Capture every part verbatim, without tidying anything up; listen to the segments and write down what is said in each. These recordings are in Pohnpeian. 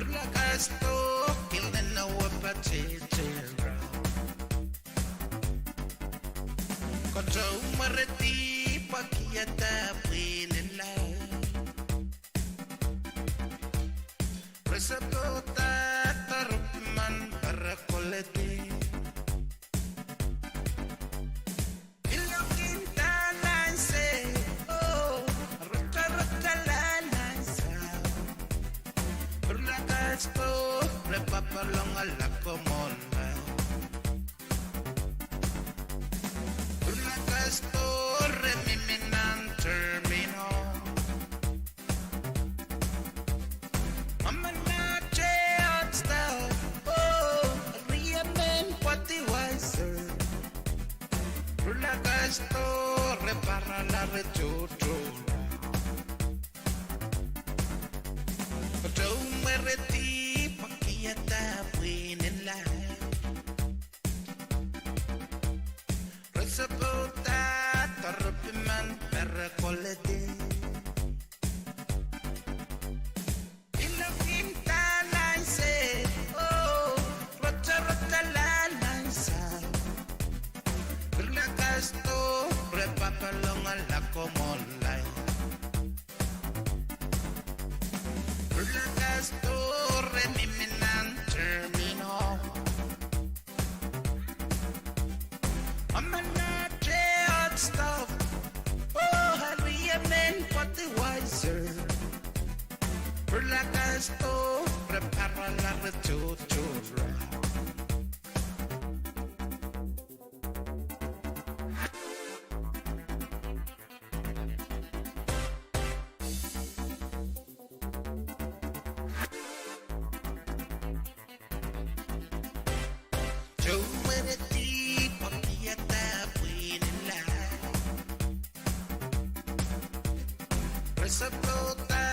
Pwurla kasdo kilin ewe patete rau. Kotou mwerehdi pwe kiada pwihn en laud. Re sapota doaropimw en pere koledi. Ilok inda lainse, oh, rotorota lainse. Pwurla kasdo re papalong ala komola. Pwurla kasdo re mihmi nan terminal. Amanaute hot stuff, oh, riemen pwehdi wiser. Pwurla kasdo re parala re tohto. Kotou mwerehdi pwe kiada pwihn en laud. Re sapota doaropimw en pere koledi. Ilok inda lainse, oh, rotorota lainse. Pwurla kasdo re papalong ala komola. Pwurla kasdo re mihmi nan terminal. Amanaute hot stuff, oh, riemen pwehdi wiser. Pwurla kasdo re parala re tohto rau. Tou mwerehdi pwe kiada pwihn en laud. Re sapota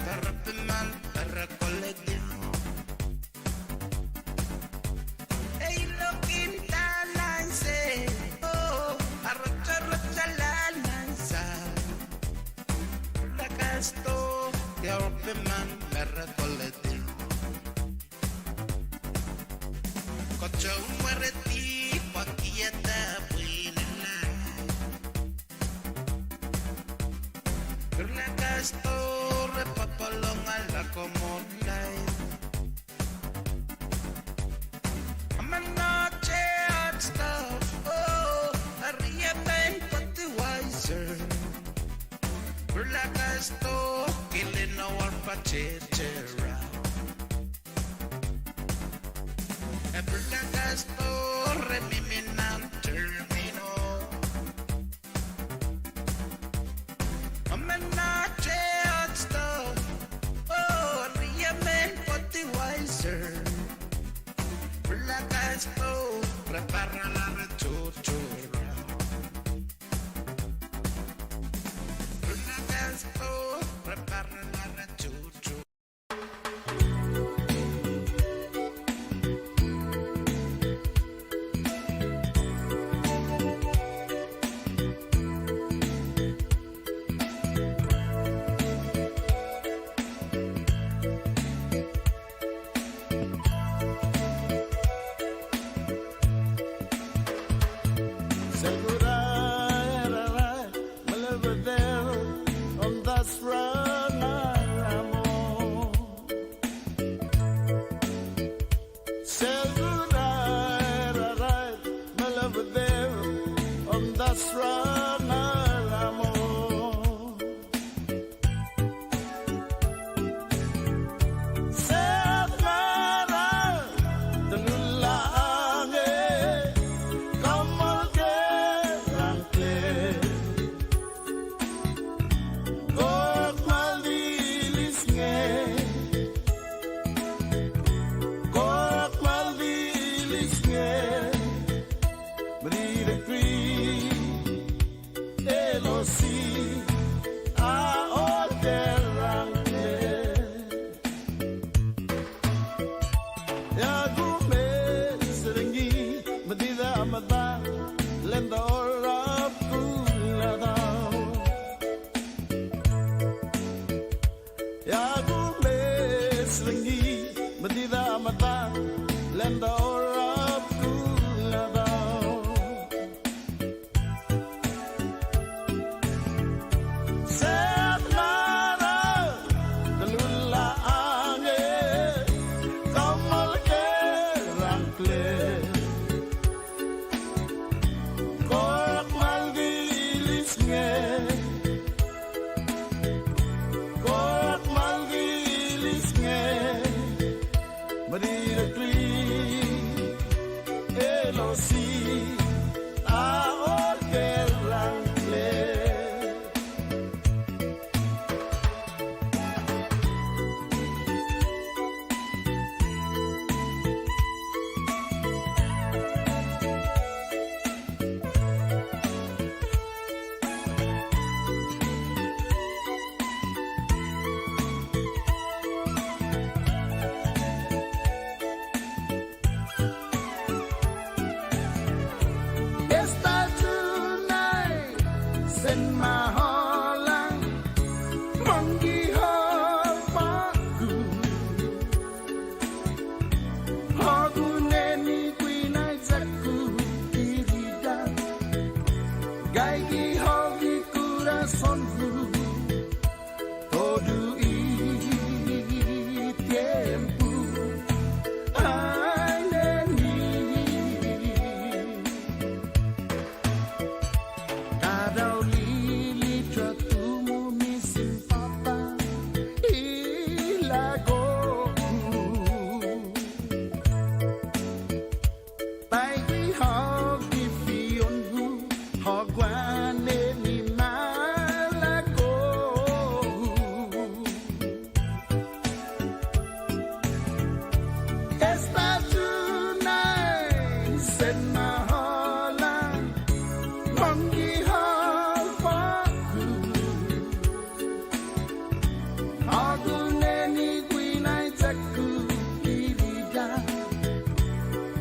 doaropimw en pere koledi. Ilok inda lainse, oh, rotorota lainse. Pwurla kasdo doaropimw en pere koledi. Kotou mwerehdi pwe kiada pwihn en laud. Pwurla kasdo re papalong ala komola. Amanaute hot stuff, oh, riemen pwehdi wiser. Pwurla kasdo kilin ewe patete rau. E pwurla kasdo re mihmi nan terminal. Amanaute hot stuff, oh, riemen pwehdi wiser. Pwurla kasdo re parala re tohto rau. Pwurla kasdo re parala re tohto. Sel kurairairair me lel pedeo, omw das rong alamwo. Sel kurairairair me lel pedeo, omw das rong alamwo. Sehd ngarail de luhlahng, komour kehlail. Koht malilis ngehi. Koht malilis ngehi. Midi degree. Elosi a ohl kehlail. Ia kumw me selengi me dihda ahmw da lenda ohl rapkihla dau? Ia kumw me selengi Medida medad, lenda orap kuhnadau. Sehd mara, deluhla ange, komwal kehlahngle. Korak malki ilis nge. Korak malki ilis nge. Medida kli, elosi, a ohl kehlahngle. Esta tunai, sen mahola, mangki ho paku. Hoku neni kwinai taku irida. Kaiki hoki kura sonpu. Todu i tiempu. Ai neni. Kadau lili tumu misin papa. Ila koku. Paiki hoki fion hu, hoki wane ni malako. Esta tunai, sen mahola, mangki ho paku. Hoku neni kwinai taku irida.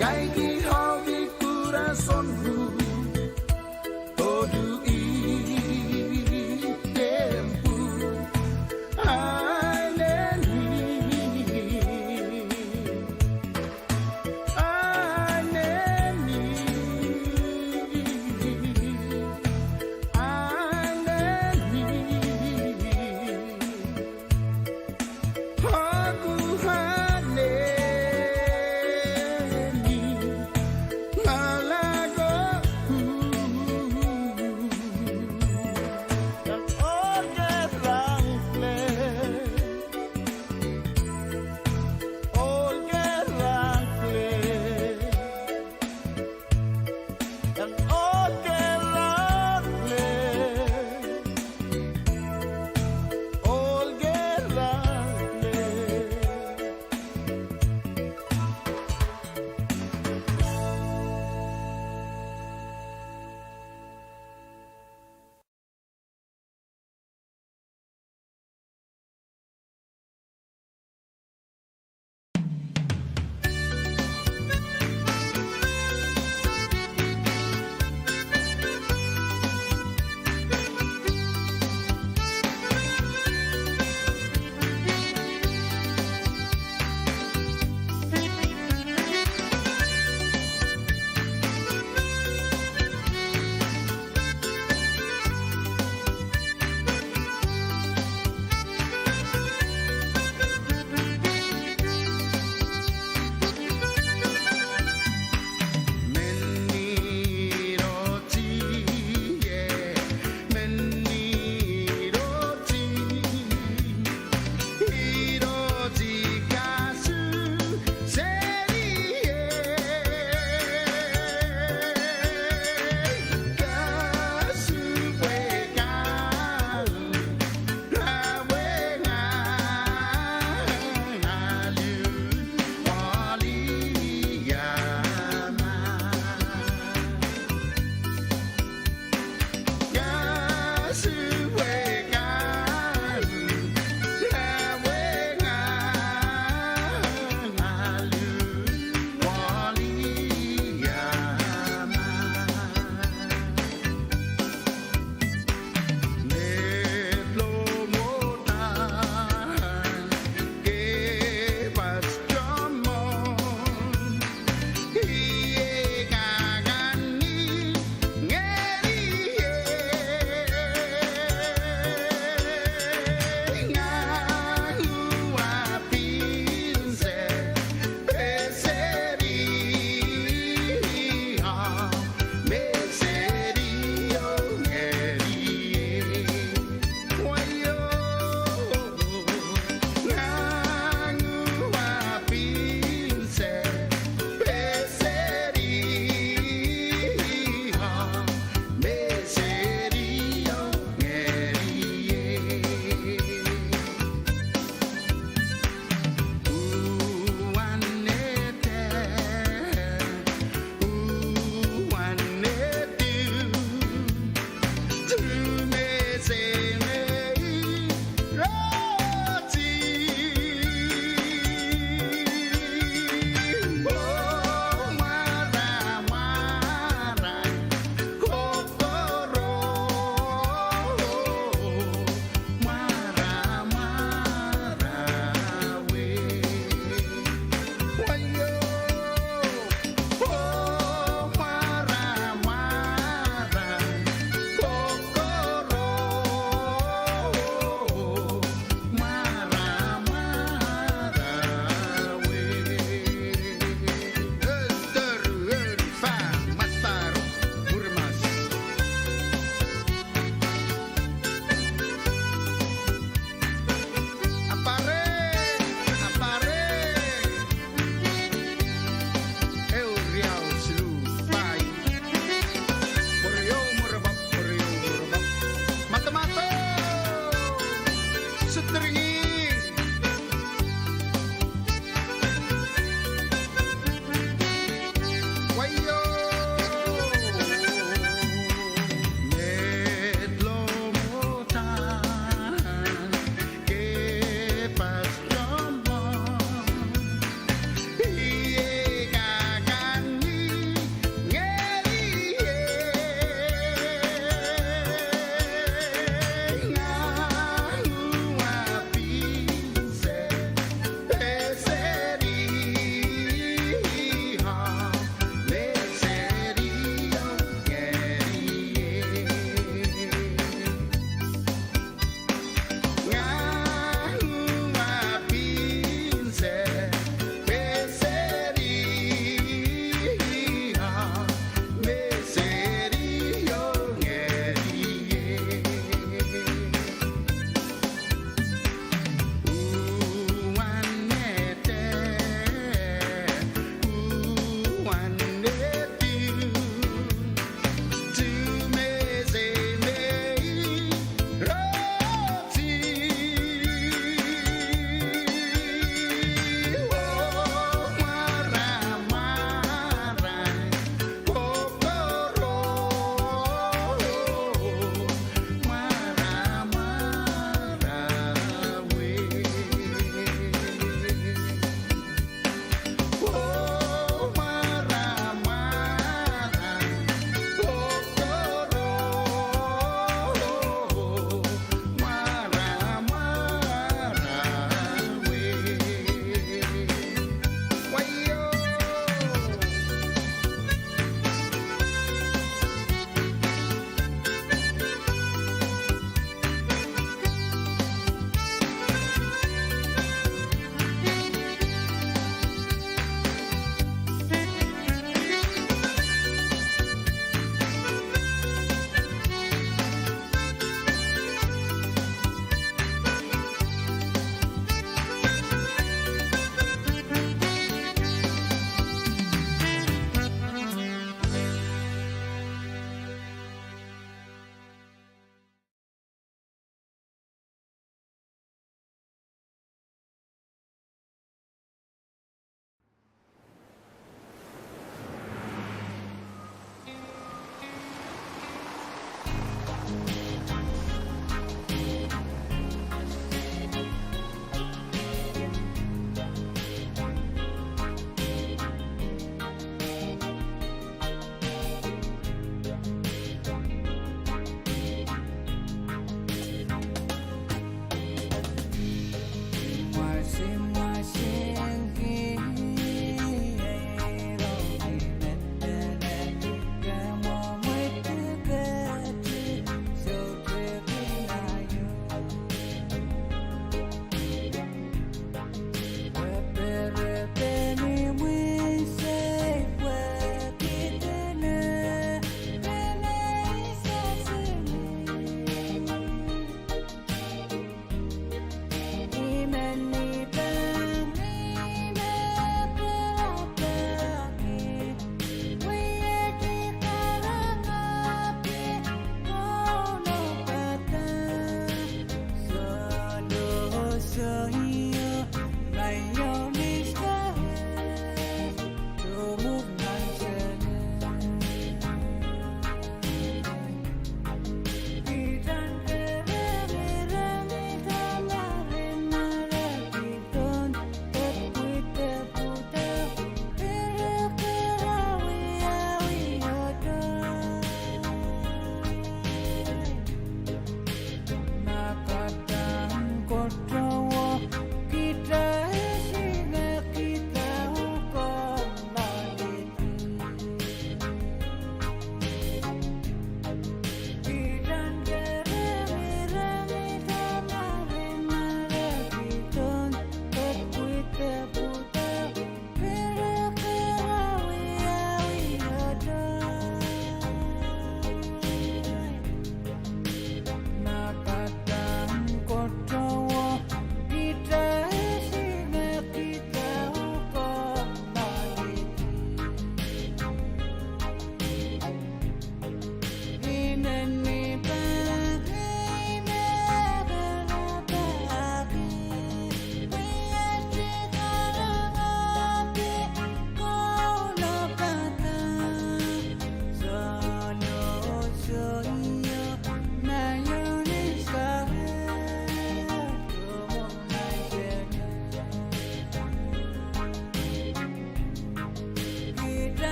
Kaiki hoki kura sonpu. Todu i tiempu. Ai neni.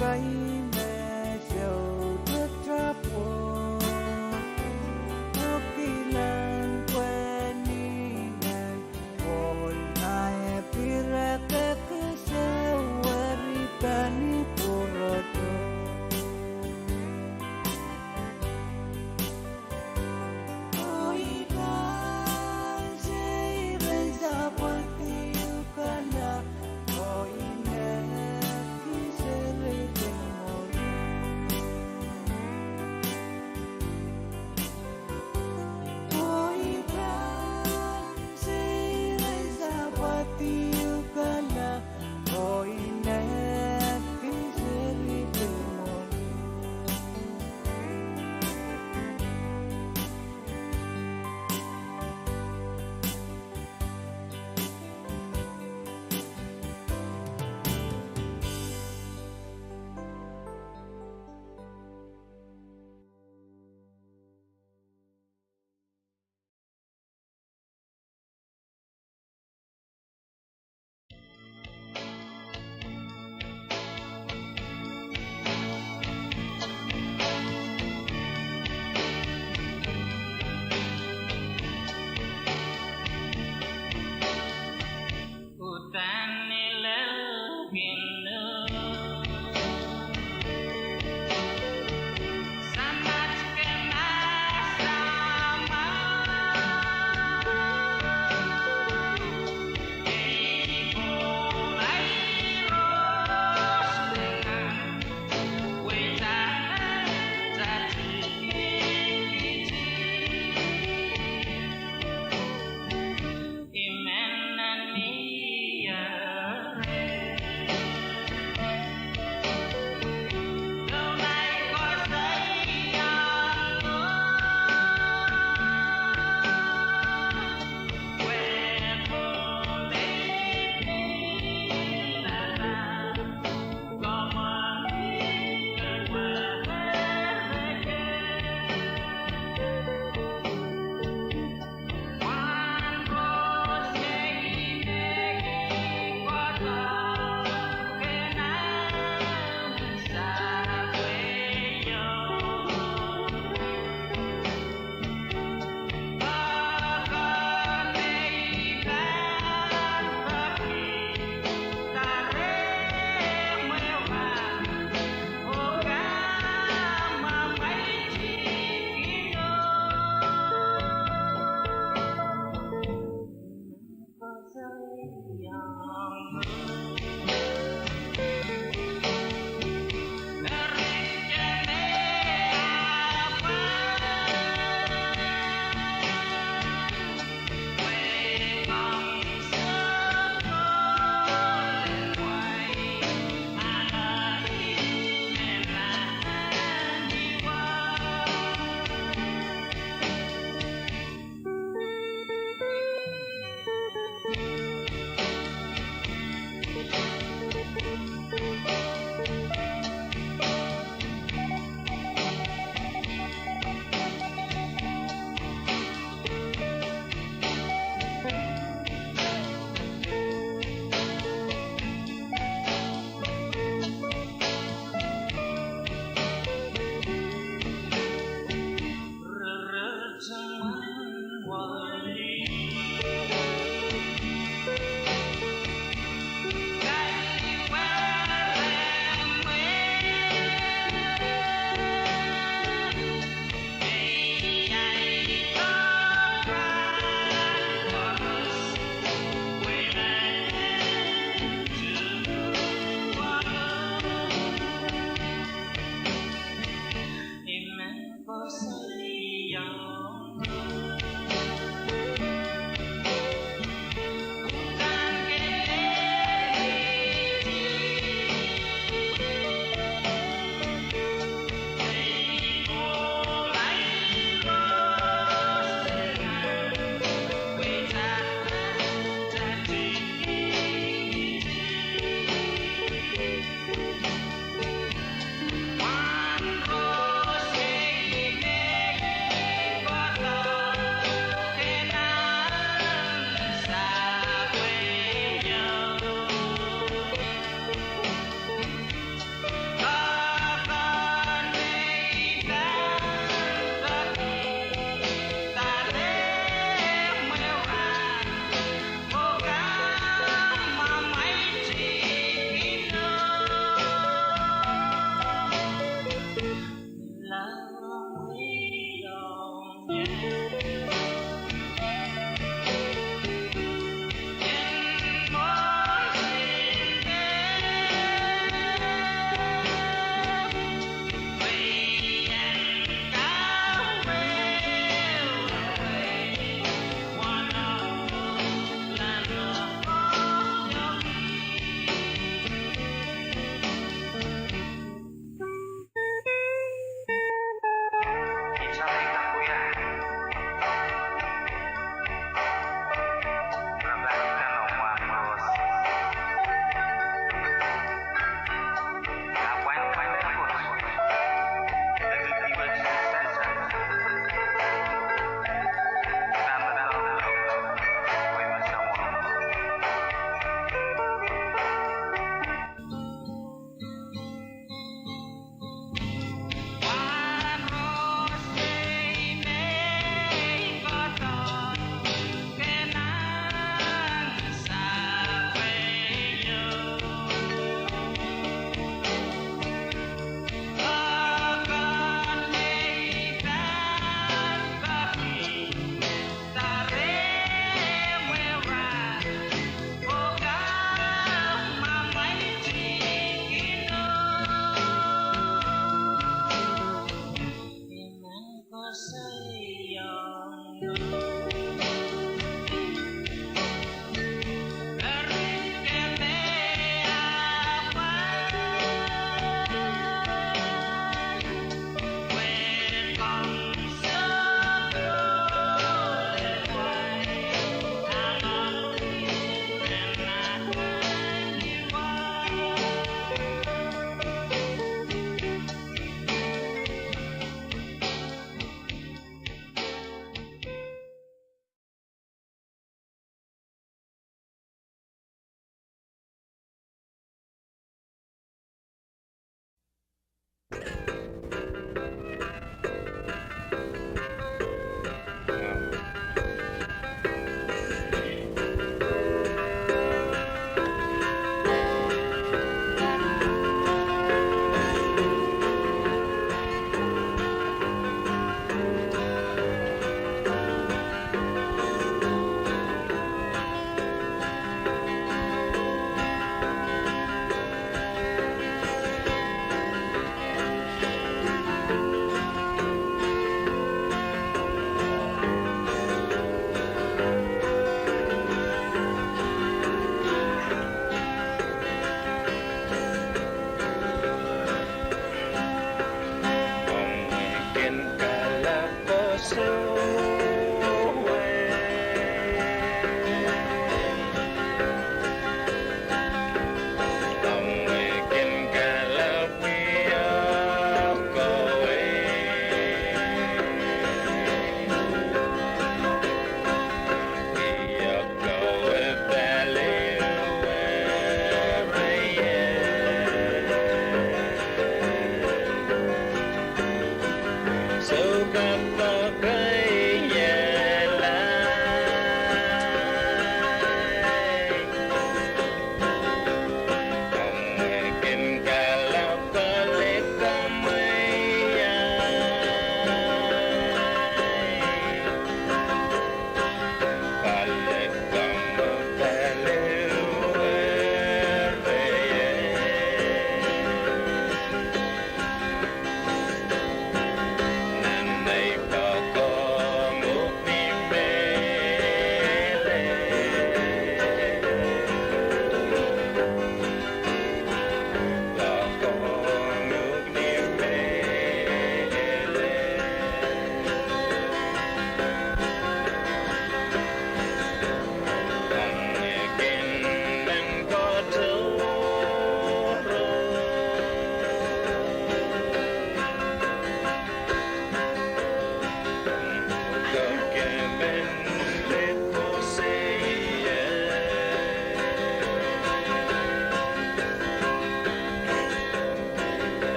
Kaimwe sohte tapwo, oh kilang pwehn ih ngehi, ohl ma e pirek e kesehweri pahn pwurodo. Oh I kan sei ren sapwellime kan, oh I men kiser ren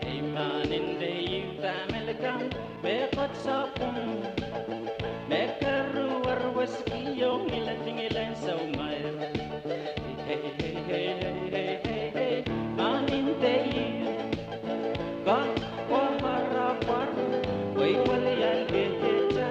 Ei, ma nin dei ih dahme likamw, me Koht sapwung, me keru, arweski oh ngiledingilehn soumwahu. Ei, ei, ei, ei, ei, ei, ei, ma nin dei ih, Koht, Koht, Koht, Koht, pwe I welian kehkehte.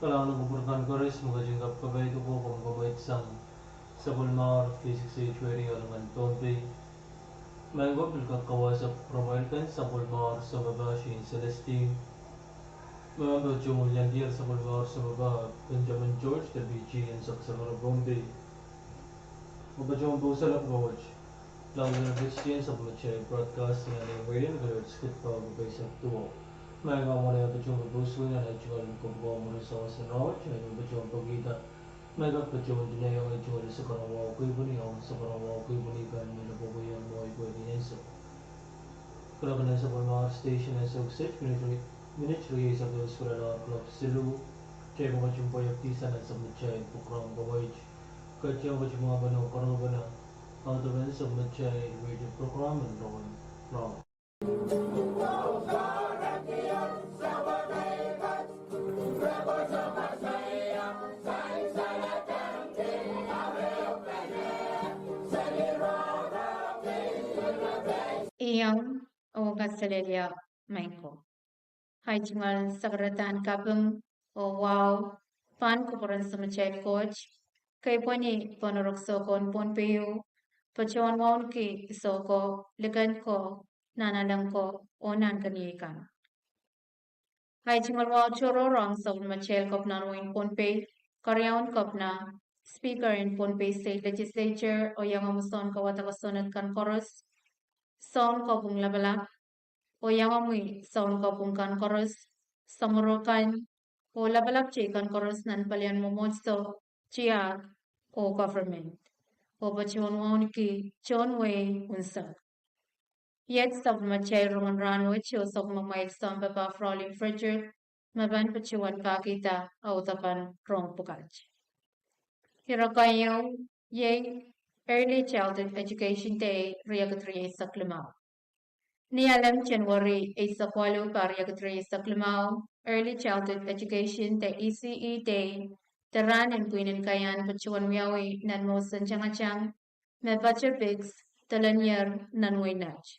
Kalahngan en kupwur kan koaros me ketin kak kapai ko, komw komour sang sapwellimomwi K six H Radio Lungan Pohnpei. Maing ko, pil kak kawehsek remailken sapwellimomwi Sounpapah Shane Celestine. Mempe tohn landi sapwellimomwi Sounpapah Benjamin George, W P G en Saksakara Pohnpei. Patohwan pwuhk solahr pwukat. Laud en Kristian Supplementary Broadcasting and Air Radio, Kilohertz kid pahu pwukat eisek duwau. Maing ko, mwohn ei patohwan pwukat nan ei tungoal en komw komour mwuri sawas en rahnwet, ei patohwan pwukihda. Maing ko, patohwan tungoal ei tungoal en sokarongo kipwini, ong sokarongo kipwini kan me lepwopwe iang mwohn ei pwehki nensou. Kalahngan en sapwellimomwi station en Sauk State, minit riei, minit riei eisek ehu pwurala klok siluh. Tepe ketin pweiek dihsang en sapwellimatail pwukat kawehwe. Ketin ketin mwahupene oh karohpene audepen sapwellimatail radio program en Rongen Rahnwet. Iang oh kaselehlie maing ko. Ei tungoal sakaradahn kaping oh wahu pahn kupwuren Samatail Koht, keipweni pohn orok soukohn Pohnpei, patohwan wauneki soukohp, liken ko, nanalek ko, oh nahnken ieikan. Ei tungoal wahu tohrohr ong sapwellimatail Kepina en wehin Pohnpei, Keriaun Kepina, Speaker en Pohnpei State Legislature, oh iangahki sounkawada kosonned kan koaros, sounkopwung lapalap, oh iangahki sounkopwung kan koaros, samworo kan, oh lapalap teikan koaros nan palien mwomwohdiso, tiahk, oh government. Oh patohwan wauneki tohn wehi unsek. Iet sapwellimatail Rongen Rahnwet, oh sapwellimamwail Sounpapah Fraulein Frederick, me pahn patohwan pahkihda audepen rohng pwukat. Ire keieu, iei Early Childhood Education Day, riekid rieisek limau. Ni Alem, January eisek waluh, pahr riekid rieisek limau, Early Childhood Education de E C E Day, de rahn en pwihn en kaiahn patohwan wiawi nan mwohsen tangatang, me Pater Biggs, Delanier, nan wehin Nett.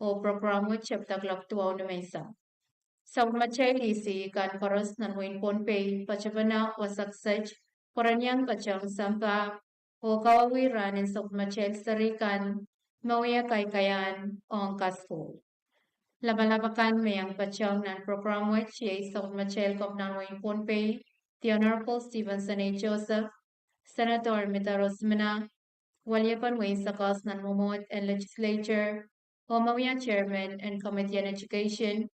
Oh program wet tepda kuloak duwau nimenseng. Sapwellimatail E C E kan koaros nan wehin Pohnpei patopene wasa kiset, pwurehng patehng sampah, oh kawauwih rahn en sapwellimatail seri kan, me wia kaikaiahn ong kasukuhl. Lapalap akan me iang patehng nan program wet iei sapwellimatail Kepina en wehin Pohnpei, the Honorable Stevenson A. Joseph, Senator Mehdi Rosemena, weliepen wehin Sakas nan mwomwohd en Legislature, oh me wia Chairman en Committee on Education,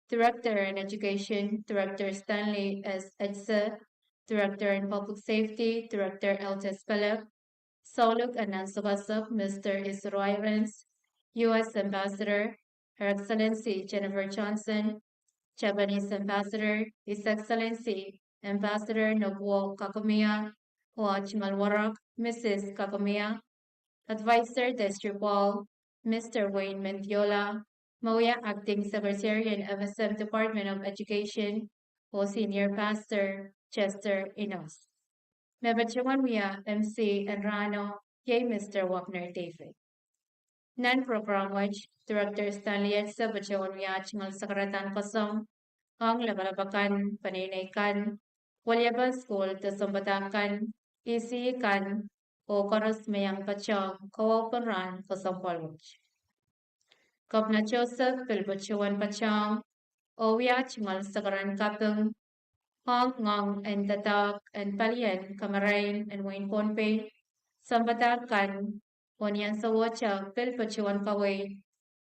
Director en Education, Director Stanley S. Edse, Director en Public Safety, Director Eltes Pelek, Souluk en Nansokosok, Mister Isuro Irons, U S Ambassador, Her Excellency Jennifer Johnson, Japanese Ambassador, His Excellency Ambassador Nobuo Kagomiya, oh ah tungoal warok, Missus Kagomiya, Advisor District Wall, Mister Wayne Mendiola, me wia Acting Secretary en F S M Department of Education, oh Senior Pastor Chester Enos. Me patohwan wia M C en rahno, iei Mister Wagner David. Nan program wet, Director Stanley Edse patohwan wia ah tungoal sakaradahn koasoandi ong lapalap akan, peneinei kan, weliepen sukuhl de sounpadahk kan, E C E kan, oh koaros me iang patehng kawaupen rahn kesempwal wet. Kepina Joseph pil patohwan patehng, oh wia ah tungoal sakaradahn kaping ong ngoang en doadoahk en palien kamarain en wehin Pohnpei, sounpadahk kan, oh ni ansou wet pil patohwan kaweid,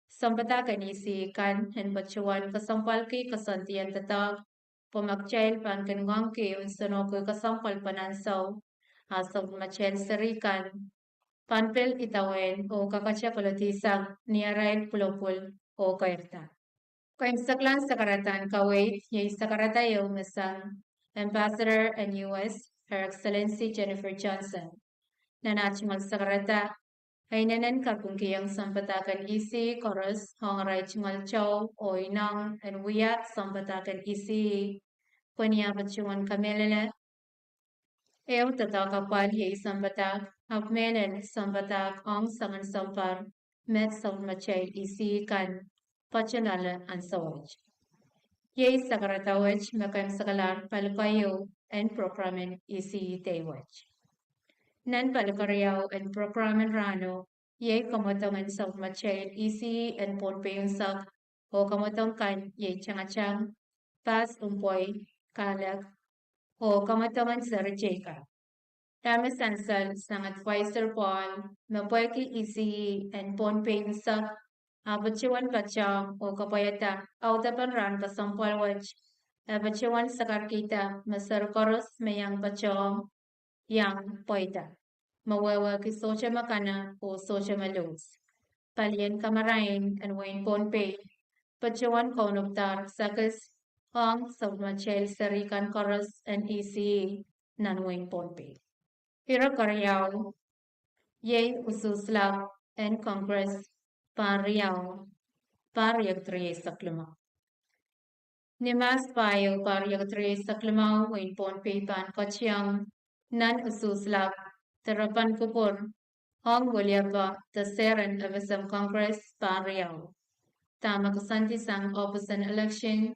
sounpadahk en E C E kan en patohwan kesempwalki koasoandi en doadoahk, pwe ma kitail pahn kin ngoangki unsenohki kesempwal pahn ansou, ah sapwellimatail seri kan pahn pil idawehn oh kakete kolokol sang ni arail pwulopwul oh keirda. Keimwseklahn sakaradahn kaweid iei sakarada ieu me sang Ambassador en U S, Her Excellency Jennifer Johnson. Nan ah tungoal sakarada, e inenen kapingkihong sounpadahk en E C E koaros ong arail tungoal tou oh ineng en wia sounpadahk en E C E, pwe ni ah patohwan kamehlele, ehu doadoahk apwal iei sounpadahk, ahpw mehlel sounpadahk ong soangen sounpar me sapwellimatail E C E kan patohwan ale ansou wet. Iei sakaradahwet me kaimwisekalahr pali keieu en prokram en E C E dei wet. Nan pali keriau en prokram en rahno, iei kamwadong en sapwellimatail E C E en Pohnpei unsek, oh kamwadong kan iei tangatang, pahs, mpwoi, kahlek, oh kamwadong en seri teika. Dahme sansal sang Adviser Paul, me pwehki E C E en Pohnpei unsek, ah patohwan patohng oh kapwaiada audepen rahn kesempwal wet, e patohwan sakarkihda me seri koaros me iang patohng, iang pweida, me wehwehki sohte me kana oh sohte me lose. Palien kamarain en wehin Pohnpei patohwan kaunopada kisakis ong sapwellimatail seri kan koaros en E C E nan wehin Pohnpei. Ire keriau, iei usuhs lap en Congress, pahr riau, pahr riekid rieisek limau. Ni Mahs pahieu, pahr riekid rieisek limau, wehin Pohnpei pahn ketiong nan usuhs lap de repen kupwur ong weliepe de seren FSM Congress pahr riau. Dahme koasoandi sang ohpis en election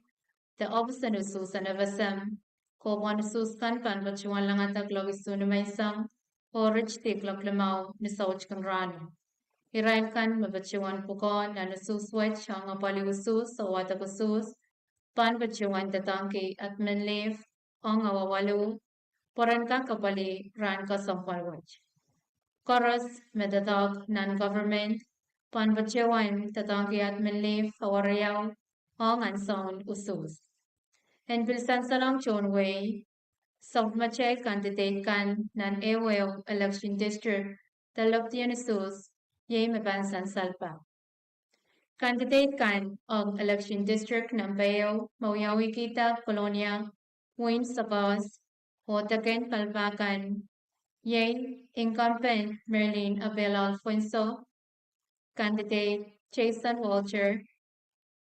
de ohpis en usuhs en FSM, kohpwahn usuhs kan pahn patohwan langada kuloak isuh ni menseng oh ritidi kuloak limau ni soutik en rahno. Irail kan me patohwan pwukoa nan usuhs wet ong apwalih usuhs oh wadek usuhs pahn patohwan doadoahngki admin leave ong awa waluh, pwe ren kak apwalih rahn kesempwal wet. Koaros me doadoahk nan government pahn patohwan doadoahngki admin leave awa riau ong ansoun usuhs. En pil sansalong tohn wehi, sapwellimatail candidate kan nan ehuehu election district de lepidien usuhs, iei me pahn sansal pak. Candidate kan ong election district nempe ehu me wiawihkihda Kolonia, wehin Sapaus, oh deken kalpa kan, iei incumbent Merlin Abela Alfonso, candidate Jason Walter,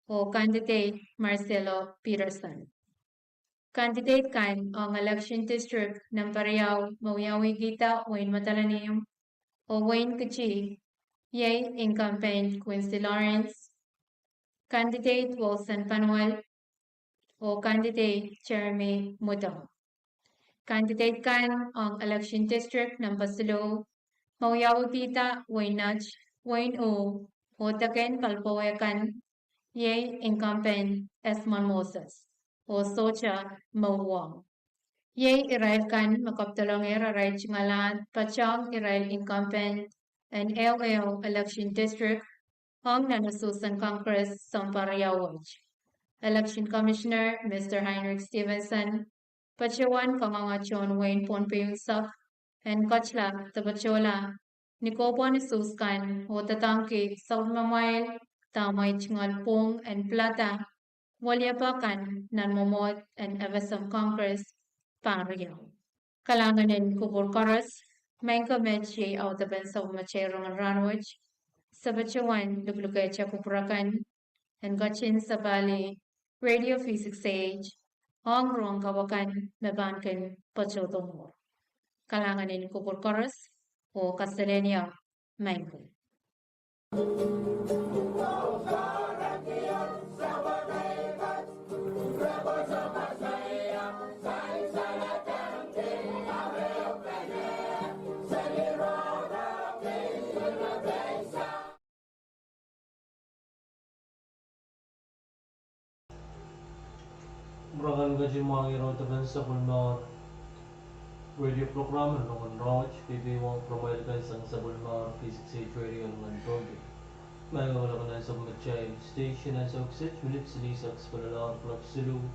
oh candidate Marcelo Peterson. Candidate kan ong election district nempe riau me wiawihkihda wehin Madolenihmw oh wehin Kitih, iei incumbent Quincy Lawrence, candidate Wilson Panuel, oh candidate Jeremy Mudong. Candidate kan ong election district nempe siluh me wiawihkihda wehin Nett, wehin Wu, oh deken pali powe kan, iei incumbent Esmond Moses, oh sohte me uhwong. Iei irail kan me kapwdolongehr arail tungoal ahd patohng irail incumbent en ehuehu election district ong nan usuhs en Congress sounpar riau wet. Election Commissioner Mister Heinrich Stevenson patohwan kangoange tohn wehin Pohnpei unsek en ketla de patohla ni kohpwahn usuhs kan oh doadoahngki sapwellimamwail de amwail tungoal pwung en pilada weliepe kan nan mwomwohd en FSM Congress pahr riau. Kalahngan en kupwur koaros, maing ko, met iei audepen sapwellimatail rongen rahnwet. Se patohwan luklukehte kupwur akan en ketin sapahlih Radio V six eight ong rohng kawa kan me pahn kin patohdo mour. Kalahngan en kupwur koaros oh kaselehlie maing ko. Mwurin ketin mwahngih audepen sapwellimomwi radio program en Rongen Rahnwet, pwehpwei wong program kan sang sapwellimomwi V six eight Radio en Rongen Pohnpei. Maing ko, kalahngan en sapwellimatail station ansou kiset, minit silihsek pwulopwul siluh,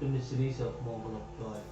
minit silihsek mwohn kuloak pahieu.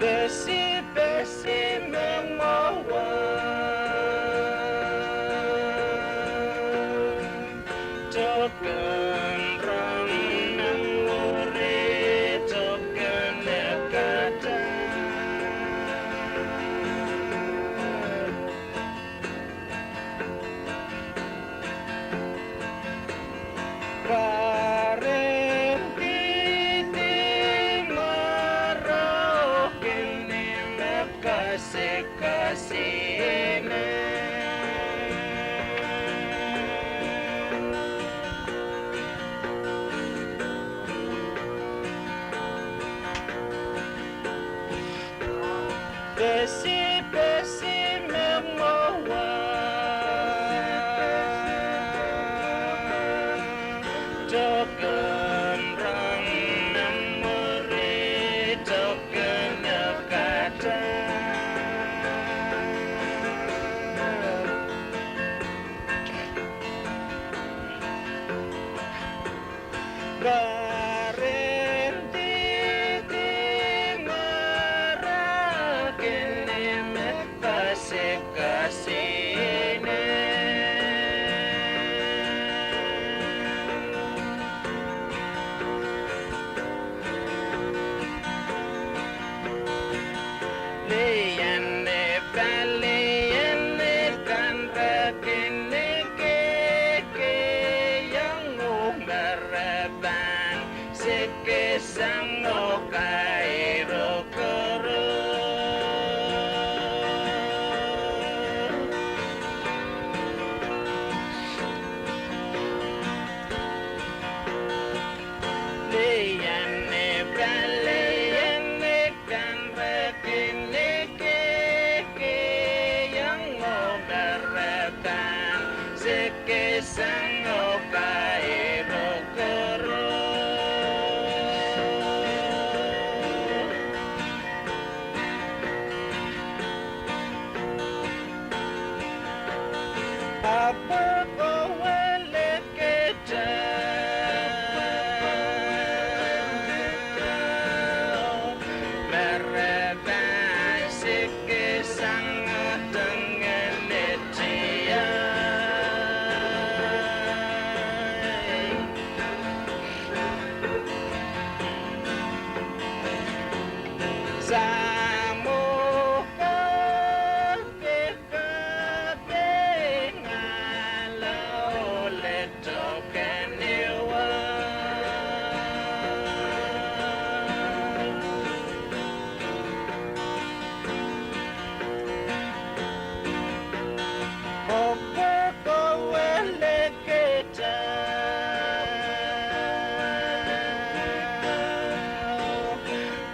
Pesipesi me mwahu, token rong nan mwuri, token ekata. Karen didi marakin ni me kasikasine. Pesipesi me mwahu, token rong nan mwuri, token ekata. Karen didi marakin ni me kasikasine. Lien ni pali en ni kanrekin ni kekeiong, oh mere pahn sikisang oh kairo koro. Lien ni pali en ni kanrekin ni kekeiong, oh mere pahn sikisang oh kairo koro. Ahpw kowe lekehte, mere pahn sikisang oh tengenehr tiahk. Samwo, kape kape ngala oh letohkeniwa. Ahpw kowe lekehte,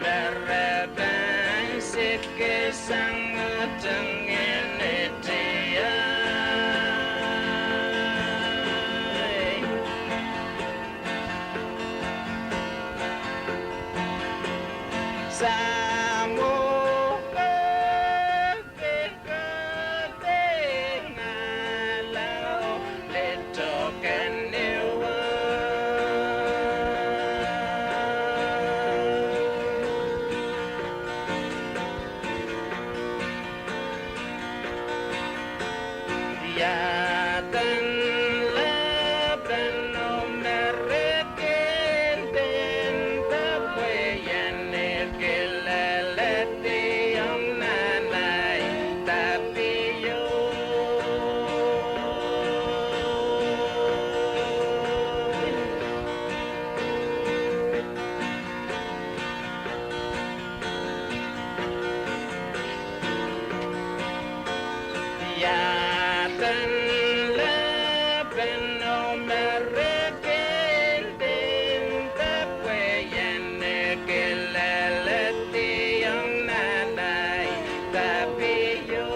mere pahn sikisang oh tengenehr tiahk. Samwo, kape kape ngala oh letohkeniwa. Iaden lepin oh mere kihden, pwe ien kilelehdiong nan ahi tapio. Iaden lepin oh mere kihden, pwe ien kilelehdiong nan ahi tapio.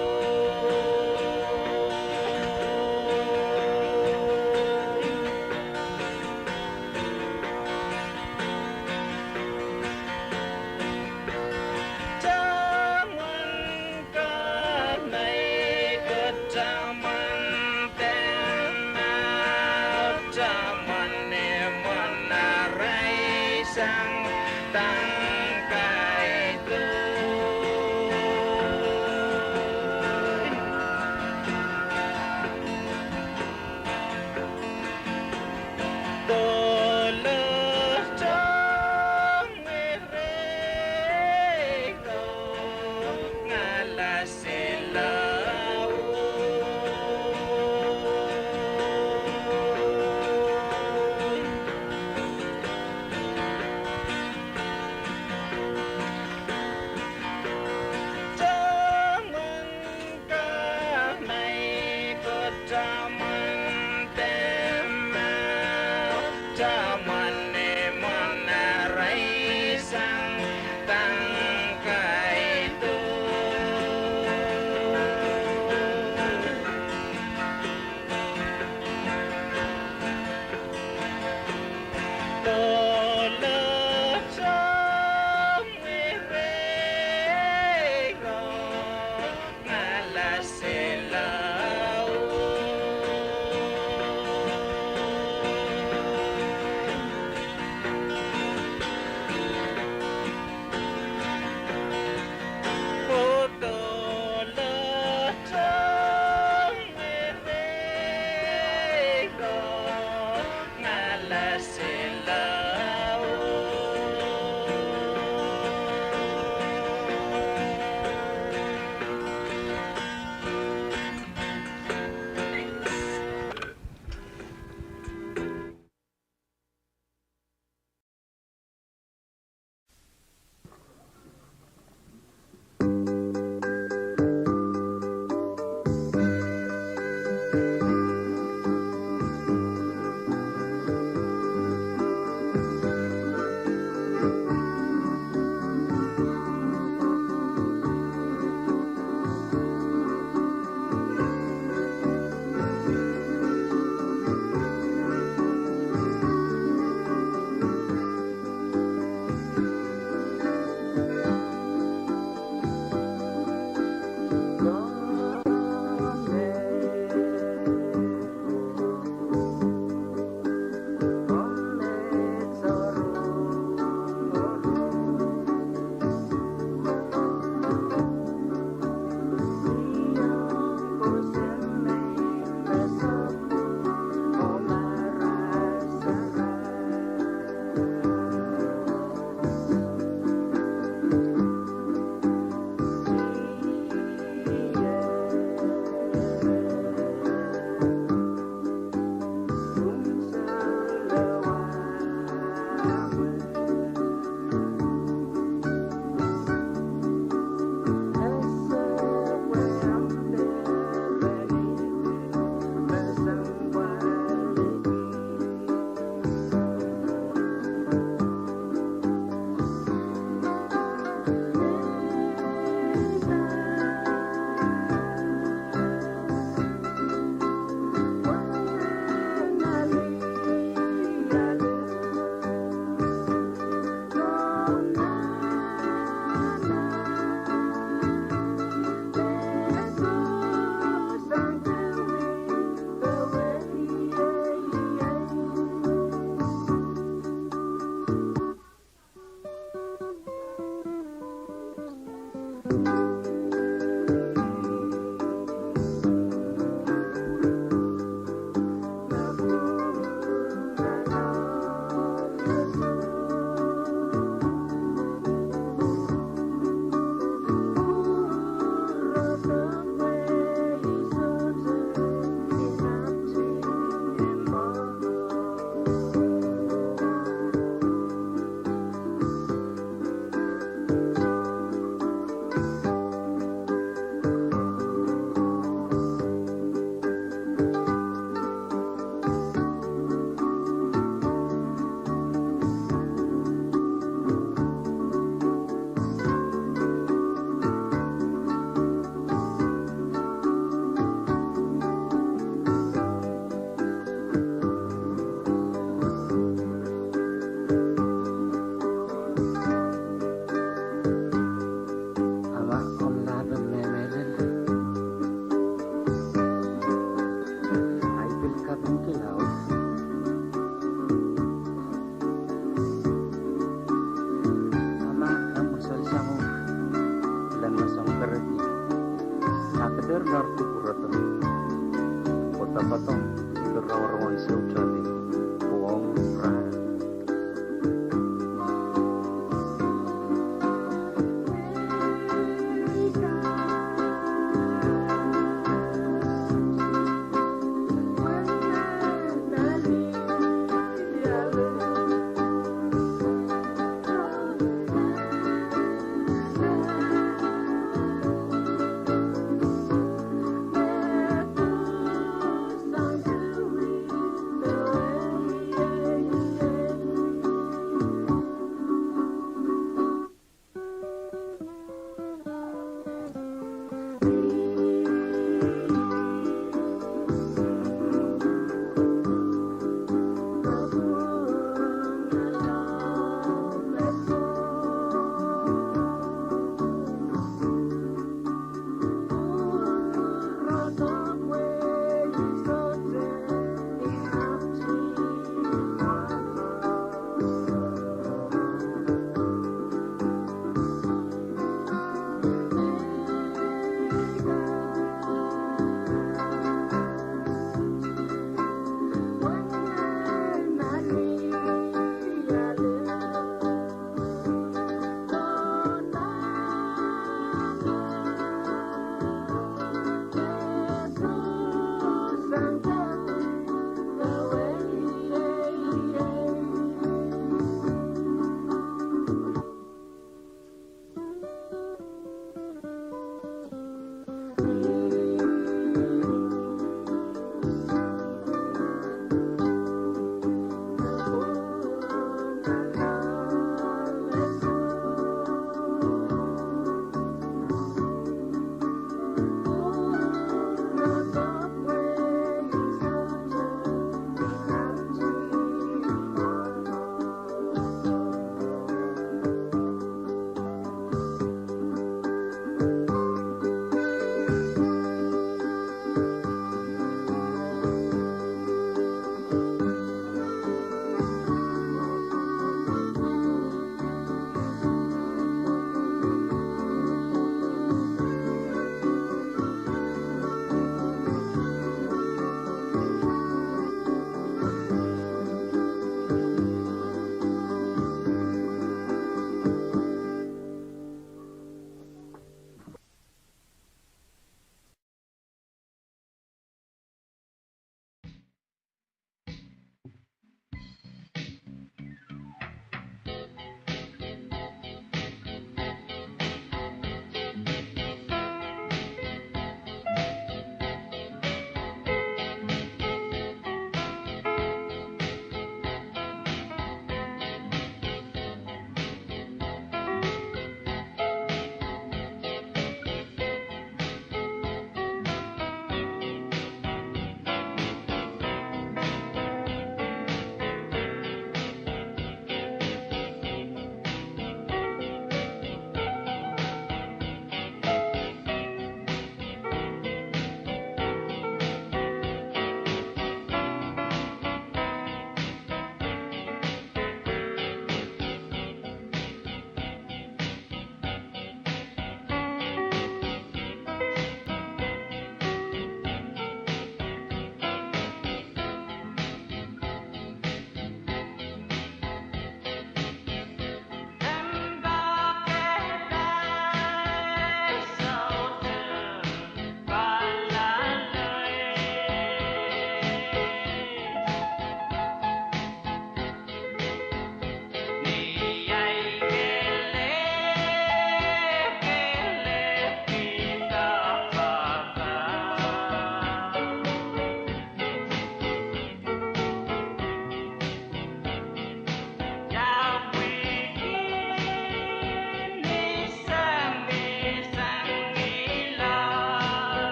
Tamwen kameik, tamwen dahme mwahu, tamwen imwen arail sang dahme kaidehk.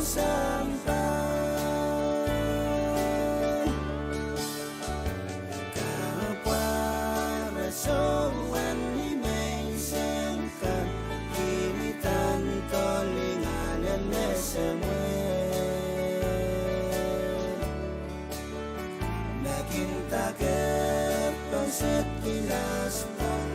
sampah. Kapware soangen ni menseng kan, kihdi doadoahk lingan en me semwe. Me kin daker pohn sehd kilas pohn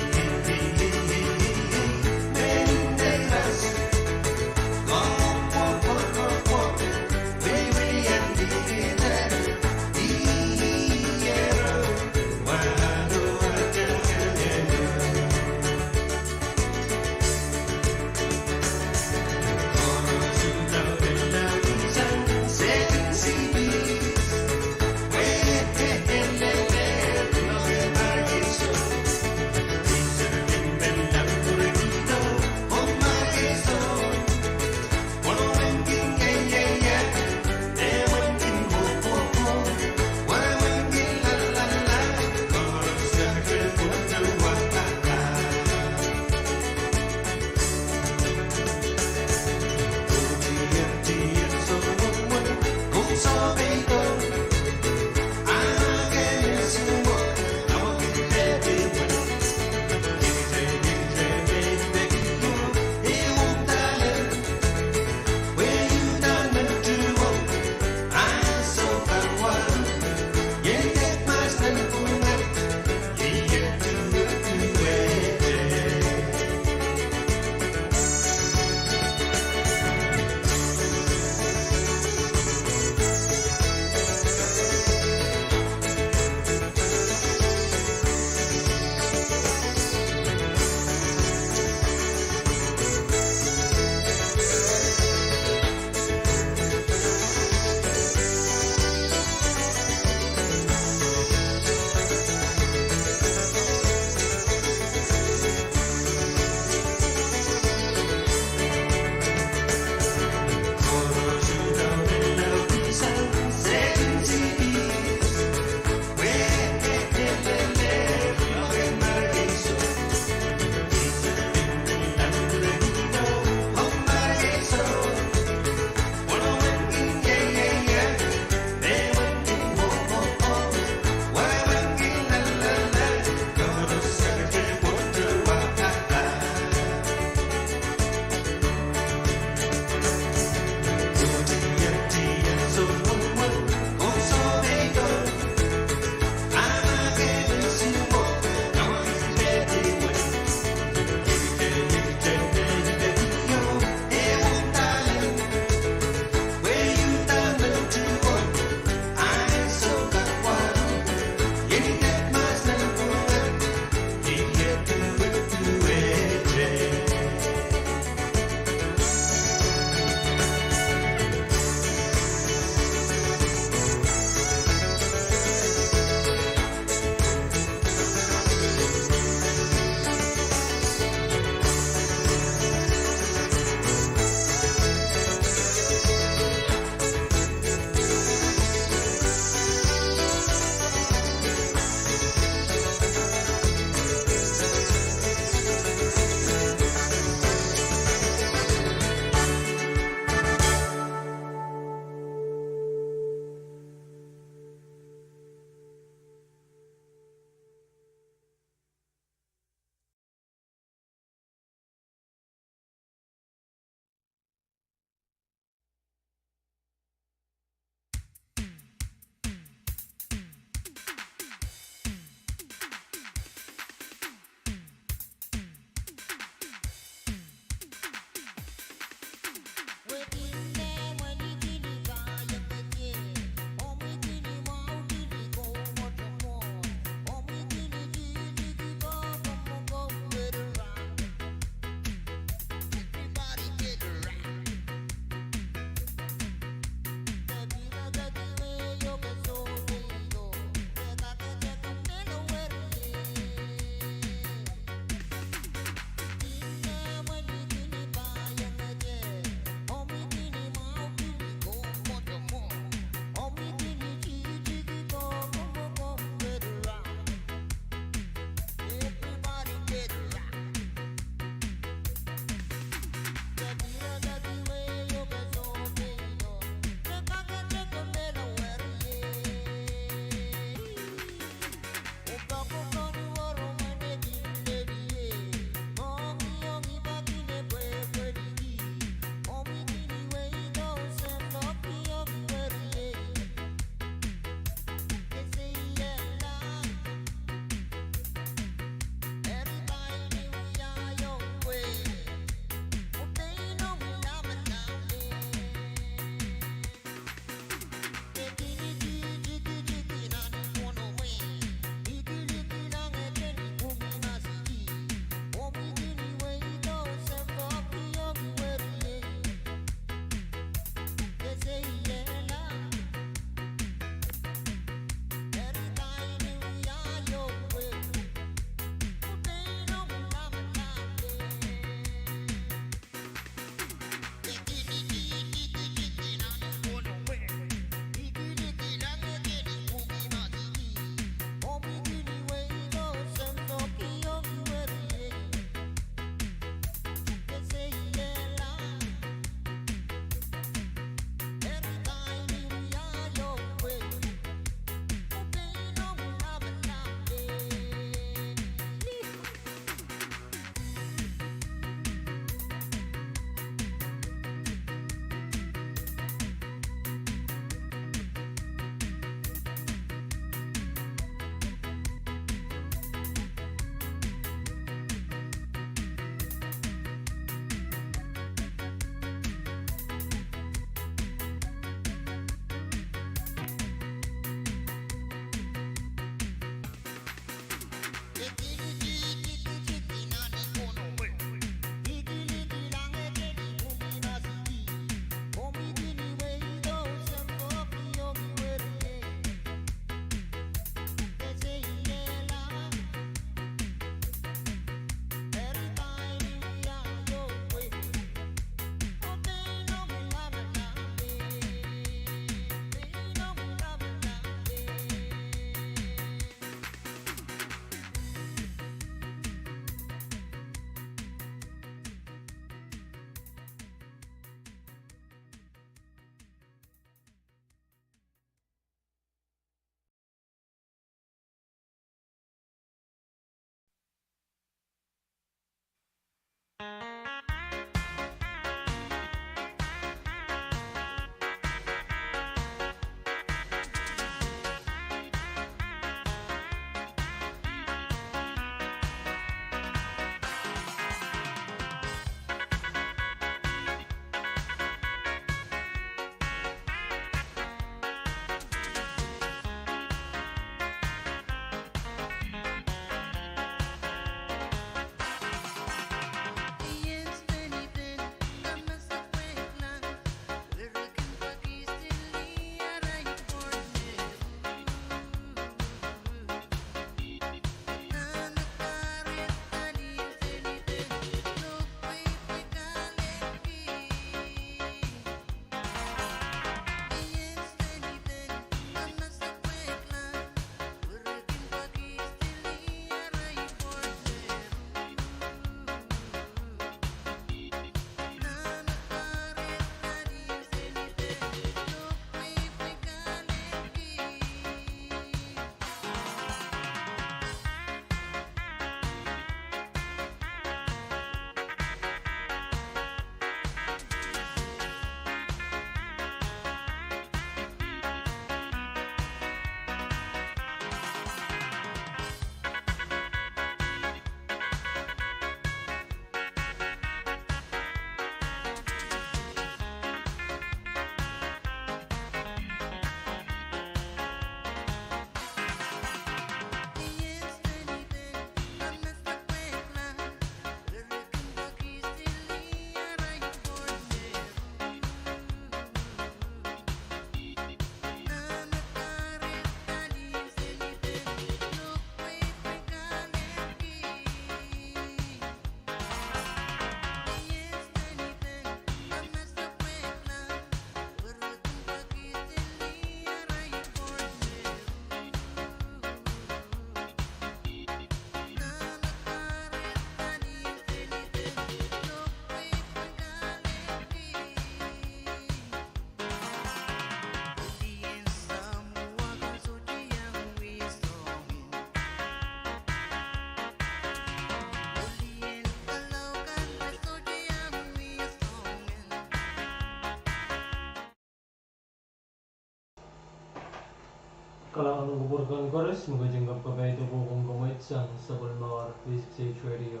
Kalahngan en kupwur kan koaros me ketin kapkapaiada kohkohn komoit sang sapwellimomwi Three sixty-eight Radio,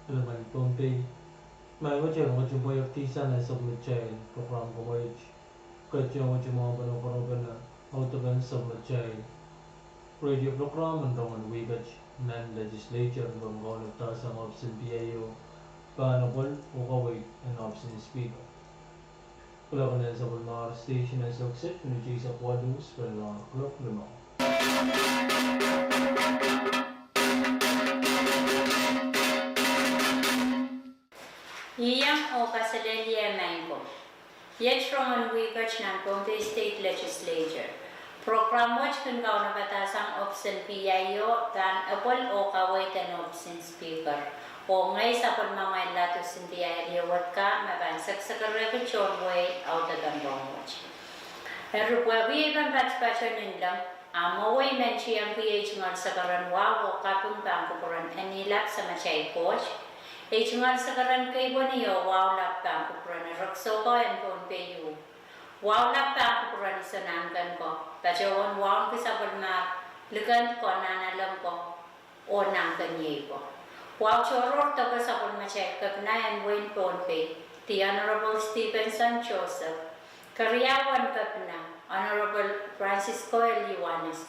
Eleven Pohnpei. Ma iwet iang ketin pweiek dihsang nan sapwellimatail program komoit. Ketin wet mwahu pahn okoropene audepen sapwellimatail radio program en rongen wihket nan legislature en kaunopada sang ohpis en P I O, pahn apwal oh kaweid en ohpis en speaker. Kuloak en sapwellimomwi station en sokset, minit eisek waluh, spelmar kuloak limau. Iang oh kaselehlie maingko. Iet rongen wihket nan Pohnpei State Legislature. Program wet kin kaunopada sang ohpis en P I O, pahn apwal oh kaweid en ohpis en speaker. Oh ngehi sapwellimamwail Ladu Cynthia Eliowet Carr me pahn seksekerehki tohn wehi audepen rong wet. Eri pwehki ei pahn patopato nanleng, a mwowe I men tiengki ei tungoal sekeren wahu oh kaping pahn kupwuren Eni Lap Samatail Koht, ei tungoal sekeren keieu oh wahu lap pahn kupwuren Erekiso ko en Pohnpei, wahu lap pahn kupwuren Iso Nahnken ko, patohwan wahu en sapwellimomwi Likend ko, Nanalem ko, oh Nahnken Iei ko. Wahu tohrohr doke sapwellimatail kepina en wehin Pohnpei, The Honorable Stephenson Joseph, keriau en kepina, Honorable Francisco L. Ioanis,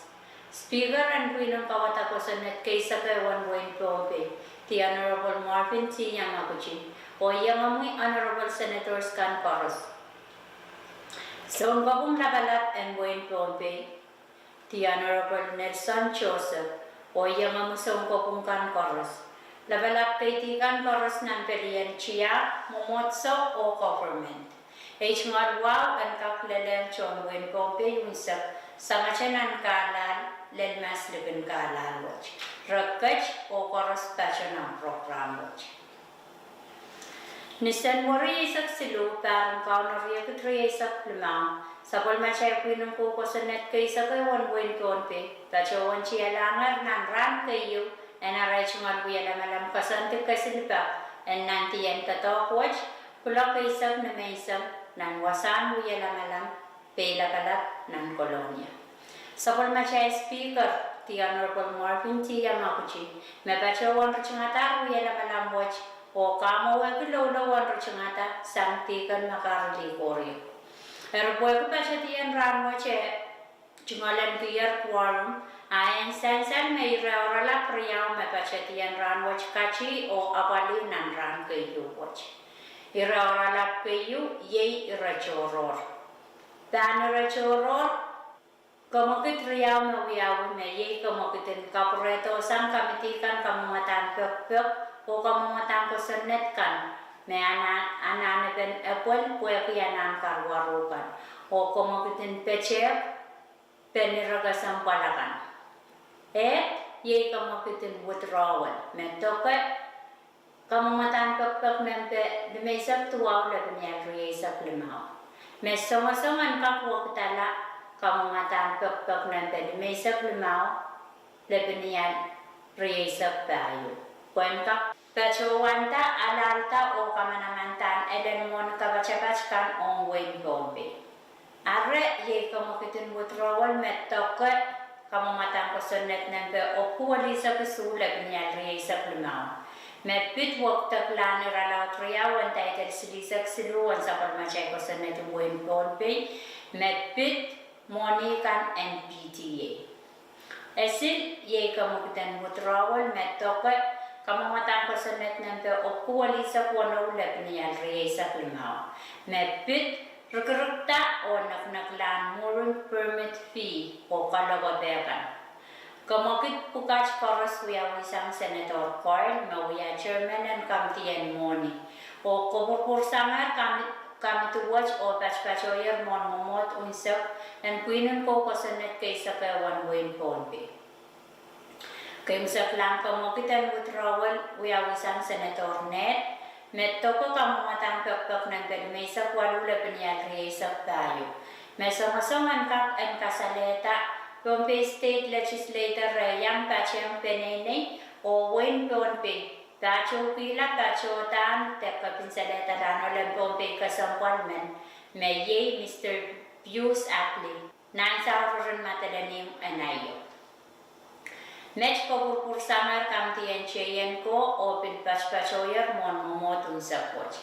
Speaker en pwihnen kauwada kosonned keisek ehu en wehin Pohnpei, The Honorable Marvin T. Yamaguchi, oh iengomwi Honorable Senators kan koaros. Sounkopwung lapalap en wehin Pohnpei, The Honorable Nelson Joseph, oh iengomwi sounkopwung kan koaros. Lapalap keidi kan koaros nan pelien tiahk, mwomwohdiso oh government. Ei tungoal wahu en kak lelehng tohn wehin Pohnpei unsek, sangete nan kahlahl, lel maslikin kahlahl wet. Re ket oh koaros patoh nan program wet. Ni Senweri eisek siluh, pahr en Kauno riekid rieisek limau, sapwellimatail pwihnen kou kosonned keisek ehu en wehin Pohnpei patohwan tialahngehr nan rahn keieu en arail tungoal wialamalam koasoandi kesil pak en nandien doadoahk wet, kuloak eisek nimenseng, nan wasahn wialamalam Peilapalap nan Kolonia. Sapwellimatail Speaker, The Honorable Marvin T. Yamaguchi, me patohwan ritingadahr wialamalam wet oh kamwowehki loulou en ritingada sang dihken me kar lih koaros. Eri pwehki patedien rahn wet e tungoal en kiher quorum, a en sansal me ire oaralap riau me patedien rahn wet kati oh apwalih nan rahn keieu wet. Ire oaralap keieu iei ire tohrohr. Pahn ire tohrohr, kemwekid riau me wiawi me iei kemwekid en kapwurehdo sang kamidi kan kamwomwadahn pekpek oh kamwomwadahn kosonned kan me anahnepen epwel pwehki anahn karuwaru kan, oh kemwekid en petehk pen ire kesempwal akan. Ehk iei kemwekid en withdrawal me doke kamwomwadahn pekpek nempe limeisek duwau lepenial rieisek limau. Me songosong en kak wekidala kamwomwadahn pekpek nempe limeisek limau lepenial rieisek pahieu, pwehn kak patohwanda alahlda oh kamanamandan elen mwohni kapatapat kan ong wehin Pohnpei. Ire iei kemwekid en withdrawal me doke kamwomwadahn kosonned nempe epwuo lihsek isuh lepenial rieisek limau, me pid wekideklahn irelaud riau en taidel silihsek siluh en sapwellimatail kosonned en wehin Pohnpei, me pid mwohni kan en P T A. Esil iei kemwekid en withdrawal me doke kamwomwadahn kosonned nempe epwuo lihsek weneu lepenial rieisek limau, me pid rikirikda oh nekineklahn mooring permit fee oh kalokapehl kan. Kemwekid pwukat koaros wiawi sang Senator Coyle me wia chairman en kamidi en mwohni, oh kopwurpwursangehr kamidi wet oh patpatohier mwohn mwomwohd unsek en pwihnen kou kosonned keisek ehu en wehin Pohnpei. Keimwseklahn kemwekid en withdrawal wiawi sang Senator Ned, me doke kamwomwadahn pekpek nempe limeisek waluh lepenial rieisek pahieu. Me songosong en kak en kasalehda Pohnpei State Legislature re iang patehng peneinei oh wehin Pohnpei patohkihla patohdahn de kepinsalehda Lahn Olen Pohnpei kesempwal men, me iei Mister Pius Appley. Nan saureren Madolenihmw en aio, met kopwurpwursangehr kamidi en J N ko oh pil patopatohier mwohn mwomwohd unsek wet.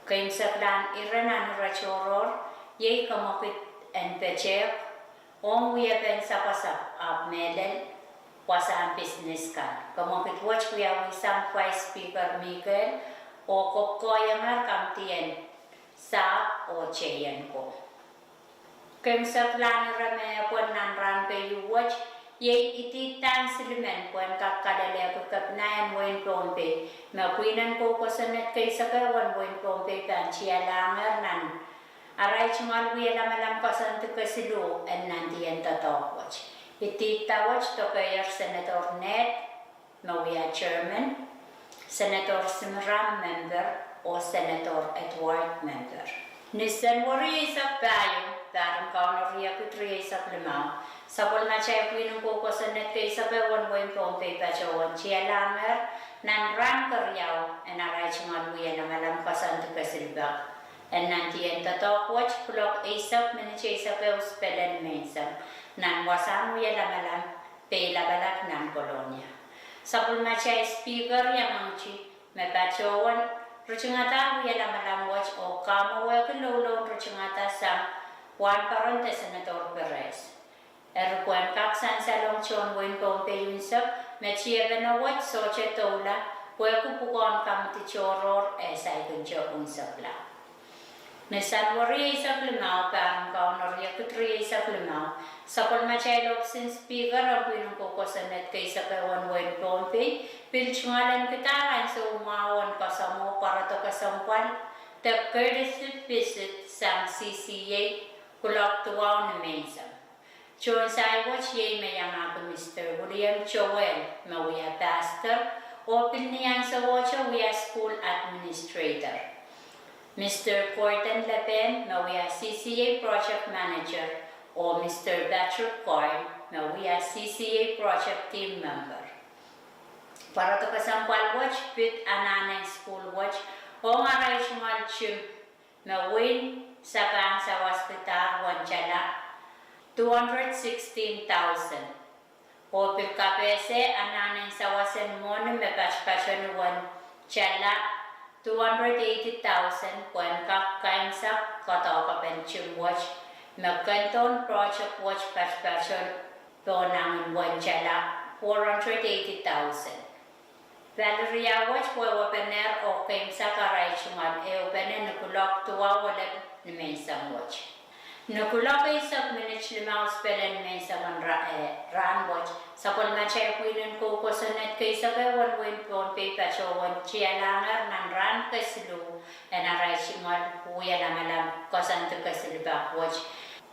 Keimwseklahn ire nan ire tohrohr iei kemwekid en petehk ong wiepen sapwasapw ahpw mehlel wasahn pisines kan. Kemwekid wet wiawihsang Vice Speaker Miguel oh kokohiengehr kamidi en sahpw oh J N ko. Keimwseklahn ire me ehupwon nan rahn keieu wet iei idihdahn silimen pwehn kak kalelehki kepina en wehin Pohnpei me pwihn en kou kosonned keisekehwen wehin Pohnpei pahn tialahngehr nan arail tungoal wie lamalam koasoandi kesiluh en nantihong doadoahk wet. Idihda wet dokehier Senator Ned me wia chairman, Senator Shemurram member, oh Senator Edward member. Ni Senweri eisek pahieu, pahr en Kauno riekid rieisek limau, sapwellimatail pwihn en kou kosonned keisekehwen wehin Pohnpei patohwan tialahngehr nan rahn keriau en arail tungoal wie lamalam koasoandi kesilipek en nantihong doadoahk wet kuloak eisek minit eisek ehu spelen menseng nan wasahn wie lamalam Peilapalap nan Kolonia. Sapwellimatail Speaker iangahki me patohwan ritingada wie lamalam wet oh kamwowehki louloun ritingada sang wahnpoaron de Senator Perez. Eri pwehn kak sansalong tohn wehin Pohnpei unsek me tiepene wet sohte doula pwehki pwukoahn kamidi tohrohr eh saikinte unsekla. Ni Senweri eisek limau, pahr en Kauno riekid rieisek limau, sapwellimatail ohpis en Speaker en pwihn en kou kosonned keisekehwen wehin Pohnpei pil tungoal en kidahr ansou mwahu en koasoamw pwarodo kesempwal de courtesy visit sang C C A kuloak duwau ni menseng. Tohn sair wet iei me iangahki Mister William Joel me wia pastor oh pil ni ansowohte wia school administrator, Mister Gordon Lepehn me wia C C A project manager, oh Mister Patrick Coyne me wia C C A project team member. Pwarodo kesempwal wet pid anahn en sukuhl wet ong arail tungoal tim me wein sapahn sawaskidahr uwen tala two hundred sixteen thousand, oh pil kapehse anahn en sawas en mwohni me patpato ni uwen tala two hundred eighty thousand pwehn kak kaimwisekala doadoahk en tim wet me kehndon project wet patpato pohnangin uwen tala four hundred eighty thousand. Valeria wet wehwehpenehr oh keimwisekala arail tungoal ehupene ni kuloak duwau elep ni menseng wet. Ni kuloak eisek minit limau spelen menseng en ra-, eh, rahn wet, sapwellimatail pwihn en kou kosonned keisekehwen wehin Pohnpei patohwan tialahngehr nan rahn kesiluh en arail tungoal wie lamalam koasoandi kesilipek wet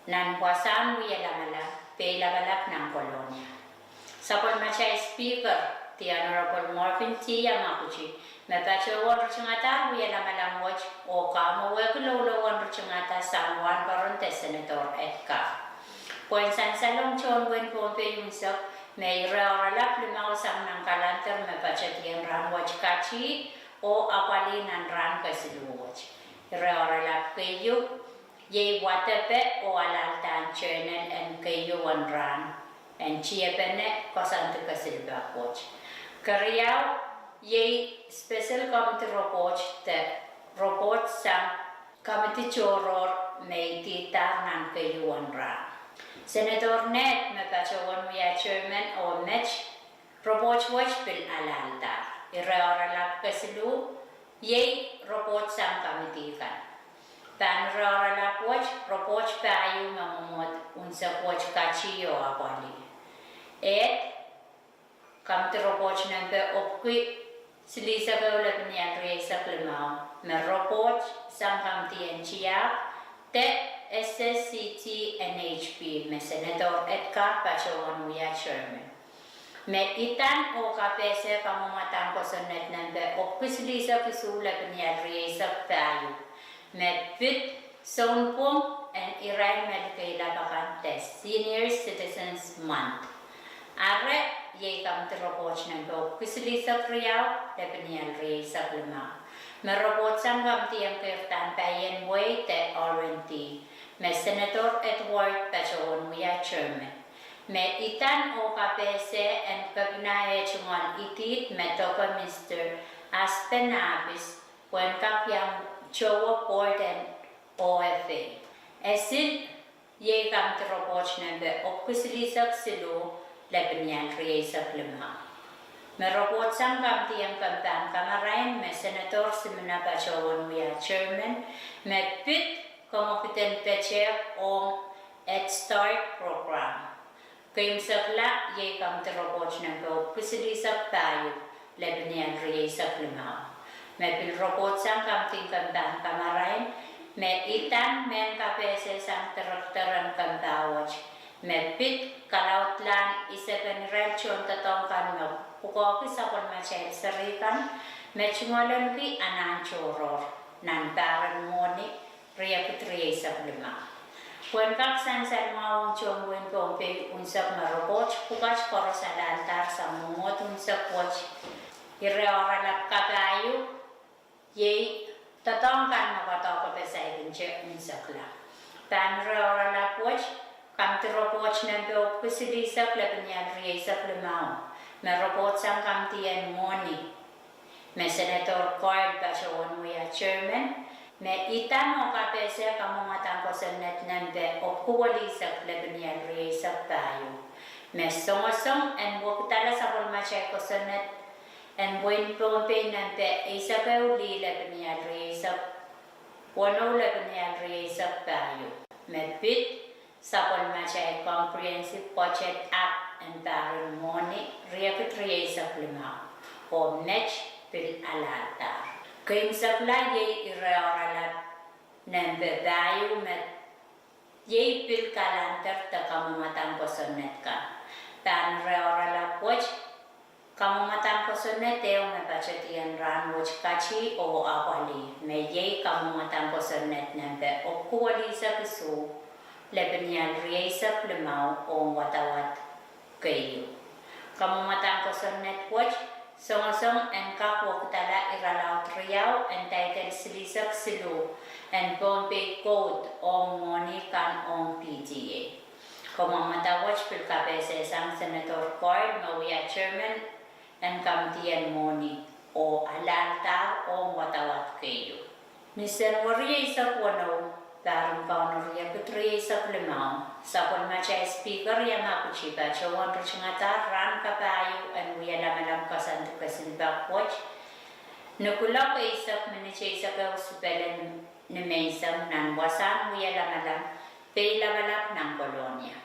nan wasahn wie lamalam Peilapalap nan Kolonia. Sapwellimatail Speaker, the Honorable Morvin T. Yamaguchi, me patohwan ritingada wie lamalam wet oh kamwowehki loulouen ritingada sang wahnpoaron de Senator Edgar. Pwehn sansalong tohn wehin Pohnpei unsek me ire oaralap limau sang nan calendar me patedien rahn wet kati oh apwalih nan rahn kesiluh wet. Ire oaralap keieu iei wadepe oh alahldahr journal en keieu en rahn en tiepene koasoandi kesilipek wet. Keriau iei special committee report de report sang kamidi tohrohr me idihdahr nan keieu en rahn. Senator Ned me patohwan wia chairman oh met, report wet pil alahldahr. Ire oaralap kesiluh iei report sang kamidi kan. Pahn ire oaralap wet report pahieu me mwomwohd unsek wet kati oh apwalih. Ed, kamidi report nempe epwiki silihsek ehu lepeni ahn rieisek limau me report sang kamidi en tiahk de S S C T N H P me Senator Edgar patohwan wia chairman. Me idan oh kapehse kamwomwadahn kosonned nempe epwiki silihsek isuh lepeni ahn rieisek pahieu me pid sounpwong en irail me likeilap akan de Senior Citizens Month. Are iei kamidi report nempe epwiki silihsek riau lepeni ahn rieisek limau me report sang kamidi en keirdahn paien wehi de R and D. me Senator Edward patohwan wia chairman, me idan oh kapehse en kepina eh tungoal idihd me Doctor Mister Aspen Ahpis, pwehn kak iang towe board en O F A. Esil, iei kamidi report nempe epwiki silihsek siluh, lepin ial rieisek limau. Me report sang kamidi en kempahn kamarain me Senator Simina patohwan wia chairman, me pid kemwekiden petehk ong Head Start program. Keimwsekla, iei kamidi report nempe epwiki silihsek pahieu, lepin ial rieisek limau. Me pil report sang kamidi en kempahn kamarain, me idan mehn kapehse sang director en kempah wet, me pid kalaudlahn isepen irail tohndoadoahk kan me pwukoahki sapwellimatail seri kan, me tungoalenki anahn tohrohr, nan pahr en mwohni, riekid rieisek limau. Pwehn kak sansal mwahu ong tohn wehin Pohnpei unsek me report pwukat koaros alahldahr sang mwomwohd unsek wet, ire oaralap kapahieu, iei doadoahk kan me koadoahke pesa ipinte unsekla. Pahn ire oaralap wet, kamidi report nempe epwiki silihsek, lepin ial rieisek limau, me report sang kamidi en mwohni, me Senator Coyle patohwan wia chairman, me idan oh kapehse kamwomwadang kosonned nempe epwiki welihsek, lepin ial rieisek pahieu, me songosong en wekidala sapwellimatail kosonned en wehin Pohnpei nempe eisek ehu lih, lepin ial rieisek weneu, lepin ial rieisek pahieu, me pid sapwellimatail Comprehensive Budget Act en pahr en mwohni, riekid rieisek limau, oh met pil alahldahr. Keimwsekla, iei ire oaralap nempe pahieu, me iei pil kalander de kamwomwadang kosonned kan. Pahn ire oaralap wet, kamwomwadang kosonned ehu me pahtedien rahn wet kati oh apwalih, me iei kamwomwadang kosonned nempe epwiki welihsek isuh, lepin ial rieisek limau, ong wadawad keieu. Kamwomwadang kosonned wet songosong en kak wekidala irelaud riau en title silihsek siluh en Pohnpei Code ong mwohni kan ong P T A. Kamwomwada wet pil kapehse sang Senator Coyle me wia chairman en kamidi en mwohni, oh alahldahr ong wadawad keieu. Ni Senweri eisek weneu, pahr en Kauno riekid rieisek limau, sapwellimatail Speaker Yamaguchi patohwan ritingadahr rahn kapahieu en wia lamalam koasoandi kesin pak wet, ni kuloak eisek minit eisek ehu sipele nimenseng nan wasahn wia lamalam, Peilapalap nan Kolonia.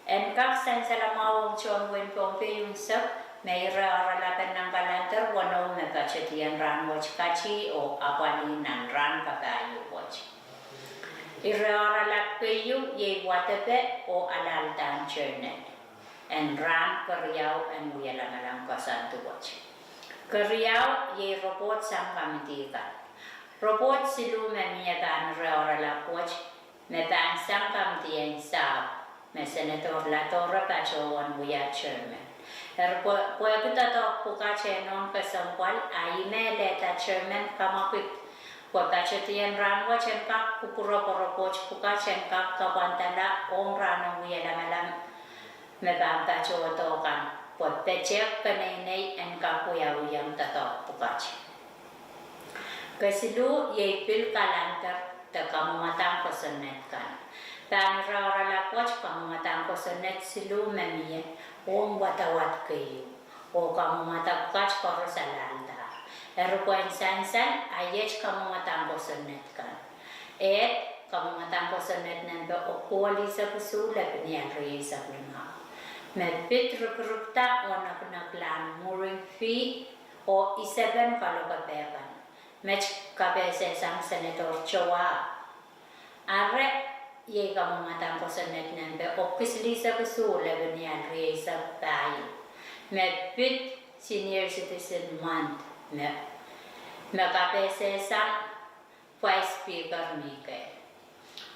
En kak sansal mwahu ong tohn wehin Pohnpei unsek, me ire oaralap en nan kalander weneu me pahtedien rahn wet kati oh apwalih nan rahn kapahieu wet. Ire oaralap keieu iei wadepe oh alahldahn journal en rahn keriau en wia lamalam koasoandi wet. Keriau, iei report sang kamidi kan. Report siluh me mie pahn ire oaralap wet, me pahn sang kamidi en sahpw, me Senator Ladora patohwan wia chairman. Eri pwe, pwehki doadoahk pwukat eh nohn kesempwal, a ihme lehda chairman kamwakid pwe pahtedien rahn wet en kak kupwure pwe report pwukat en kak kapwandala ong rahn en wia lamalam me pahn patohdo kan, pwe petehk keneinei en kak wiawihong doadoahk pwukat. Kesiluh iei pil kalander de kamwomwadang kosonned kan. Pahn ire oaralap wet kamwomwadang kosonned siluh me mie ong wadawad keieu, oh kamwomwada pwukat koaros alahldahr. Eri pwehn sansal, a iet kamwomwadang kosonned kan. Ehd, kamwomwadang kosonned nempe epwiki welihsek isuh, lepin ial rieisek limau, me pid rikirikda oh nekineklahn mooring fee oh isepen kalokepe kan, met kapehse sang Senator Choa. Eri, iei kamwomwadang kosonned nempe epwiki silihsek isuh, lepin ial rieisek pahieu, me pid Senior Citizen Month, me, me kapehse sang Vice Speaker Mike.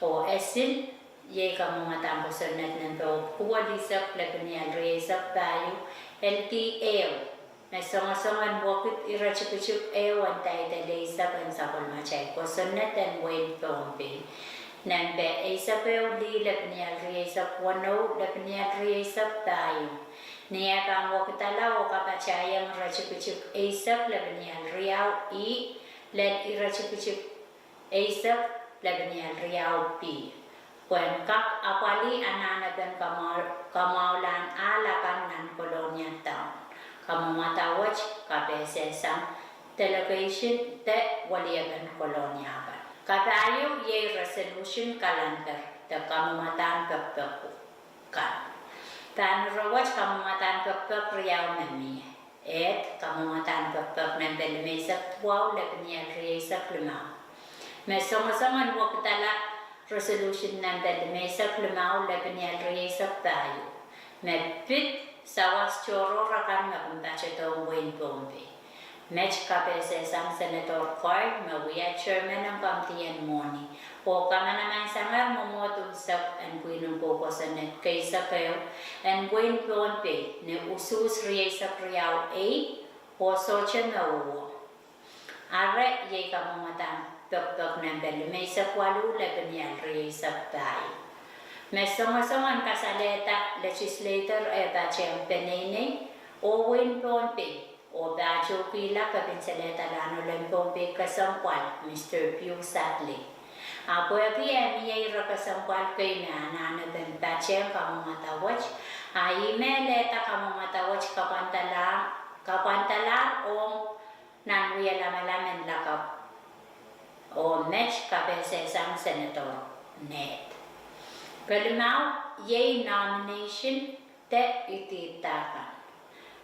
Oh esil, iei kamwomwadang kosonned nempe epwiki welihsek, lepin ial rieisek pahieu, L D A, me songosong en wekid ire tikitik ehu en title eisek en sapwellimatail kosonned en wehin Pohnpei. nempe eisek ehu lih lepenial rieisek weneu lepenial rieisek pahieu. Ni eh pahn wekidala oh kapatahieng iretikitik eisek lepenial riau ih lel iretikitik eisek lepenial riau pi, pwehn kak apwalih anahnepen kamwahu-, kamwahulahn ahl akan nan Kolonia Town. Kamwomwada wet kapehsehsang delegation de weliepen Kolonia kan. Kapahieu iei resolution kalender de kamwomwadahn pekpek kan. Pahn ire wet kamwomwadahn pekpek riau me mie. Ehd, kamwomwadahn pekpek nempe limeisek duwau lepenial rieisek limau. Me songosong en wekidala resolution nempe limeisek limau lepenial rieisek pahieu. Me pid sawas tohrohr akan me kin patohdohng wehin Pohnpei. Met kapehsehsang Senator Carl me wia chairman en komidi en mwohni, oh kamanamansangehr mwomwohd unsek en pwihn en kou kosonned keisek ehu en wehin Pohnpei ni usuhs rieisek riau ei oh sohte me uhwo. Are iei kamwomwadahn pekpek nempe limeisek waluh lepenial rieisek pahieu. Me songosong en kasalehda legislator eh patehng peneinei oh wehin Pohnpei oh patohkihla kepin salehdalahn ohlen Pohnpei kesempwal, Mister Pius Atlei. Ahpw pwehki eh mie ire kesempwal kei me anahnepen patehng kamwomwada wet, a email-ehda kamwomwada wet kapwandala-, kapwandalahr ong nan wie lamalam en lakapw, oh met kapehsehsang Senator Ned. Kelimau iei nomination de idihdahkan.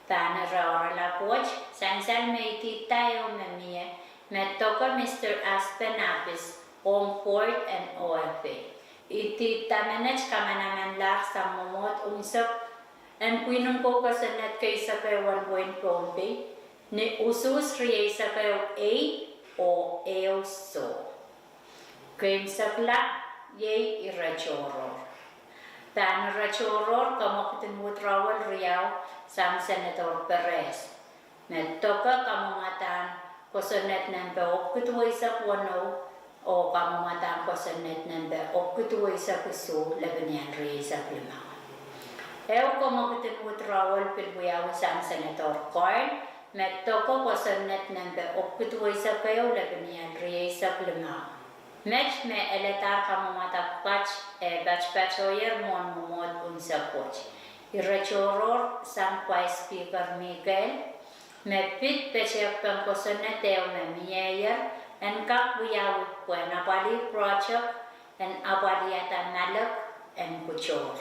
Pahn ire oaralap wet sansal me idihda ehu me mie, me doke Mister Aspen Apis ong board en O F A. Idihda menet kamanamanlahr sang mwomwohd unsek en pwihn en kou kosonned keisek ehu en wehin Pohnpei ni usuhs rieisek ehu ei oh ehu soh. Keimwsekla iei ire tohrohr. Pahn ire tohrohr kamwekid en withdrawal riau sang Senator Perez, me doke kamwomwadahn kosonned nempe epwiki duweisek weneu oh kamwomwadahn kosonned nempe epwiki duweisek isuh lepenial rieisek limau. Ehu kamwekid en withdrawal pil wiawi sang Senator Carl, me doke kosonned nempe epwiki duweisek ehu lepenial rieisek limau. Met me eladahr kamwomwada pwukat eh patopatohier mwohn mwomwohd unsek wet. Ire tohrohr sang Vice Speaker Mikel, me pid petehkpen kosonned ehu me mieier en kak wiawi pwehn apwalih project en apwaliada malek en kutohr.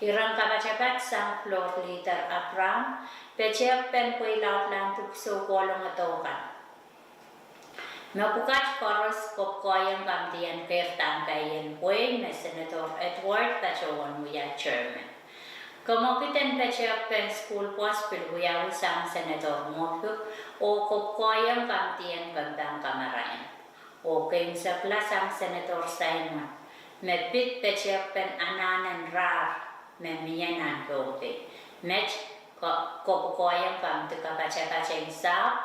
Iren kapatapat sang Floor Leader Abraham, petehkpen pweilaudlahn dipwisou kohlongedo kan. Me pwukat koaros kopwukoahieng komidi en keirdahn kaien pwein me Senator Edward patohwan wia chairman. Kamwekid en petehkpen school bus pil wiawi sang Senator Moffitt oh kopwukoahieng komidi en kempahn kamarain. Oh keimwsekla sang Senator Simon, me pid petehkpen anahn en rahr me mie nan Pohnpei. Met ko-, kopwukoahieng komidi kapatapat en sahpw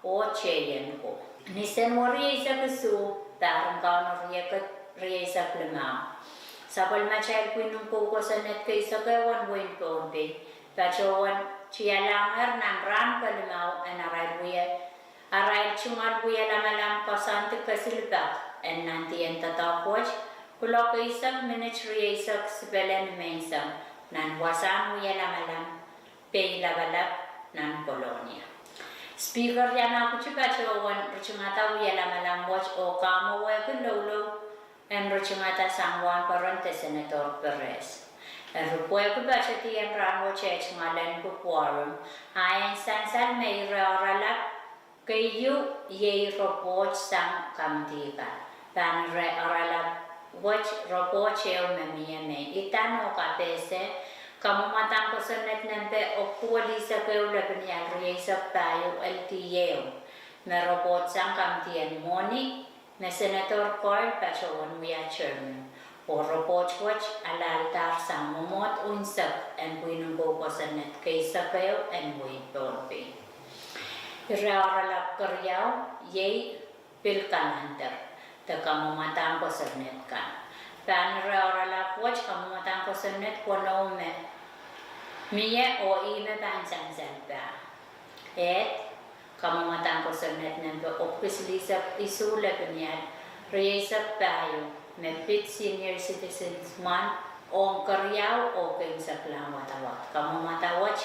oh tehieng ko. Ni Senweri eisek isuh, pahr en Kauno riekid rieisek limau, sapwellimatail pwihn en kou kosonned keisek ehu en wehin Pohnpei patohwan tialahngehr nan rahn kelimau en arail wie, arail tungoal wie lamalam koasoandi kesil pak en nandien doadoahk wet, kuloak eisek minit rieisek sipele nimenseng, nan wasahn wie lamalam Peilapalap nan Kolonia. Speaker Yamaguchi patohwan ritingada wie lamalam wet oh kamwowehki loulou en ritingada sang wahnpoaron de Senator Perez. Eri pwehki patedi en rahn wet eh tungoal en quorum, a en sansal me ire oaralap keieu iei report sang komidi kan. Pahn ire oaralap wet report ehu me mie me idan oh kapehse kamwomwadahn kosonned nempe epwiki duwelisek ehu lepenial rieisek pahieu L D A, me report sang komidi en mwohni, me Senator Carl patohwan wia chairman. Oh report wet aladahr sang mwomwohd unsek en pwihn en kou kosonned keisek ehu en wehin Pohnpei. Ire oaralap keriau iei pil kalender de kamwomwadahn kosonned kan. Pahn ire oaralap wet kamwomwdahn kosonned weneu me mie oh ih me pahn sansal pah. Ed, kamwomwdahn kosonned nempe epwiki silihsek isuh lepenial rieisek pahieu me pid senior citizens mwahl ong keriau oh keimwseklahn wadawad. Kamwomwada wet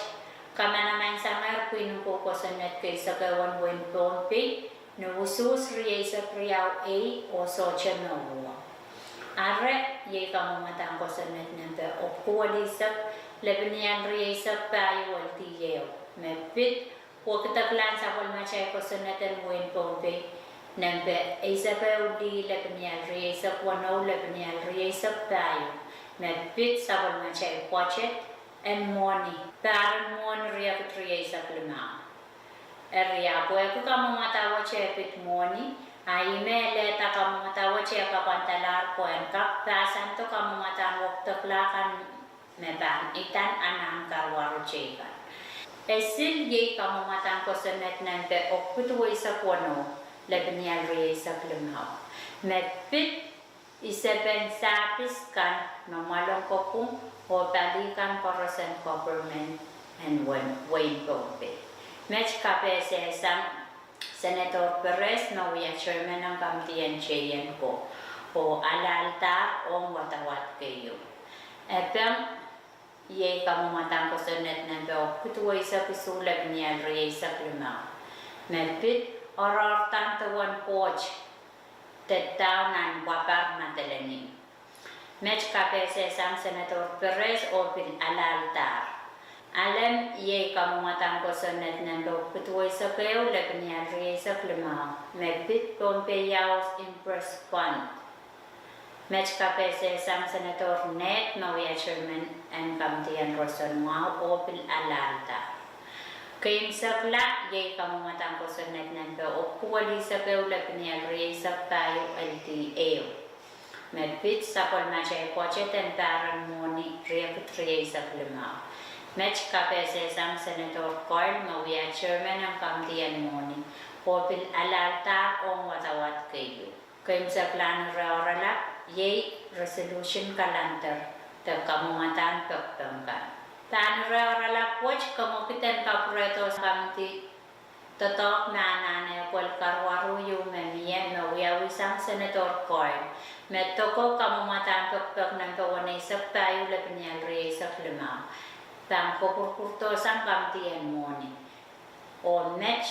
kamanamansangehr pwihn ong kosonned keisek ehu en wehin Pohnpei ni usuhs rieisek riau ei oh sohte me uhwong. Ire iei kamwomwdahn kosonned nempe epwiki silihsek lepenial rieisek pahieu L D A me pid wekideklahn sapwellimatail kosonned en wehin Pohnpei nempe eisek ehu lih lepenial rieisek weneu lepenial rieisek pahieu me pid sapwellimatail budget en mwohni, pahr en mwohni riekid rieisek limau. Eri ahpw pwehki kamwomwada wet e pid mwohni, a ih me e lehda kamwomwada wet e kapwandalahr pwe en kak pahsando kamwomwdahn wekidekla kan me pahn idan anahn karuwaru teikan. Esil iei kamwomwdahn kosonned nempe epwiki duweisek weneu lepenial rieisek limau me pid isepen sahpis kan me mwahl ong kopwung oh pali kan koaros en government en wehin Pohnpei. Met kapehsehsang Senator Perez me wia chairman en kamidi en J N ko oh alahldahro ong wadawad keieu. E peng iei kamwomwdahn kosonned nempe epwiki duweisek isuh lepenial rieisek limau me pid oaroahdahn dewen Koht de daun nan Wapar Madolenihmw. Met kapehsehsang Senator Perez oh pil alahldahro. Alen iei kamwomwdahn kosonned nempe epwiki duweisek ehu lepenial rieisek limau me pid Pohnpei House Imprest Fund. Met kapehsehsang Senator Ned me wia chairman en kamidi en roson mwahu oh pil alahldahro. Keimwsekla iei kamwomwdahn kosonned nempe epwiki silihsek ehu lepenial rieisek pahieu L D A me pid sapwellimatail budget en pahr en mwohni riekid rieisek limau. Met kapehsehsang Senator Koil me wia chairman en kamidi en mwohni oh pil alahldahro ong wadawad keieu. Keimwseklahn ire oaralap iei resolution kalender de kamwomwdahn pekipek kan. Pahn ire oaralap wet komw kak en kapwurehdo kamidi doadoahk me anahne pwel karuwaru ieu me mie me wiawisang Senator Koil me doko kamwomwdahn pekipek nempe weneisek pahieu lepenial rieisek limau pahn kopwurupwurdohsang kamidi en mwohni oh met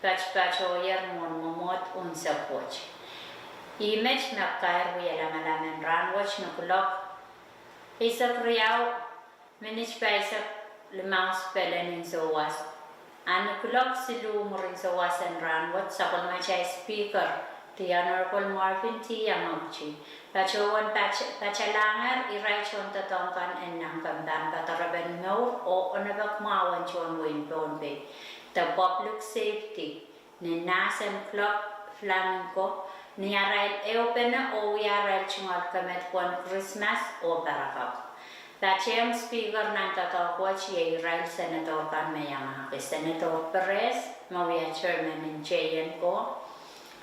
patpatohier mwohn mwomwohd unsek wet. Ih met me kair wie lamalam en rahnwet ni kuloak eisek riau minit pahisek limau sipelen ni souwas, a ni kuloak siluh mwurin souwas en rahnwet sapwellimatail Speaker, the Honorable Marvin T. Yamaguchi, patohwan pat-, patalahngehr irail tohndoadoahk kan en nan komw pahn poadorepen mour oh onopek mwahu en tohn wehin Pohnpei de public safety ni nahs en Club Flamingo ni arail ehupene oh wia arail tungoal kemedewe en Krismas oh parakapw. Patehng Speaker nan doadoahk wet iei irail Senator kan me iangahki Senator Perez me wia chairman en J N ko,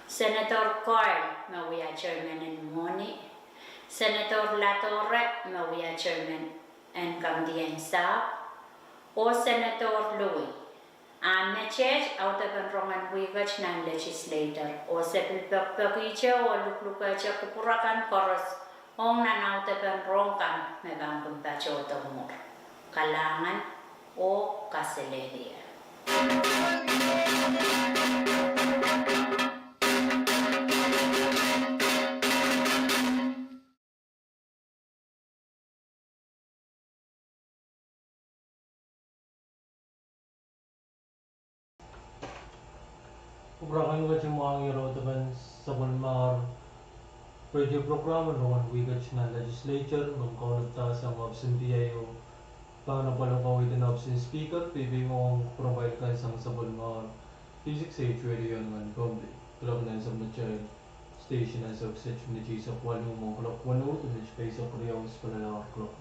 Senator Koil me wia chairman en mwohni, Senator Latore me wia chairman en kamidi en sahpw, oh Senator Louis. A meteht audepen rongen wihket nan legislature oh se pil pekipekihte oh luklukehte kupwur akan koaros ong nan audepen rohng kan me pahn kin patohdo mwuhr. Kalahngan oh kaselehlie. Kupwur akan wet, mwahngih audepen sapwellimomwi radio program en rongen wihket nan legislature, me kaunopdahsang ohpis en P I O, pahn apwal en kaweid en ohpis en Speaker, peipeimwong kupwuramwail kan sang sapwellimomwi P six H radio nan Pohnpei. Kuloak nan sapwellimatail station ansou kiset minit eisek waluh mwohn kuloak weneu de minit pahisek riau sipelel ahr kuloak.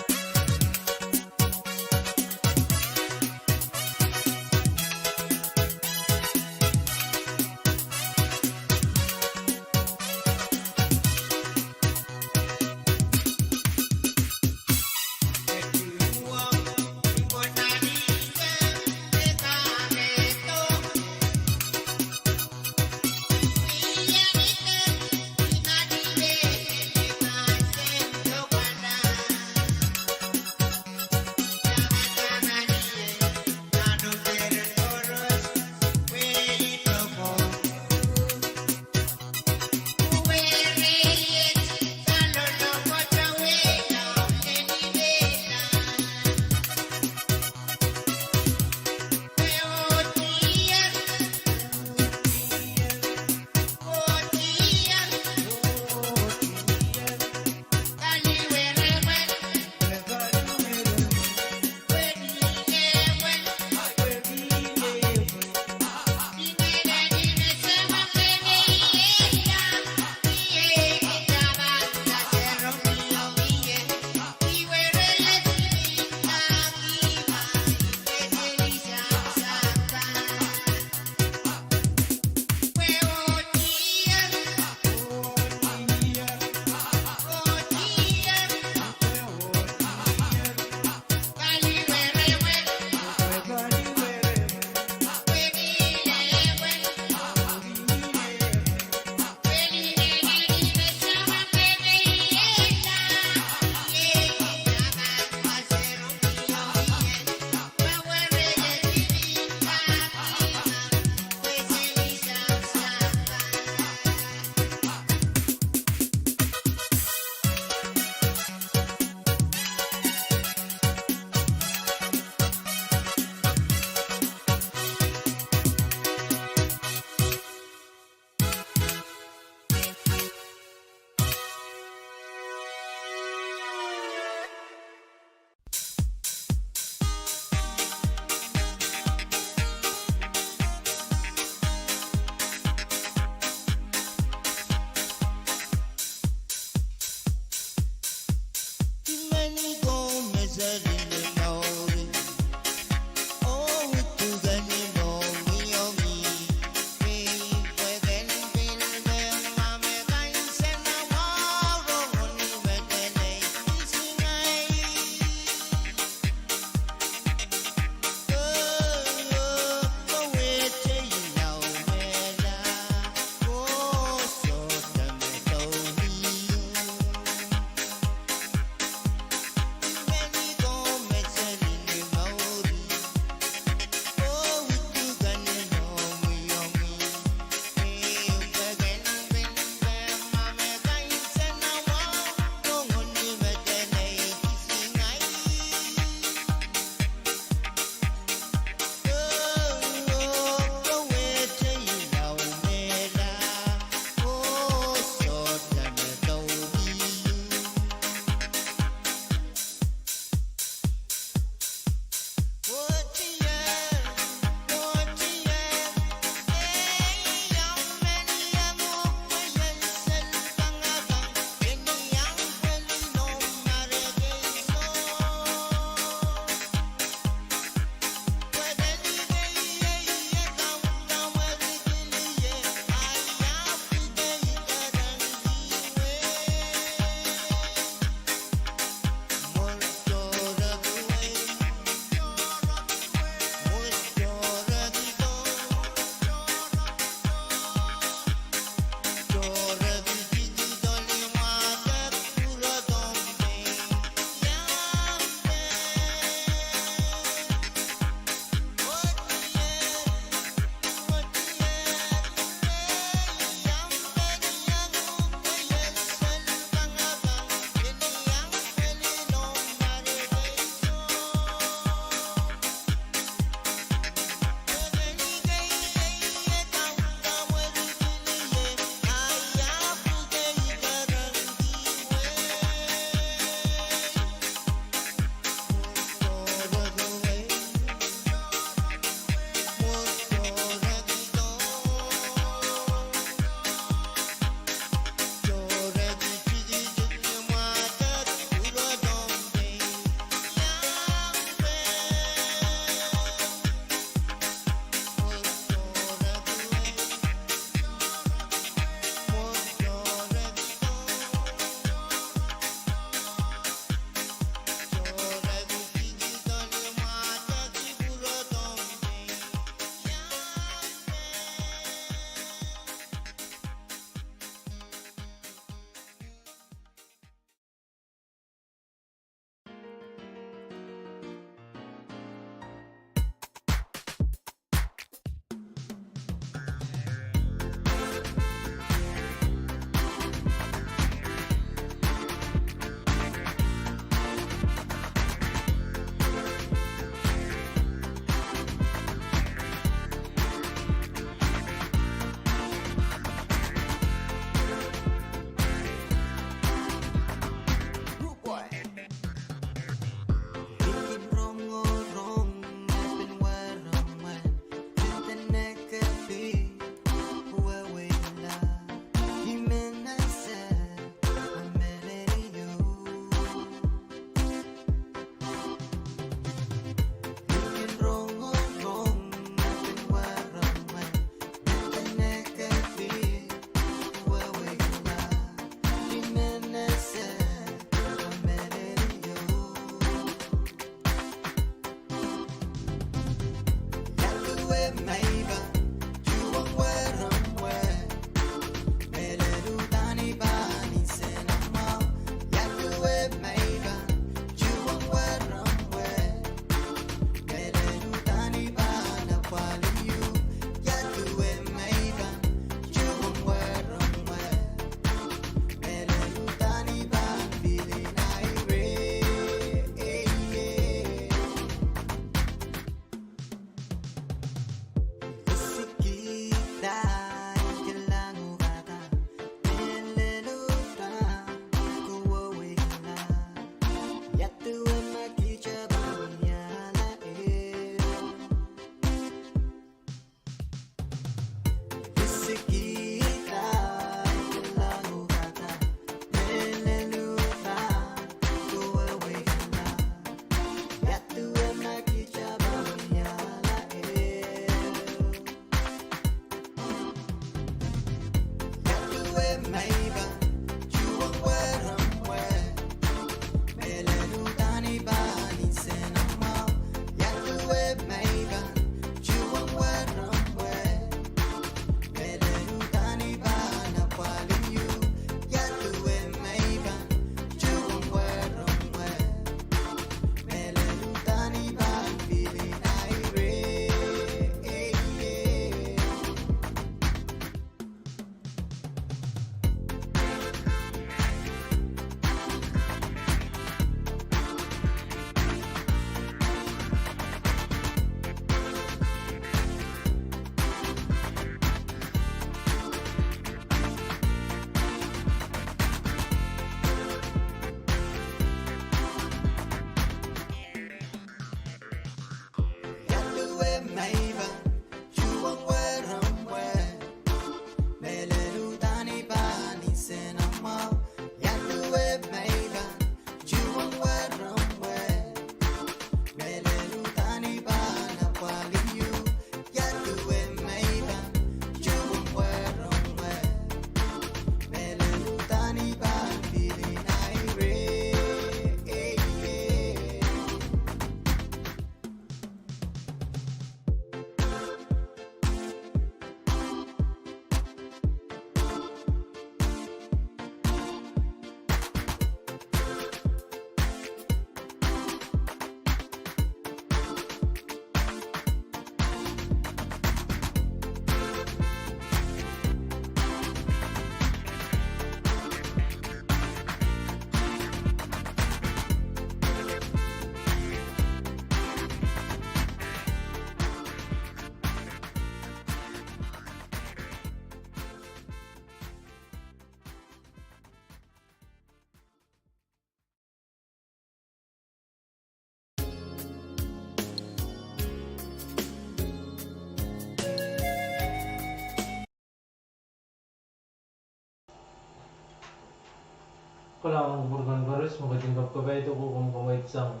Kalahngan en kupwur kan koaros, me ketin kapkapai doadoahk komw kamwaid sang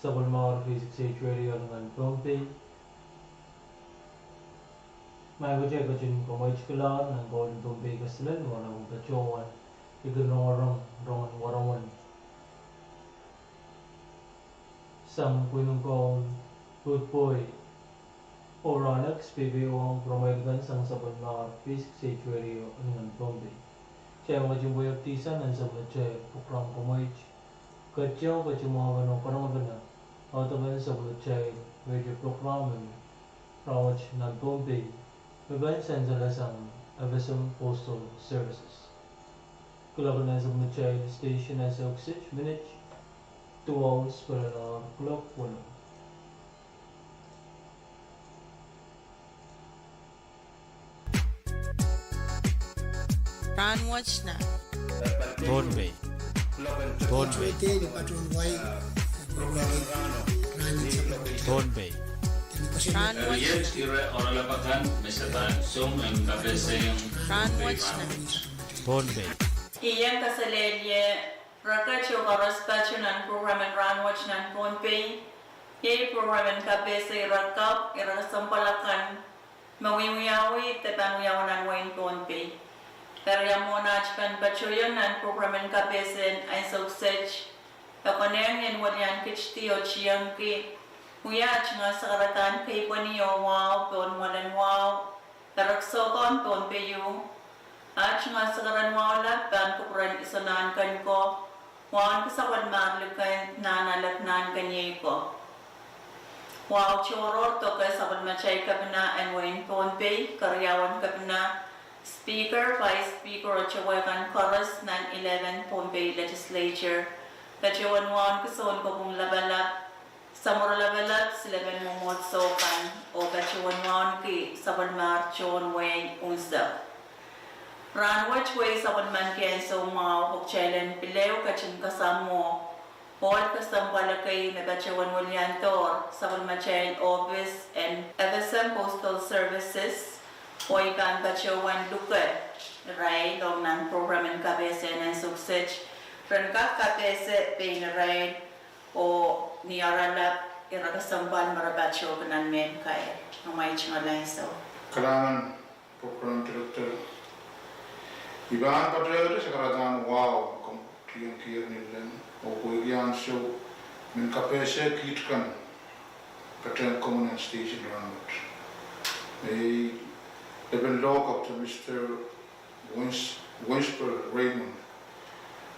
sapwellimomwi Three sixty-eight Radio nan Pohnpei. Ma I ketin kamwaid kalahngan nan kaun Pohnpei kaselel, mwohn ahmw patohwan likin rongorong, rongen warohng sang pwihn en kaun Pohnpei. Oron X P P ong pwuromweiki kan sang sapwellimomwi Three sixty-eight Radio nan Pohnpei. Kitail ketin pweiek dihsang nan sapwellimatail pwuhkram kamwaid. Kitail ketin mwahngih oh karonge pene audepen sapwellimatail radio pwuhkram en rahnwet nan Pohnpei, me pahn sansal sang F S M Postal Services. Kuloak nan sapwellimatail station ansou kiset minit duwau spelala kuloak weneu. Rahnwet nan Pohnpei. Pohnpei. Pohnpei. Rahnwet nan Pohnpei. Ien kaselehlie reket oh koaros patohwan nan pwuhkram en Rahnwet nan Pohnpei. Iei pwuhkram en kapehse ire kapw, ire kesempwal akan me wiewiawi de pahn wiawi nan wehin Pohnpei. Eri ia mwohn aht pahn patohieng nan pwuhkram en kapehse ansou kiset, e konehng en welian kitidi oh tiengki Wia aht tungoal sakaradahn keipweni oh wahu pohn mwoalen wahu, erekiso kan pohn peieu. Aht tungoal sakaradahn wahu lap pahn kupwuren Isolahn Kenko, wahu en Sapwellimahr Likin, Nahnalek, Nahnkeniei ko. Wahu tohrohr doke sapwellimatail kepina en wehin Pohnpei, keriaun kepina, Speaker, Vice Speaker oh towe kan koaros nan eleven Pohnpei Legislature. Patohwan wahu en Kisoun Kopwung Lapalap, Samworo Lapalap, Silepen Mwomwohdiso kan, oh patohwan wahu en ki sapwellimahr tohn wehi unsek. Rahnwet wehi sapwellimaniki ansou mwahu, pwe kitail en pil ehu ketin kasamwo ohl kesempwal ekei me patohwan weliandohr sapwellimatail ohpis en F S M Postal Services, oh I pahn patohwan luke irail ong nan program en kapehse nan ansou kiset, ren kak kapehse pein irail, oh ni oaralap ire kesempwal me re patohki nan mehn kair. Amwail tungoal ansou. Kalahngan, Program Director. I pahn patehng sakaradahn wahu komw tiengkier ni leng, oh pwehki ansou men kapehse kiht kan patehng komwi nan station rahnwet. Me lepin lokok de Mister Wins-, Winsper Raymond,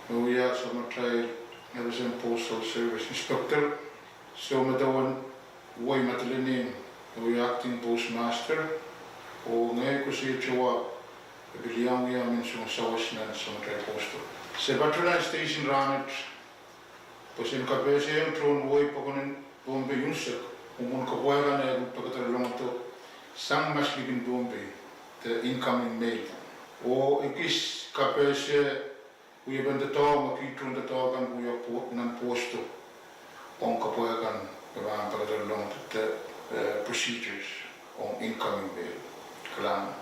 me wia sapwellimatail F S M Postal Service Inspector, soumedewen wehi Madolenihmw, me wia Acting Postmaster, oh ngehi Kosie Tewahp, me pil iang wia mehn sounsawas nan sapwellimatail Postal. Se patohwan nan station rahnwet pwe sen kapehsehiong tohn wehi pokon en Pohnpei unsek, mwomwen kepwe kan en pekeder longodo sang maslikin Pohnpei, de incoming mail. Oh ekis kapehse wiepen doadoahk me kiht tohn doadoahk kan wia po-, nan Postal ong kepwe kan me pahn pekeder longodo, de, eh, procedures ong incoming mail. Kalahngan.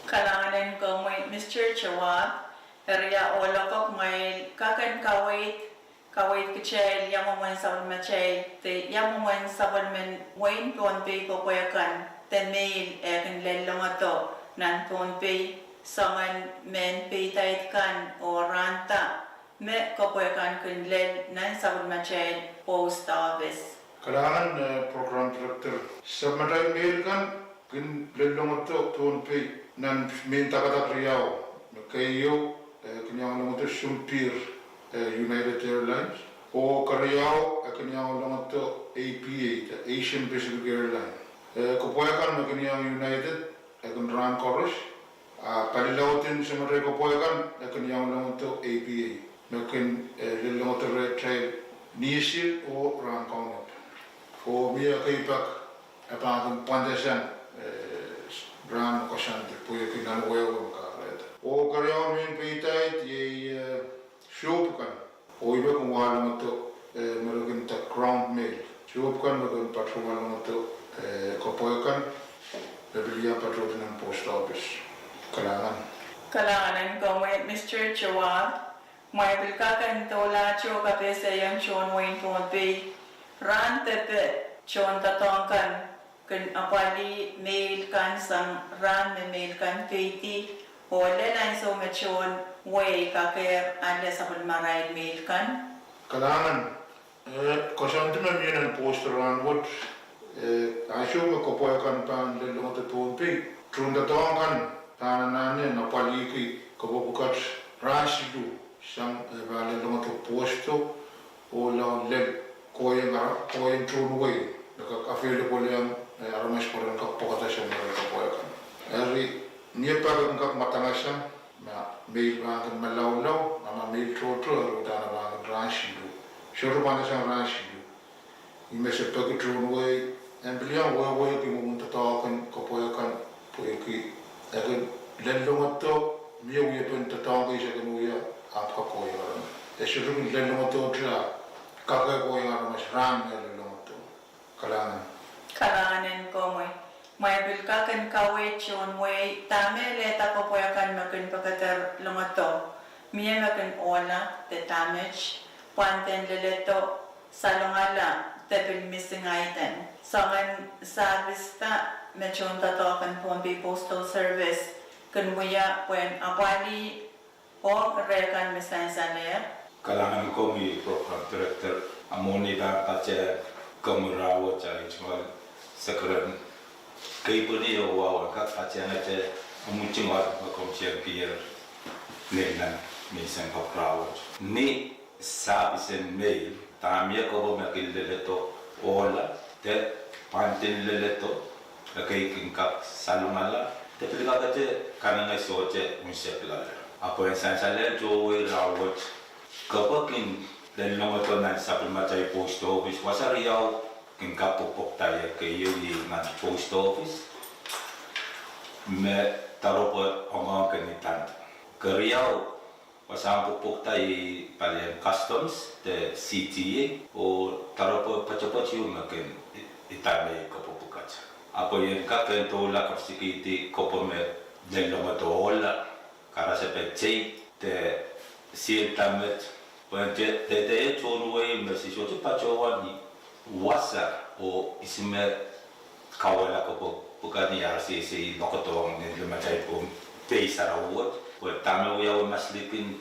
Kalahngan en komwi, Mister Tewahp. Eri a ohloko kumwail kak en kaweid, kaweid kitail ia mwomwen sapwellimatail, de ia mwomwen sapwellimen wehin Pohnpei kepwe kan, de mail e kin lel longodo nan Pohnpei, soangen mehn peidaid kan oh rahnwet me kepwe kan kin lel nan sapwellimatail Post Office. Kalahngan, eh, Program Director. Sapwellimatail mail kan kin lel longodo Pohnpei nan mehn dakadak riau, me keieu, eh, kin iang longodo sounpihr, eh, United Airlines, oh keriau, eh, kin iang longodo A P A, de Asian Pacific Airlines. Eh, kepwe kan me kin iang United, eh, kin rahn koaros, a palilaud en sapwellimatail kepwe kan, eh, kin iang longodo A P A, me kin, eh, lel longodo rehtail ni isil oh rahn kaunop. Oh mie ekei pak, eh, pahn kin pwandasang, eh, rahn koasoandi pwehki nan wehwe me kahrehda. Oh keriaun mehn peidaid iei, eh, sohp kan. Oh ih me kin wa longodo, eh, me re kin nda ground mail. Sohp kan me kin patohwan wa longodo, eh, kepwe kan, me pil iang patohdi nan Post Office. Kalahngan. Kalahngan en komwi, Mister Tewahp. Kumwail pil kak en dohlahte kapehsehiong tohn wehin Pohnpei, rahn depe tohn doadoahk kan kin apwalih mail kan sang rahn me mail kan peidi, oh lel ansou me tohn wehi kakehr ale sapwellimarail mail kan. Kalahngan, eh, koasoandi me mie nan Post rahnwet, eh, ansou me kepwe kan pahn lel longodo Pohnpei, tohn doadoahk kan pahn anahne apwalihki kepwe pwukat rahn siluh sang, eh, pahn lel longodo Post oh lao lel kohieng ara-, kohieng tohn wehi, me kak available iang, eh, aramas pwuren kak pwekada sang me re kepwe kan. Eri, mie pak en kak mwadangasa, ma mail pahn kin malaulau, ma mail tohto, eri uhdahn pahn kin rahn siluh. Sohte pwandasang rahn siluh. Ih me se peki tohn wehi, en pil iang wehwehki mwomwen doadoahk en kepwe kan, pwehki e kin lel longodo, mie wiepen doadoahk eisek en wia, ahpw kak kohieng aramas. E sohte kin lel longodo te, kak kohieng aramas rahn me lel longodo. Kalahngan. Kalahngan en komwi. Kumwail pil kak en kaweid tohn wehi, dahme lelehda kepwe kan me kin pekeder longodo. Mie me kin ohla, de damage, pwanden leledo, salongala, de pil missing item. Soangen service da me tohn doadoahk en Pohnpei Postal Service kin wia pwehn apwalih ong reh kan me sansalehr. Kalahngan en komwi Program Director, a mwohni pahn patehng Komwi rahnwet, ahi tungoal sekeren keipweni oh wahu en kak patehngete omwi tungoal me komw tiengkier ni nan menseng kak rahnwet. Ni sahpisen mail, dahme mie kopwe me kin leledo ohla, de pwandin leledo, ekei kin kak salongala, de pil kakete kanengesohte unsek loale. Ahpw en sansal en tohwei rahnwet, kopwe kin lellongodo nan sapwellimatail post office wasa riau, kin kak pwokpwokda ieu, keieu iei nan post office me doaropwe ong ong kin idanda. Keriau, wasahn pwokpwokda iei palien customs de C T A, oh doaropwe patopato me kin idanda iei kopwe pwukat. Ahpw ien kak kin doula koasoiahkihdi kopwe me lellongodo ohla, karasepe tei, de sieldahn met, pwehn dehdehie tohn wehi me se sohte patohwan ni wasa oh ihs me kawehla kopwe pwukat ni ar sehse lokodohng ni limatail Pohnpei sarawi wet, pwe dahme wiawi maslikin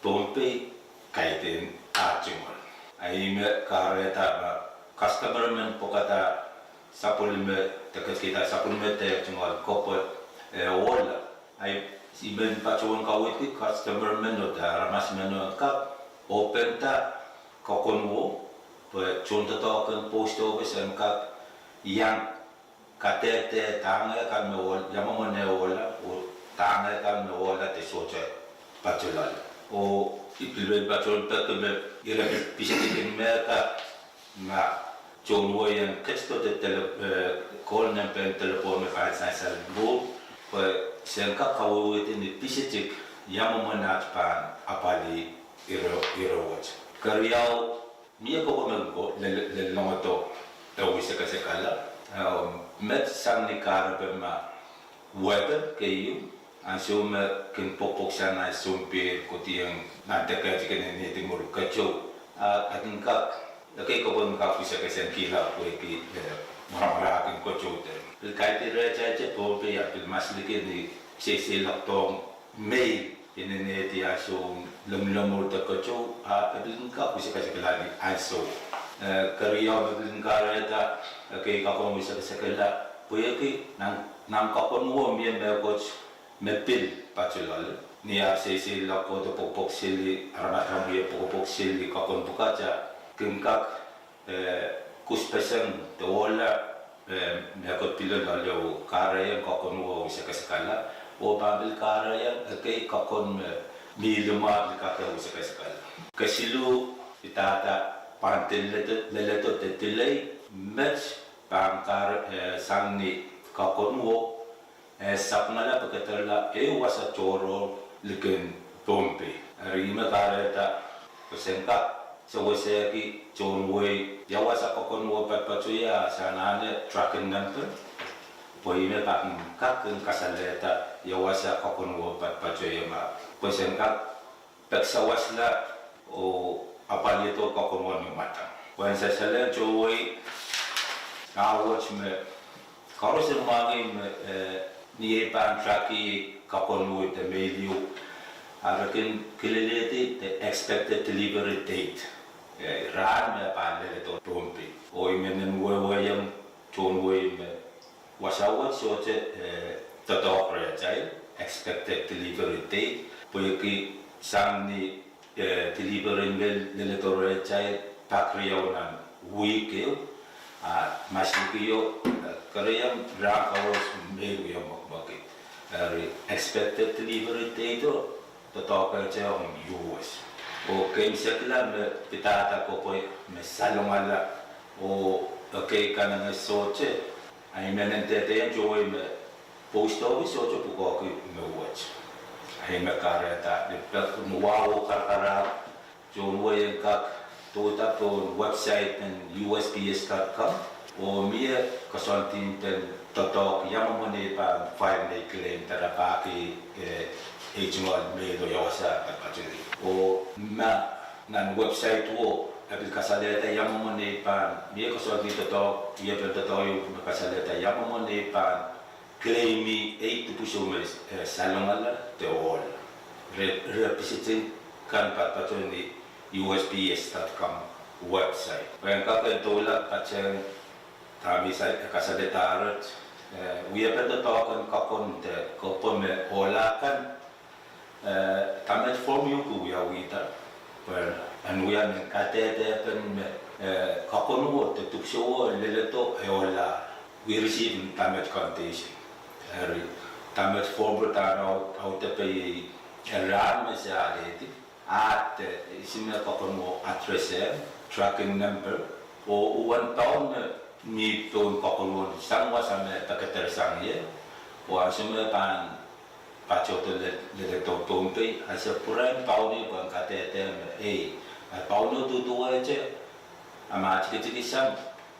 Pohnpei kaidehn ah tungoal. Ahi me kahrehda ma customer men pwukada sapwellime, de ketikihda sapwellime de tungoal kopwe, eh, ohla, ahi, I men patohwan kaweidki customer men oh de aramas men en kak openda kakonwo, pwe tohndoadoahk kin post office en kak iang kadehde dahme kan me ohl-, ia mwomwen eh ohla, oh dahme kan me ohla de sohte patohlahng. Oh I pil patohwan peki me ire pil pisedikin me kak ma tohn wehi en ketido de tele-, eh, call nempe en telephone me pahn sansal mour, pwe sen kak kawehwehdi ni pisedik ia mwomwen aht pahn apwalih ire, ire wet. Keriau, mie kopwe me ko-, le-, le-, lellongodo eh wisekesekala, eh, met sang ni kahrepe ma weapon keieu, ansou me kin pwokpwoksang nan sounpei kohdihong nan deke tikin en nehdi mwuri keteu. Ah, e kin kak, ekei kopwe kin kak wisekeseng kihla pwehki, eh, mwaramwara kin keteu de. Pil kaidehn rehtail te Pohnpei ah pil maslikin ni sehse lokodohng mail, inenehdi ansou lemwulemwur de keteu, ah, e pil kin kak wisekesekala ni ansou. Eh, keriau me pil kin kahrehda ekei kakon wisekesekala, pwehki nan, nan kakonwo mie mehkot me pil patohlahng. Ni ar sehse lokodo pwokpwokseli, aramas me wie pwokpwokseli kakon pwukat ah, kin kak, eh, kuspeseng de ohla, eh, mehkot pil loale oh kahrehiong kakonwo wisekesekala, oh pahn pil kahrehiong ekei kakon me mi limwahn pil kak wisekesekala. Kesiluh, pidada pwandin leledo, leledo de delay, met pahn kar-, eh, sang ni kakonwo eh sapwungala pwe kederla ehu wasa tohrohr likin Pohnpei. Eri ih me kahrehda pwe sen kak sewesehki tohn wehi ia wasa kakonwo patopato ie, sang anahne tracking number, pwe ih me pahn kak kin kasalehda ia wasa kakonwo patopato ie ma pwe sen kak peki sawasla oh apwalihdo kakonwo ni mwadang. Pwe en sansal en tohwei rahnwet me koaros en mwahngih me, eh, ni ei pahn track-i kakonwo de mail ieu, ah, re kin kilelehdi the expected delivery date, eh, rahn me pahn leledo Pohnpei. Oh I men en wehwehki tohn wehi me wasa wet sohte, eh, doadoahk rehtail expected delivery date, pwehki sang ni, eh, delivery me leledo rehtail pak riau nan wihk ehu, ah, maslikio, eh, keriau rahn koaros me wia mwekmwekid. Eri expected delivery date o doadoahk rehtail ong U S. Oh keimwseklahn me pidada kopwe me salongala oh ekei kanengesohte, ahi men en dehdehng tohwei me post office sohte pwukoahki me wet. Ahi me kahrehda ni pek ni wahu karakarahk, tohn wehi en kak dohda pohn website en U S P S dot com, oh mie koasoandi en doadoahk ia mwomwen ei pahn file nei claim de rapahki, eh, ei tungoal mail o ia wasa patopato ie. Oh ma nan website wo e pil kasalehda ia mwomwen ei pahn, mie koasoandi doadoahk, ie pahn doadoahk ieu me kasalehda ia mwomwen ei pahn claim-i ei dipwisou me, eh, salongala de ohla. Re, re piseding kan patopato ni U S P S dot com website. website. Pwehn kak en doula patehng dahme I kasalehda ret, eh, wiepe doadoahk en kakon de kohpo me ohla kan, eh, dahme form ieu kin wiawihda, pwe en wia mehn kadehdepen me, eh, kakono de dipwisou leledo e ohla, we receive dahme condition. Eri, dahme form pwe dahme audepe iei, eh, rahn me se alehdi. Ahte, eh, ihs me kakono address, eh, tracking number, oh uwen paun me mi pohn kakono sang wasa me pekedersang ie, oh ansou me pahn patohdo le-, leledo Pohnpei, a se pwurehng paun ie pwehn kadehde me, ei, a paun o duduwehte, a ma tikitikisang,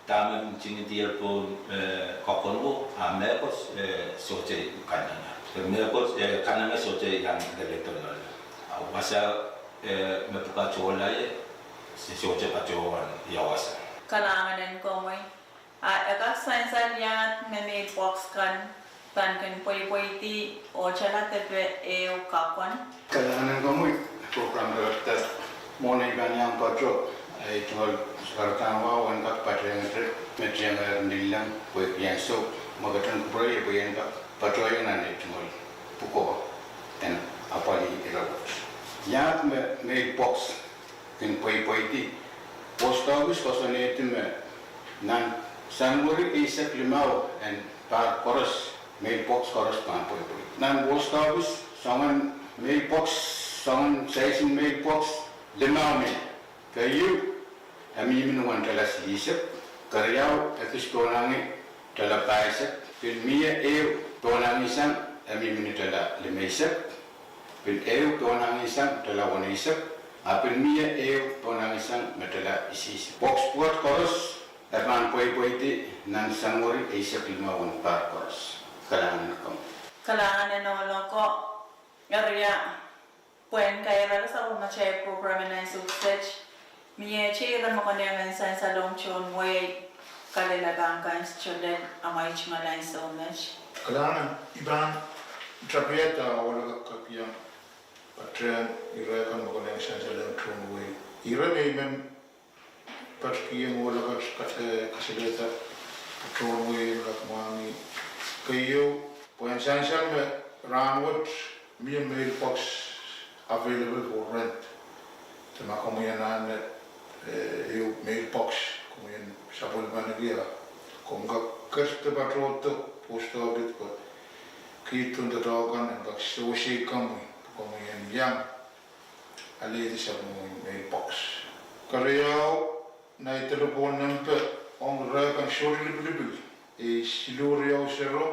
dahme ntingdier pohn, eh, kakono, a mehkot, eh, sohte kanenga. Mehkot, eh, kanenga sohte iang leledo loale. A wasa, eh, me pwukat ohla ie, se sohte patohwan ia wasa. Kalahngan en komwi. A e kak sansal iahd me mailbox kan pahn kin pweipweidi oh tala depe ehu kakon? Kalahngan en komwi, program director. Mwohn ei pahn iang patoh, ei tungoal sarawi kan wa wen kak patehngete me tiengehr nileng pwe I ansou me ketin kupwurei pwe I en kak patohieng nan ei tungoal pwukoa en apwalih ire wet. Iahd me mailbox kin pweipweidi? Post office koasoanehdi me nan sanweri eisek limau en pahr koaros, mailbox koaros pahn pweipweidi. Nan post office soangen mailbox, soangen saisin mailbox limau me. Keieu, e mihmi ni wen tala silihsek. Keriau, e kis pohnangi tala pahisek. Pil mie ehu pohnangi sang, e mihmi ni tala limeisek. Pil ehu pohnangi sang tala weneisek. A pil mie ehu pohnangi sang me tala isihsek. Box pwukat koaros e pahn pweipweidi nan sanweri eisek limau en pahr koaros. Kalahngan en komwi. Kalahngan en ohl oko. Eri, pwehn kairada sapwellimatail program en ansou kiset, mie ire me konehng en sansalong tohn wehi, kalelapak kan, tohnleng, amwail tungoal ansou met. Kalahngan, I pahn tapiada ohl oko, kaping, patehng ire kan me konehng sansalong tohn wehi. Ire me I men patohwan ohl oko, eh, kasalehda tohn wehi, me kak mwahngih. Keieu, pwehn sansal me rahnwet mie mailbox available for rent. De ma komwi anahne, eh, ehu mailbox, komwi en sapwellimaniki, komw kak ket de patohdo post office pwe kiht en doadoahk kan en kak sewesei komwi, komwi en iang alehdi sapwellimomwi mailbox. Keriau, nai telephone number ong ire kan sohte lipilipil, ehu siluh riau sero,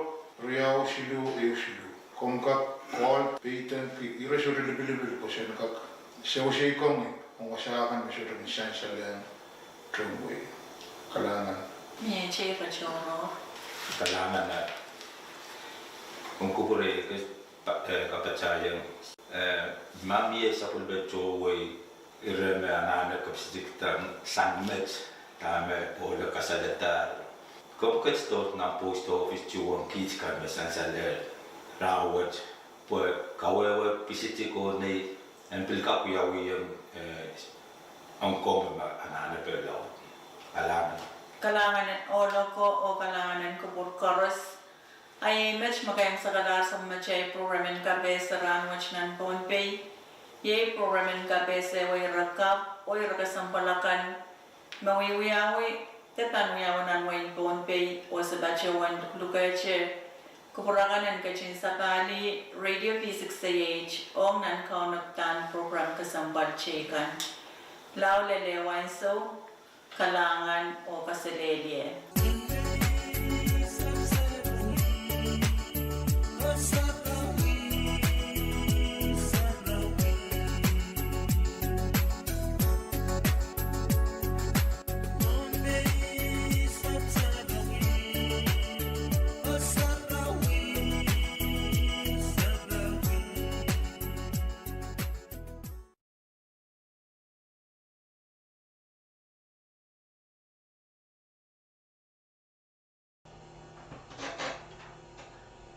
riau siluh ehu siluh. Komw kak call peidengki ire sohte lipilipil pwe sen kak sewesei komwi ong wasa kan me sohte kin sansalehng tohn wehi. Kalahngan. Mie ire tohrohr. Kalahngan, eh, ong kupwure ke pa-, eh, kapatahieng. Eh, ma mie sapwellime tohn wehi, ire me anahne kepisikda sang met, dahme ohl kasalehda. Komw ketido nan post office tuhwong kiht kan me sansalehr rahnwet, pwe kawehwe pisik oh nei en pil kak wiawihong, eh, ong komwi ma anahne pil laud. Kalahngan. Kalahngan en ohl oko oh kalahngan en kupwur koaros. A iei met me kin sakalahr sapwellimatail program en kapehse rahnwet nan Pohnpei. Iei program en kapehse wehi ire kapw oh ire kesempwal akan me wiewiawi de pahn wiawi nan wehin Pohnpei oh se patohwan lukelukehte kupwur akan en ketin sapahlih Radio V six A H ong nan kaunopadahn program kesempwal teikan. Lao lel ansou, kalahngan oh kaselehlie.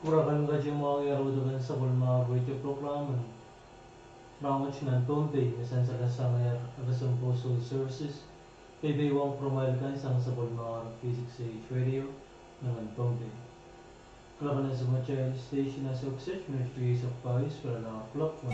Kupwur akan, katiamwahki ire wet kan sapwellimomwi radio program en rahnwet nan Pohnpei me sansalehr sang F S M Postal Services. Peipein wong program kan sang sapwellimatail P six H Radio, nanpwungen Pohnpei. Kalahngan en atail station, atail station, me pil eisek pahs pil klok won.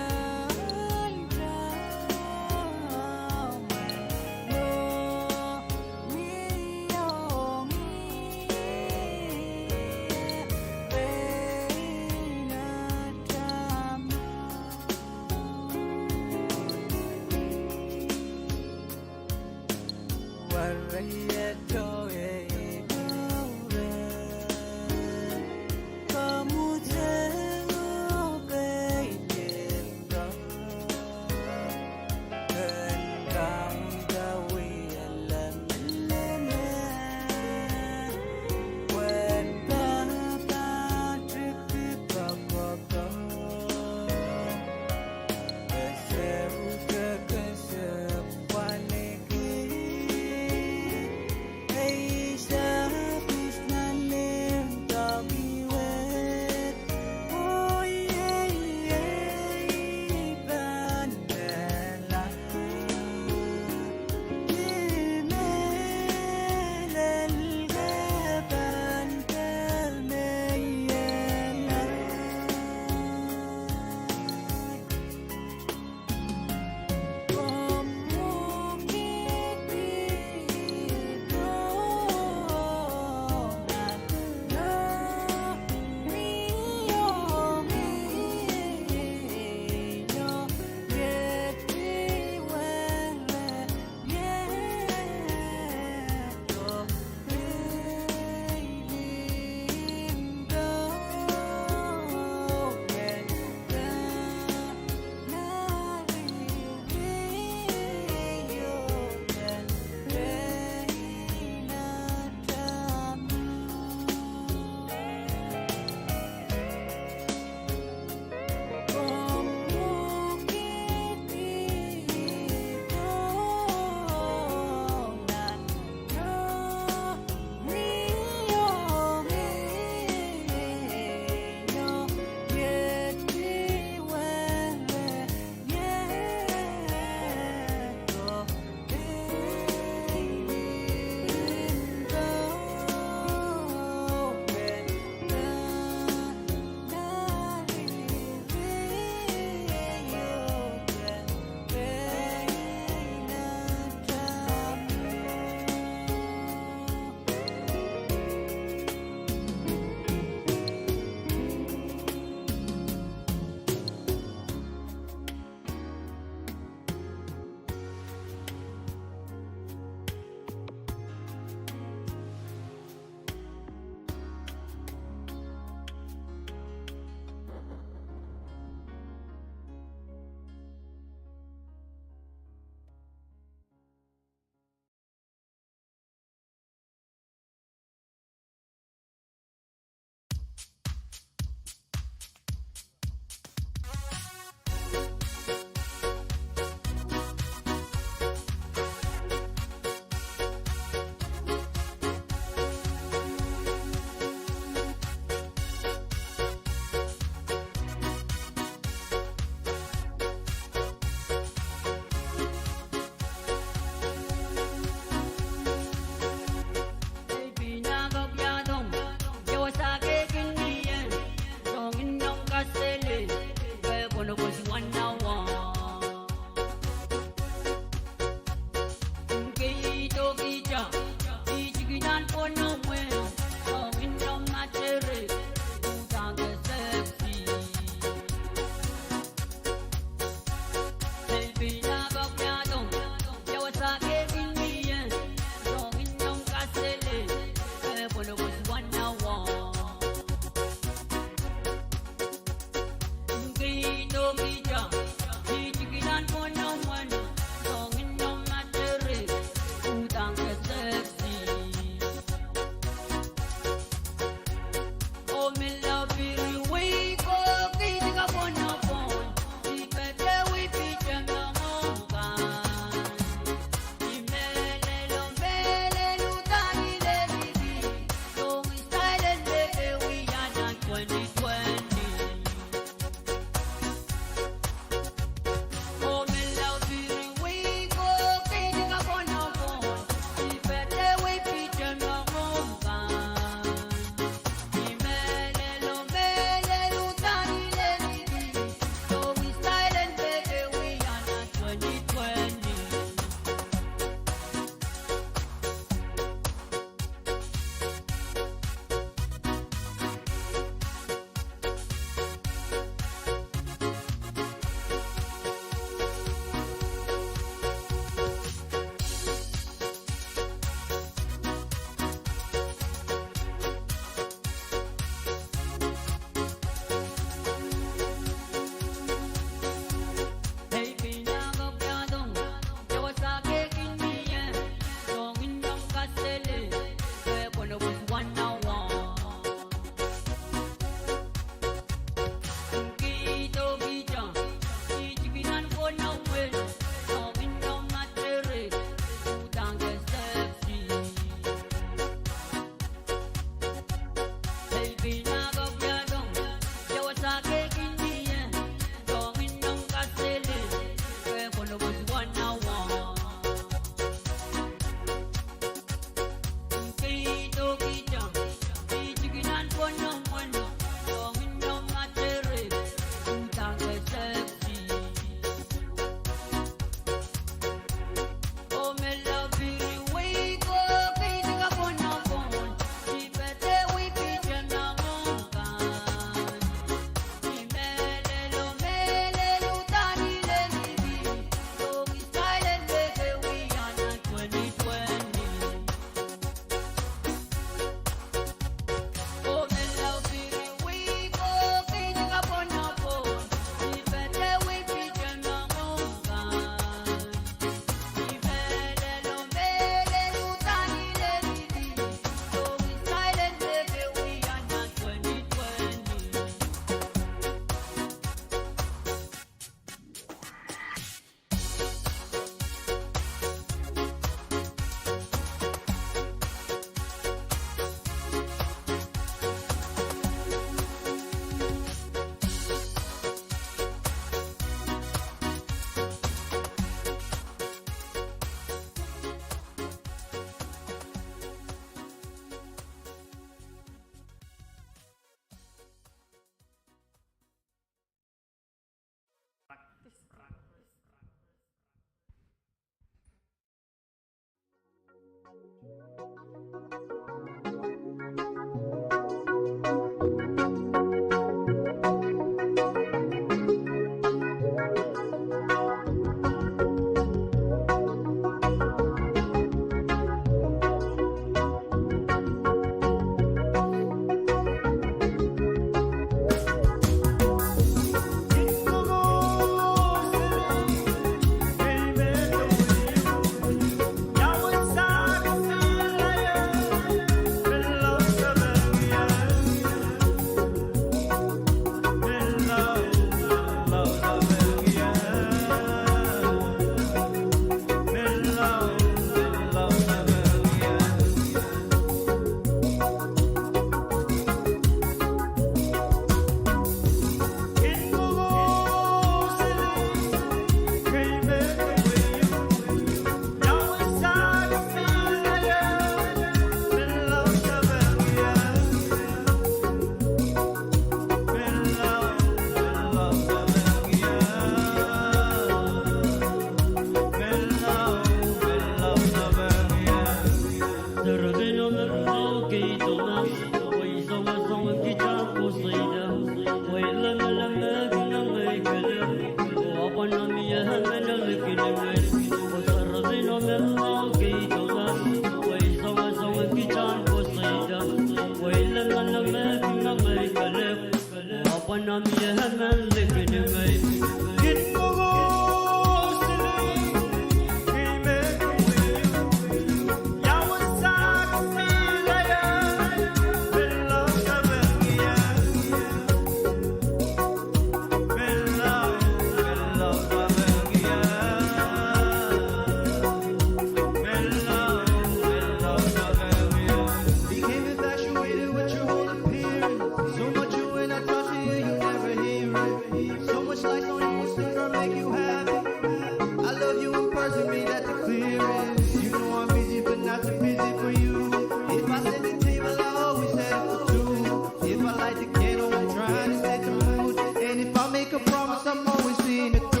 Became infatuated with your whole appearance. So much you and I talk to you, you never hear it. So much likes on your Instagram make you happy. I love you in person, made that the clearest. You know I'm busy, but not too busy for you. If I set the table, I always set it for two. If I light the candle, I'm trying to set the mood. And if I make a promise, I'm always seeing it through.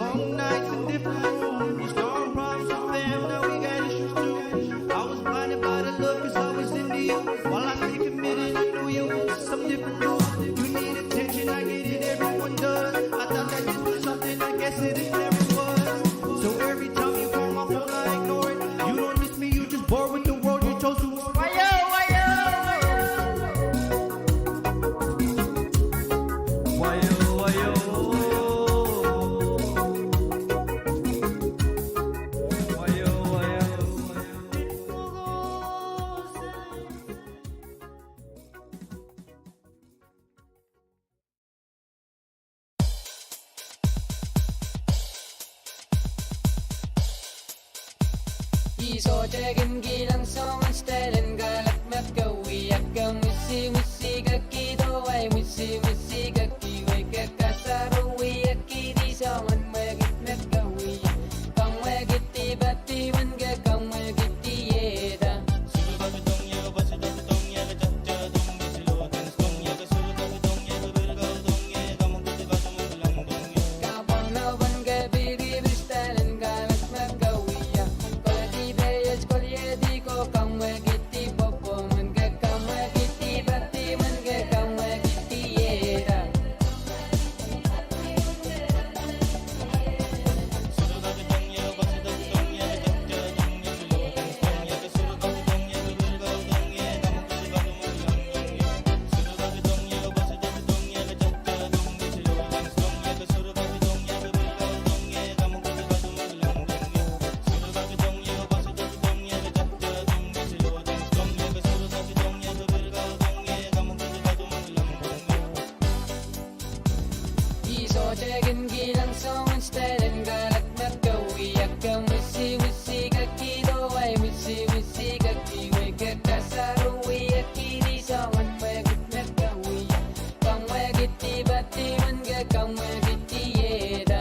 Long nights in different rooms, storm problems with fam, now we got issues too. I was blinded by the look 'cause I was into you. While I stay committed, I knew you were some different move. You need attention, I get it, everyone does. I thought that this was something, I guess it is never was. So every time you call my phone, I ignore it. You don't miss me, you just bored with the world, you chose to. Wayo, wayo, wayo. Wayo, wayo. Wayo, wayo. I sohte kin kilang soangen style en kalak me ke wia, ke mwisi mwisi ke kihdo, ahi mwisi mwisi ke kihwei, ke kasaro wia kihdi soangen mwekid me ke wia. Kamwekid pati men ke kamwekid ieda. Kapwang nohpwon ke pil pil style en kalak me ke wia. Koledi page, koledi ko kamwekidi pwopwo men ke kamwekidi pati men ke kamwekidi ieda. I sohte kin kilang soangen style en kalak me ke wia, ke mwisi mwisi ke kihdo, ahi mwisi mwisi ke kihwei, ke kasaro wia kihdi soangen mwekid me ke wia. Kamwekidi pati men ke kamwekidi ieda.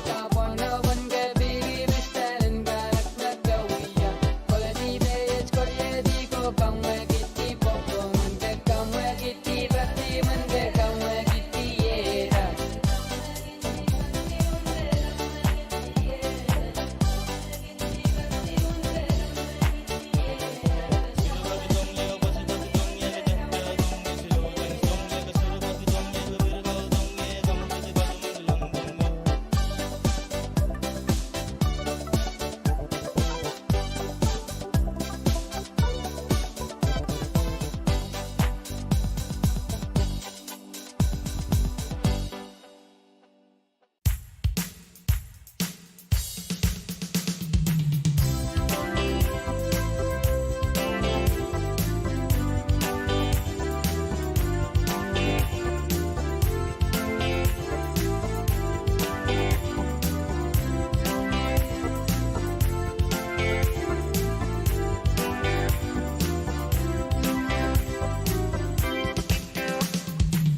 Kapwang nohpwon ke pil pil style en kalak me ke wia. Koledi page, koledi ko kamwekidi pwopwo men ke kamwekidi pati men ke kamwekidi ieda.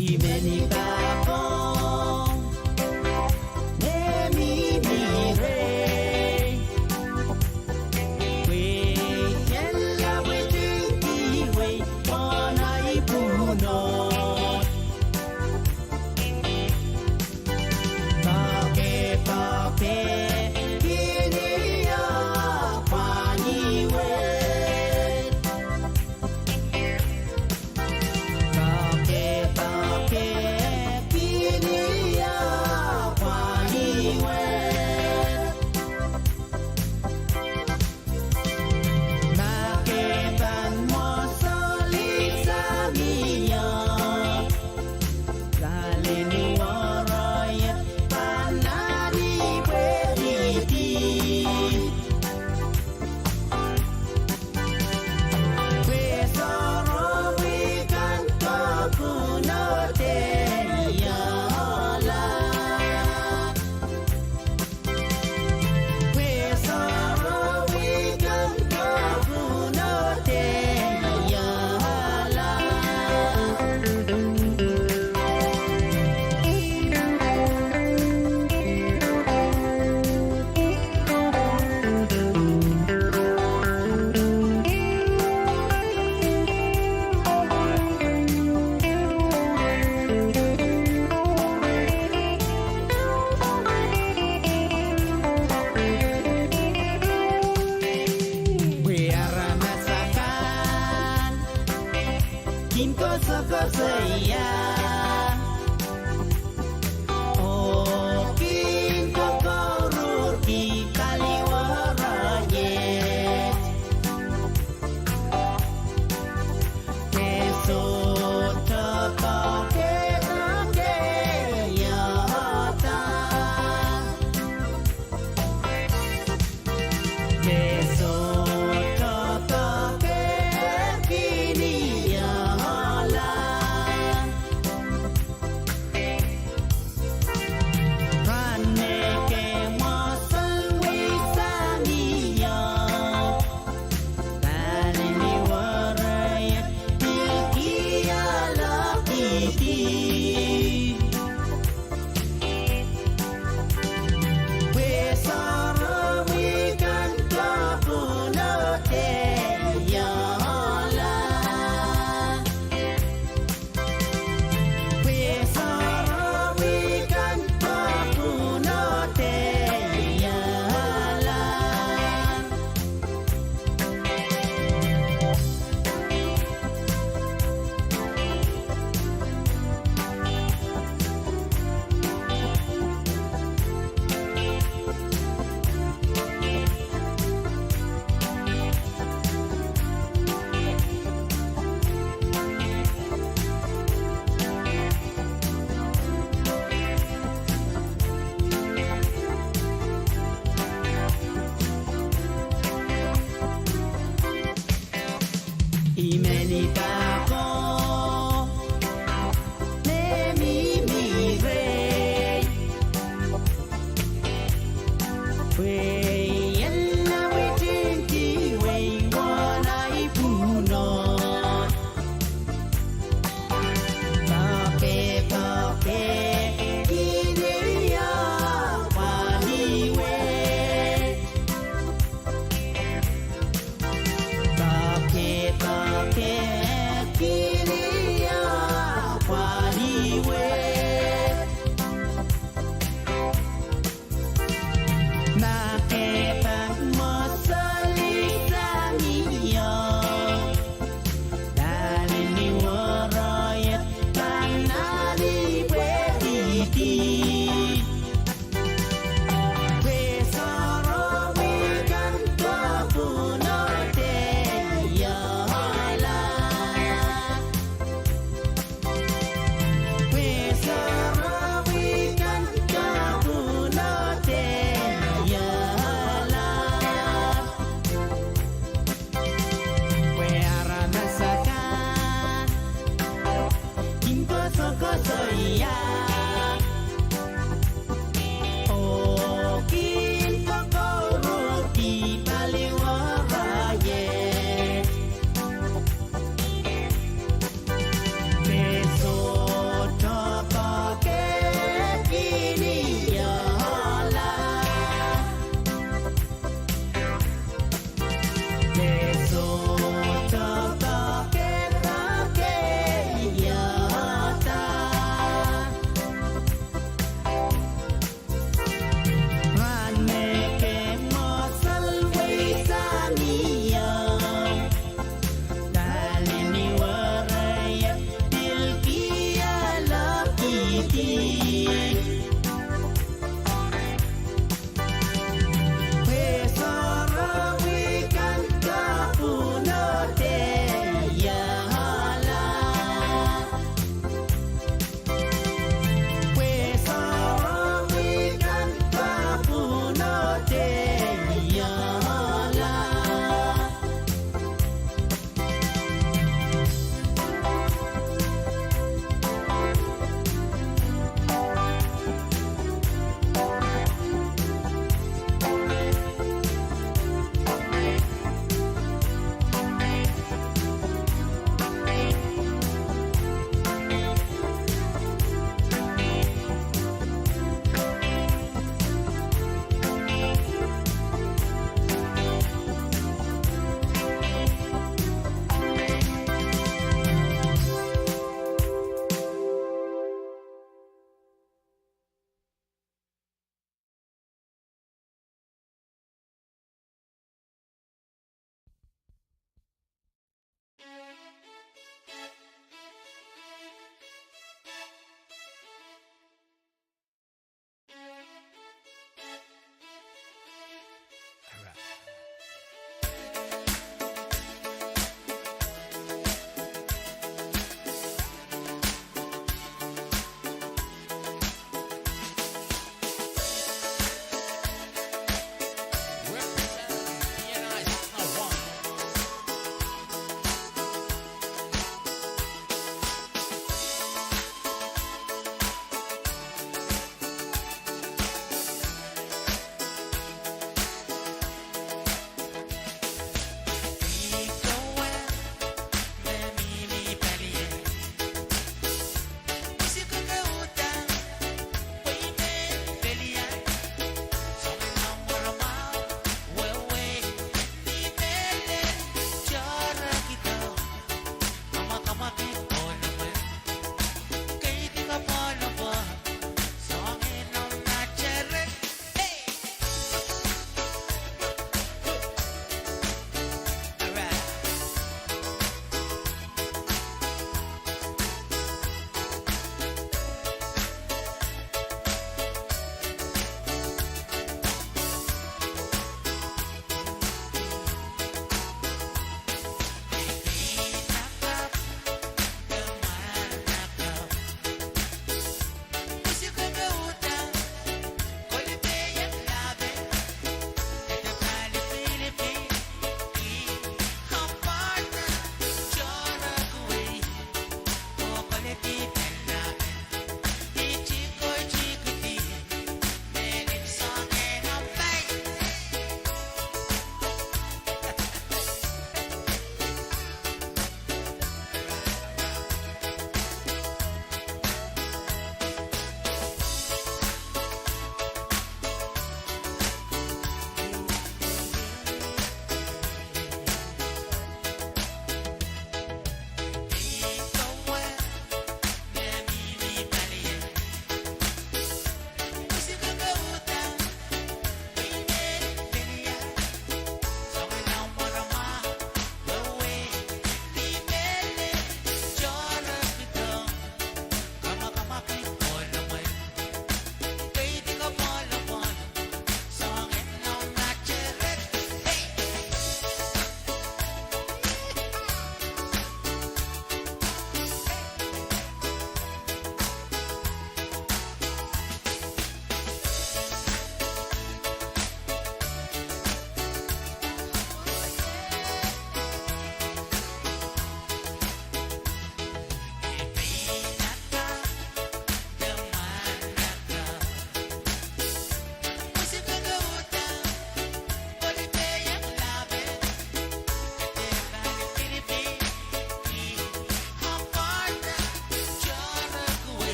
I men I pahn pwong, me mi rehi. Pwe I en lapwetu kihwei pwon ahi pwunod. Poake, poake, pil I ahpw pwang ih wet. Poake, poake, pil I ahpw pwang ih wet. Ma ke pahn mwohn sohlisang ie, salen woroie pahn nari pweidi. Pwe sorohri kan kapwunod iang la. Pwe sarawi kan kapwunod iahla. Pwe sarawi kan kapwunod iahla. I men I pahn kohdo me mihmi rehi. Pwe I en awihwihdi wehi wahn ahi pwunod. Pahke, pahke, kihdi ie pwaliwe. Pahke, pahke, kihdi ie pwaliwe. Ma ke pahn mwosali sang ie, dahlen ni woroiet pahn alipwehdi. Pwe sarawi kan kapwunod iahla. Pwe sarawi kan kapwunod iahla. Pwe aramas akan kin koasokoasoia oh kin kokourki paliwarail. Me sohte pahke kin iahla. Me sohte pahke pahke iahda. Rahn me ke mwosal wehi sang ie, dahlen ni woroiet pil kialohkihdi. Pwe sarawi kan kapwunod iahla. Pwe sarawi kan kapwunod iahla.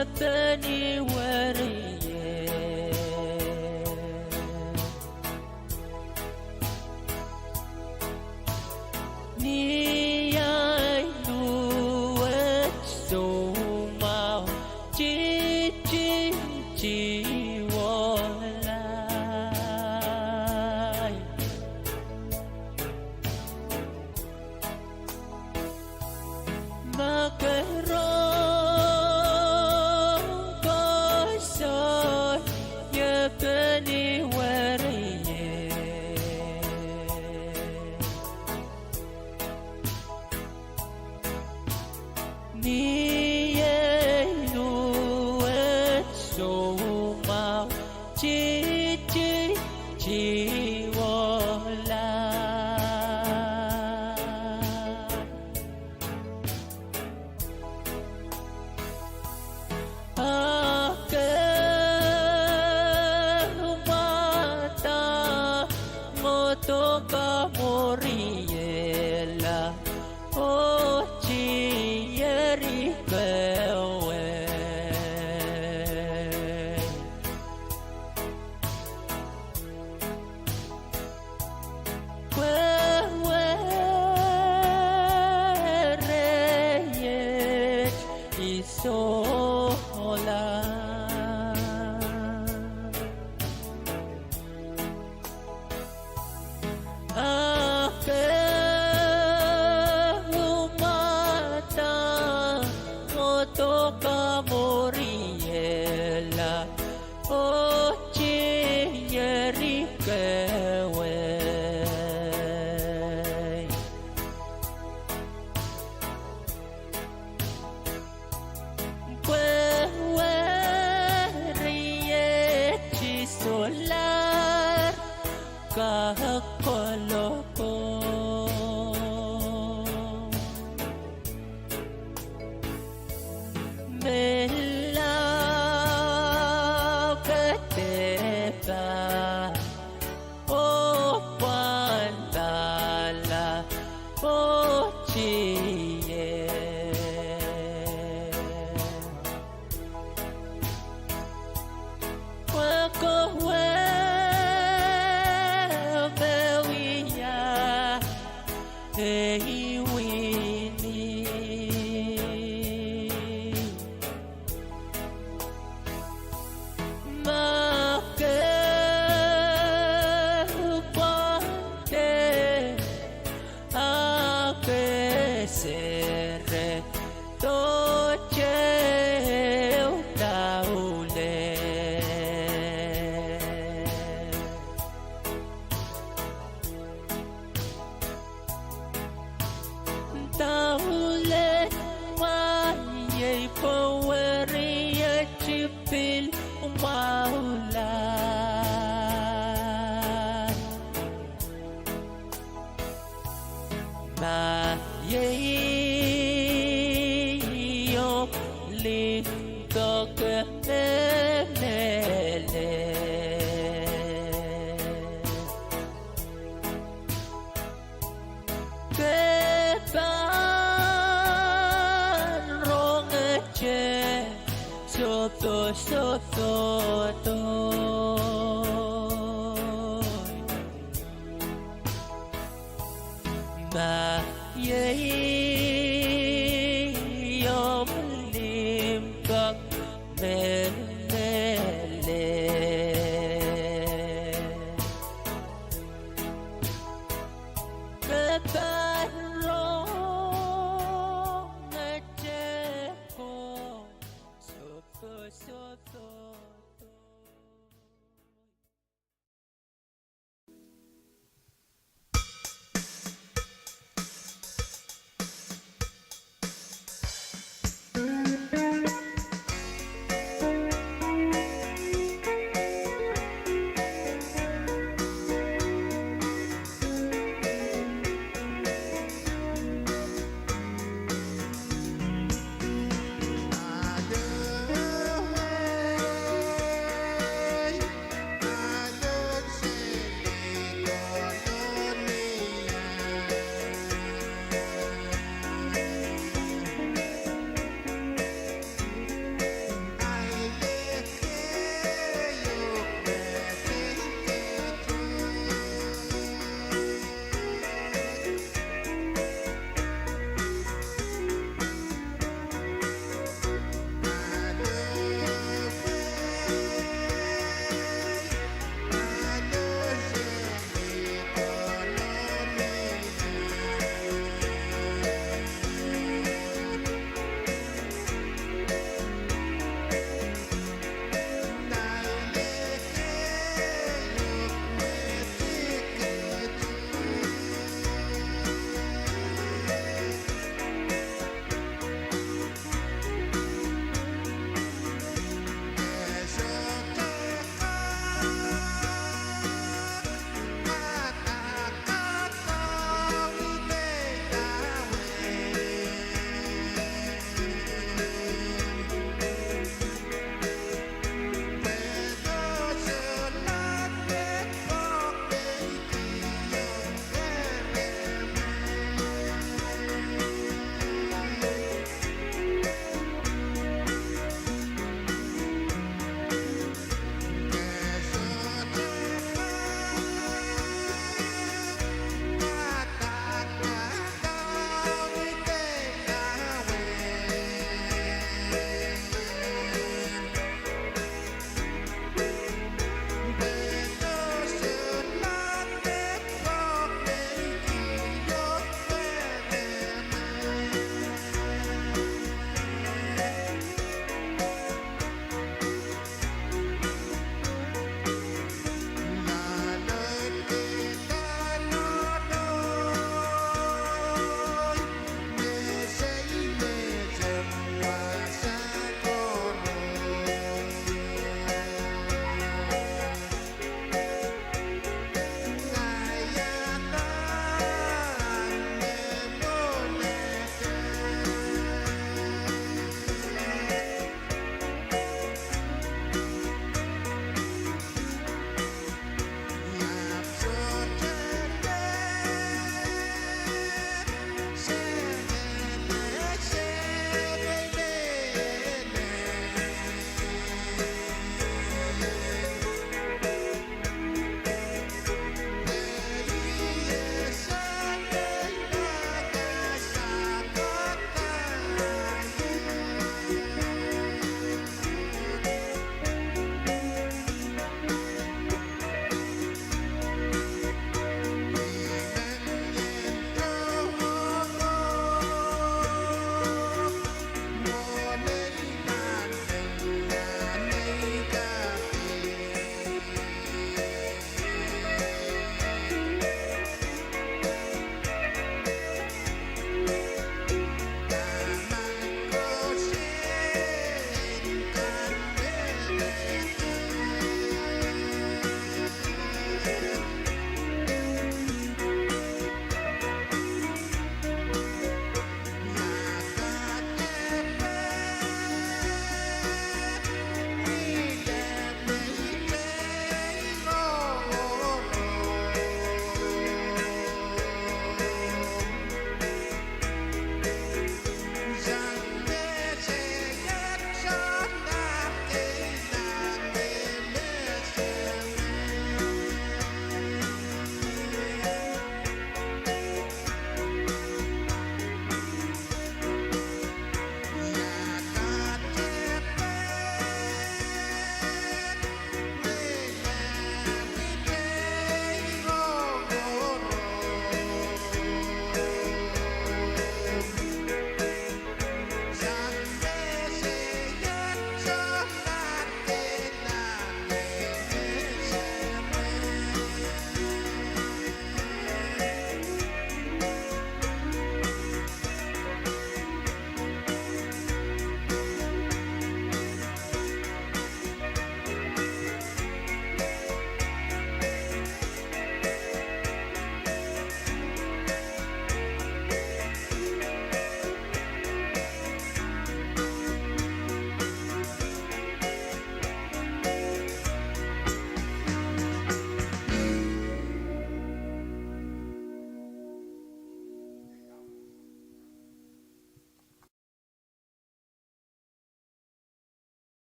Peni weriei. Ni ahi luwet soumwahu, titi, ti wohlail. Ma ke rong koasoai, ie peni weriei. Ni ahi luwet soumwahu, titi, ti wohlail. A ke mwadang oh doka moriehla, oh tieri kewe. Pwe werehiet I sohla. A ke mwadang oh doka moriehla, oh tieri kewe. Pwe werehiet I sohlahr kak kolokol. Melahr ke dehpa, oh pahn pahla, oh tier. Pwe kowe me wia ei wini. Ma ke pwande, a ke sere, dohte ehu daulel. Daulel ma iei pwe werehiet I pil mwahula. Ma iei omw limpoak me mehlel, ke pahn rongete sohte sohte. Ma iei omw limpoak me mehlel, ke pahn rongete ko sohte sohte.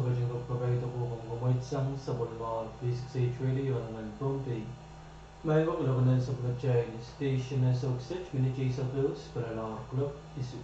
Patohwan kapaiada komwi mwuhr sang sapwellimomwi P six H Radio nan Pohnpei. Maing ko, kuloak nan sapwellimatail station nan sohte kiset minit eisek likwerlaud pil lahr kuloak isuh.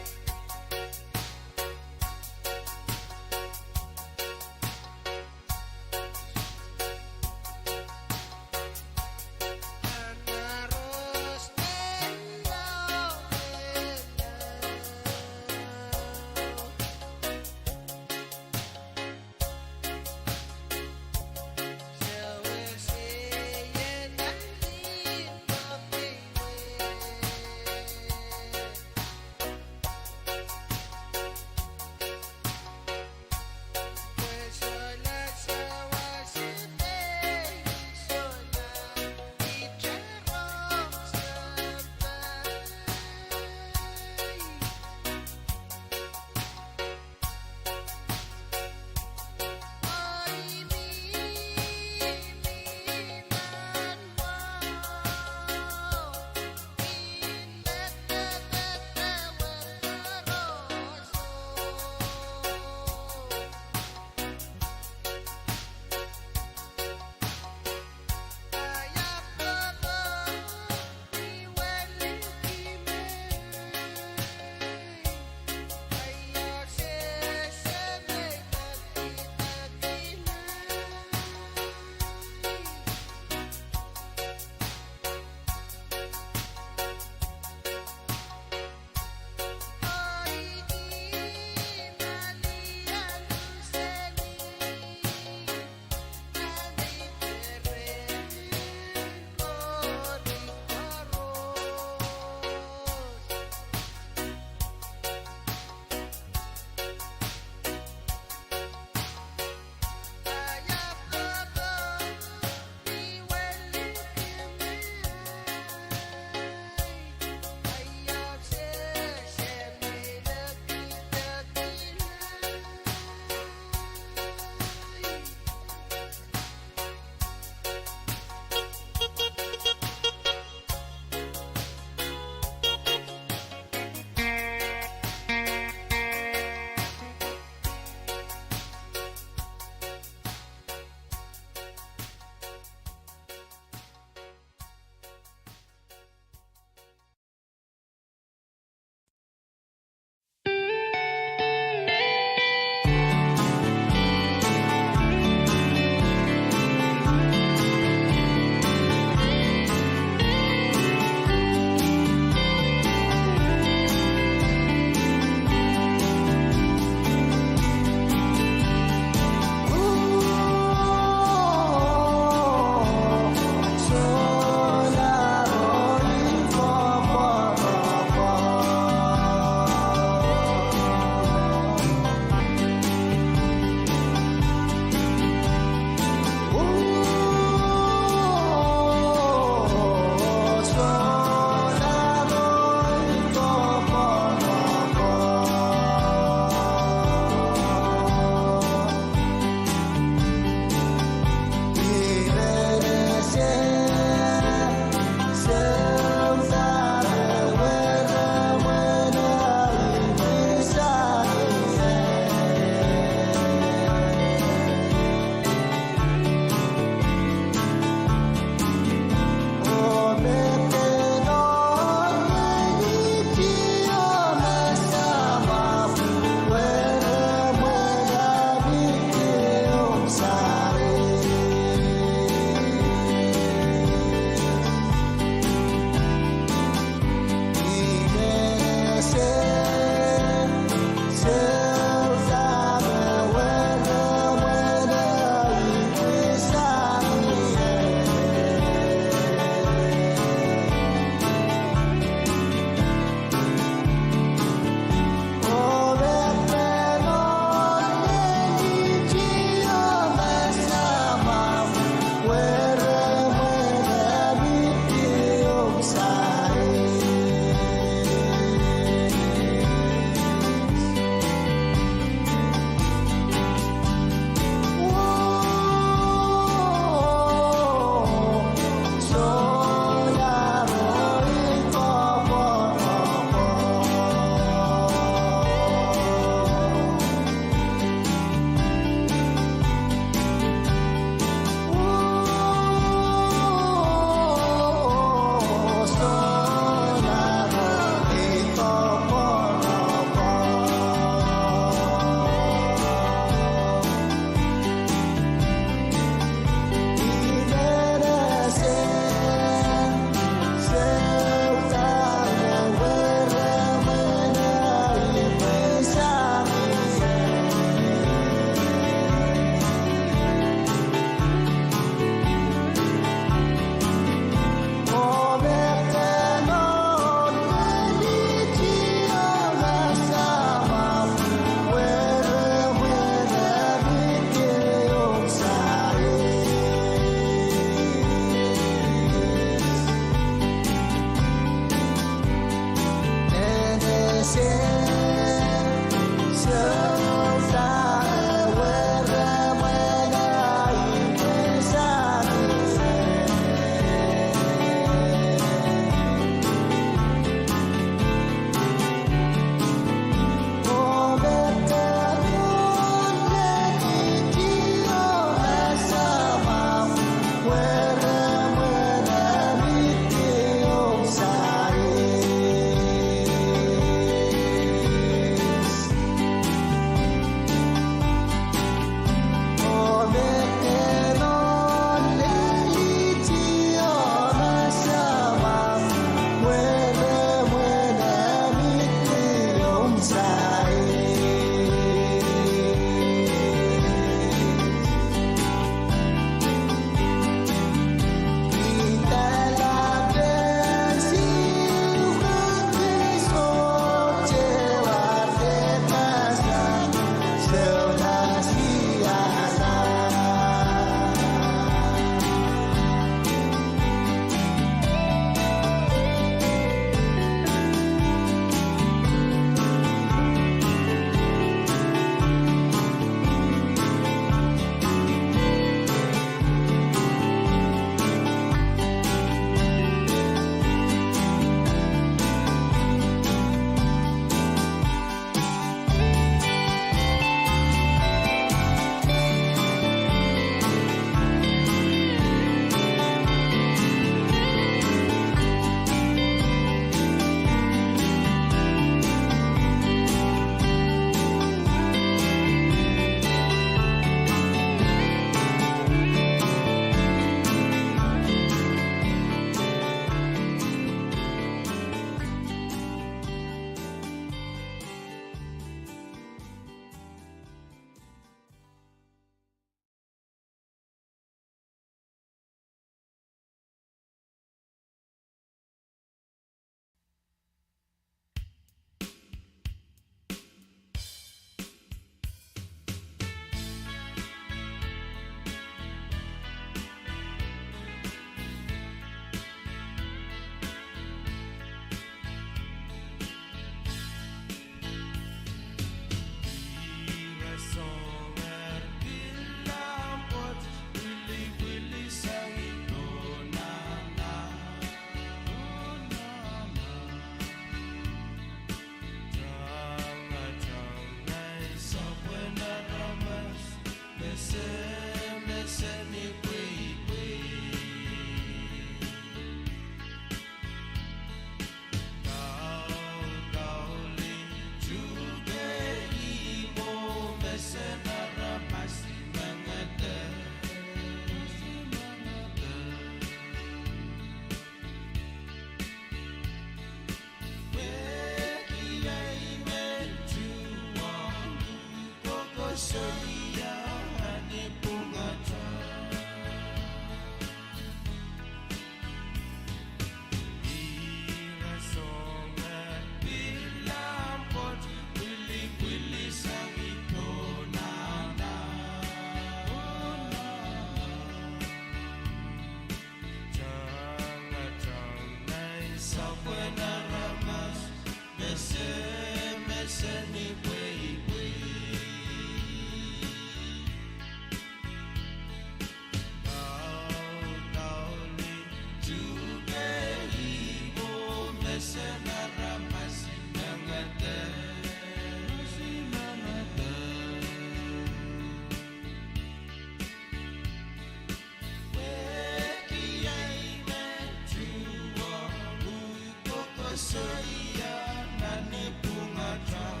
Soia nan ipwungatail.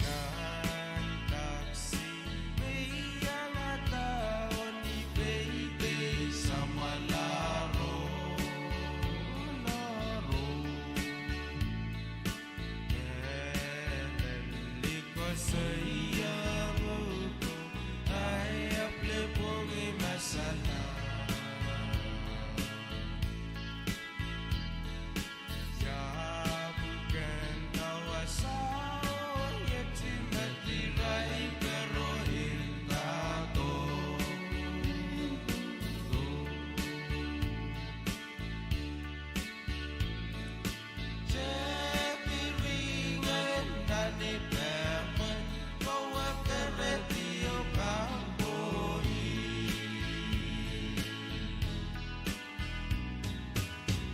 Nan daksi me I iangada oh ni peipei samwalahro, laro. Mehlel liko soia ngoko, ahi ahpw lepwongih masala. Ia pwuken wasa oh iet me irail pere indahdo. Tepin ringen nan I pehmwen, kowe kerehdi oh pahn pwohi.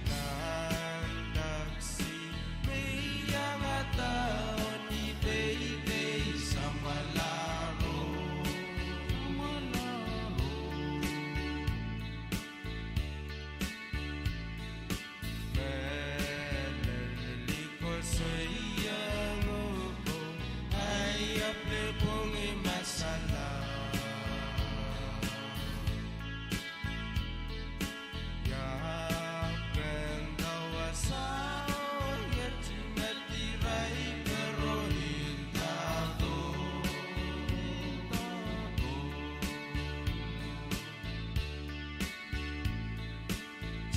Nan daksi me I iangada oh ni peipei samwalahro, samwalahro. Mehlel liko soia ngoko, ahi ahpw lepwongih masala. Ia pwuken wasa oh iet me irail pere indahdo.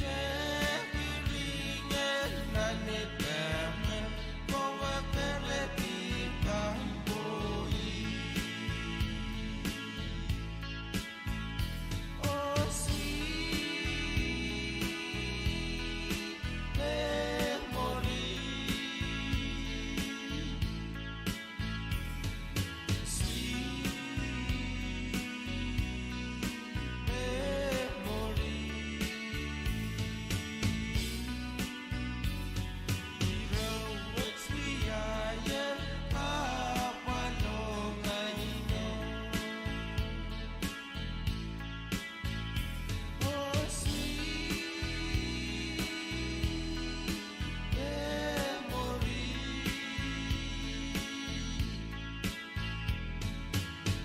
Tepin ringen nan I pehmwen, kowe kerehdi pahn pwohi. Oh sweet memory. Sweet memory. Ire wet wiahier, kapwal oh ngehi no. Oh sweet memory.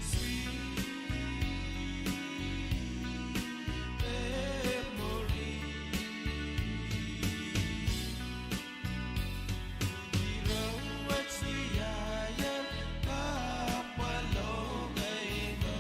Sweet memory. Ire wet wiahier, kapwal oh ngehi no.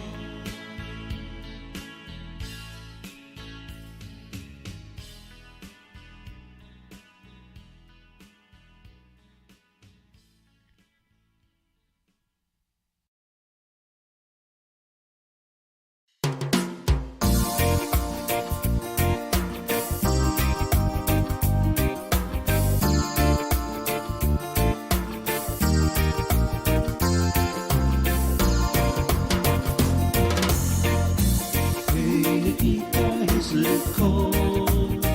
Hey, Nikita, is it cold?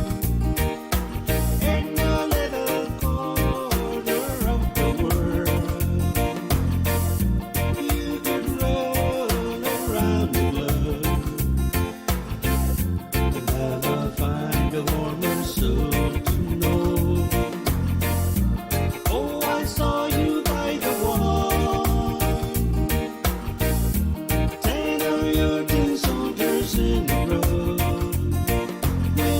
In your little corner of the world, you could roll around the globe and never find a warmer sun to know. Oh, I saw you by the wall. Ten of your tin soldiers in a row. We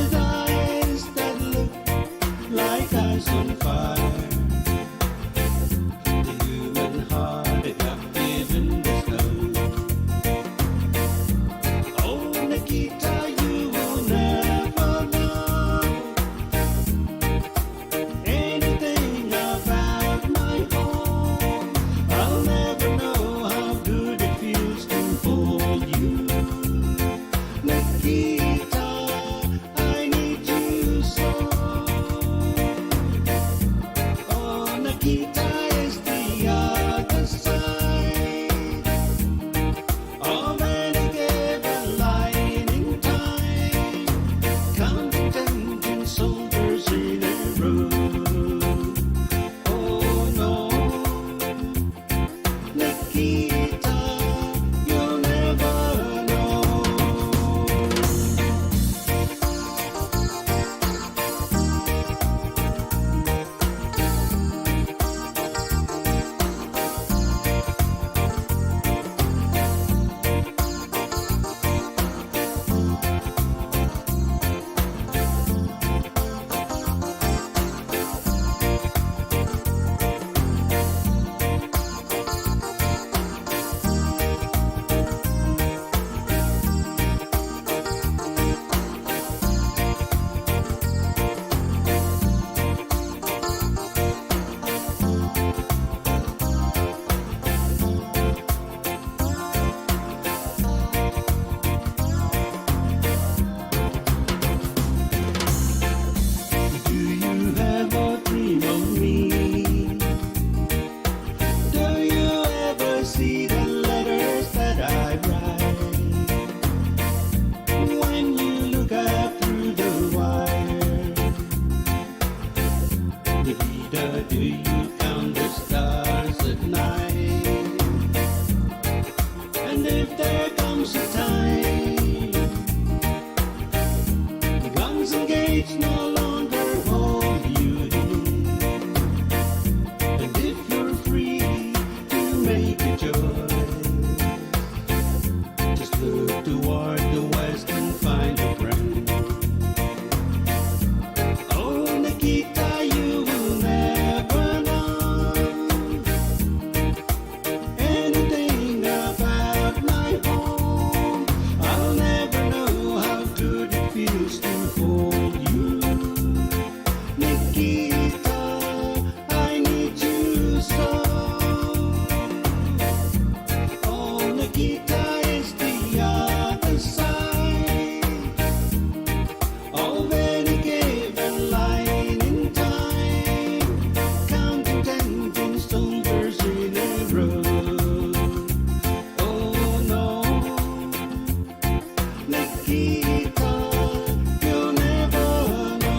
It's no longer hold you in. And if you're free to make a choice, just look toward the west and find a friend. Oh, Nikita, you will never know anything about my home. I'll never know how good it feels to hold you. Nikita, I need you so. Oh, Nikita is the other side of any given line in time. Counting ten tin soldiers in a row. Oh no, Nikita, you'll never know.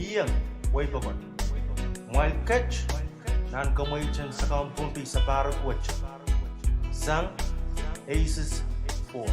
Iang, wehi pokon. Mwail ket nan kamweitin Sakaun Pohnpei sapahrek wet sang ACES four.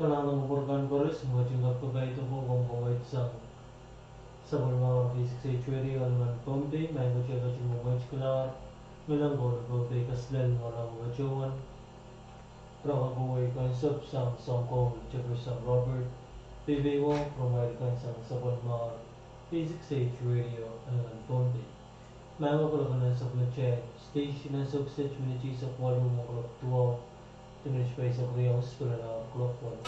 Kalahngan en kupwur kan koaros, me ketin kak kapaiada komw komoit sang sapwellimomwi K six H Radio Alem en Pohnpei, me ketin kak mwomwehdikilahr, me langkolo Pohnpei kaselel me kalahngan en kupwur kan. Rong kawehwe kan sahpw sang Sounkomour Jefferson Robert, pwe peiwong rong wai kan sang sapwellimomwi K six H Radio Alem en Pohnpei. Mehkot kuloak nan sapwellimatail station en sokset miniti sapwalo mwo kuloak duwau, de miniti paisek riau pil nan kuloak walu.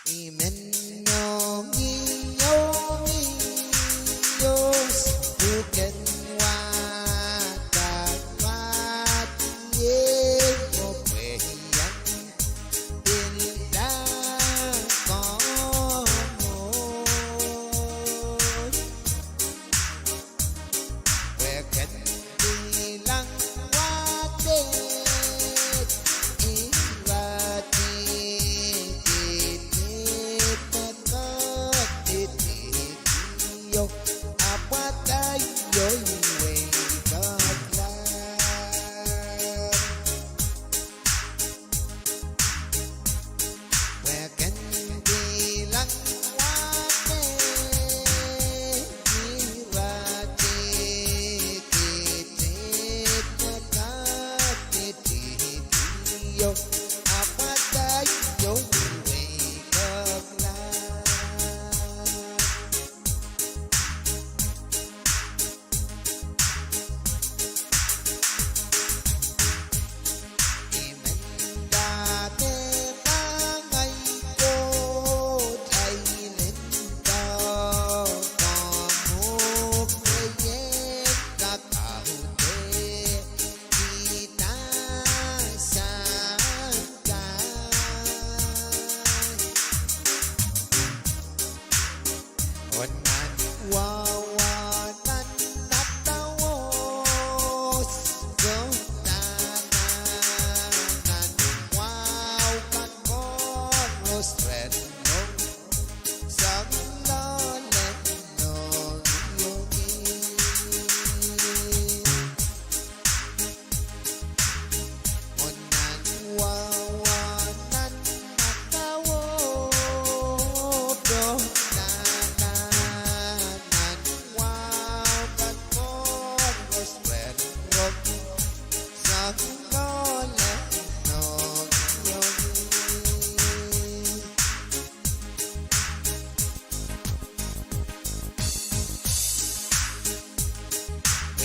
I men ong ih, ong ih, oh, pwuken wahda, wahdieng oh pwehn pilda komwi. Pwehn ken kilang wadek, ira dihdi, pwehn ken dihdi, oh, ahpw wadai oh iwei kohlahng. Pwehn ken kilang wadek, ira dihdi, pwehn ken dihdi, oh, ahpw wadai oh iwei kohlahng. I men dahme ma ngehi Koht ahi lendo, kamwukeien kakaudehkihda sang tai. Oh nan wahu, oh nan nadawet, oh nan, nan wahu kan koaros ren ong sang loale nohnohki. Oh nan wahu, oh nan nadawet, oh nan, nan wahu kan koaros ren ong sang loale nohnohki.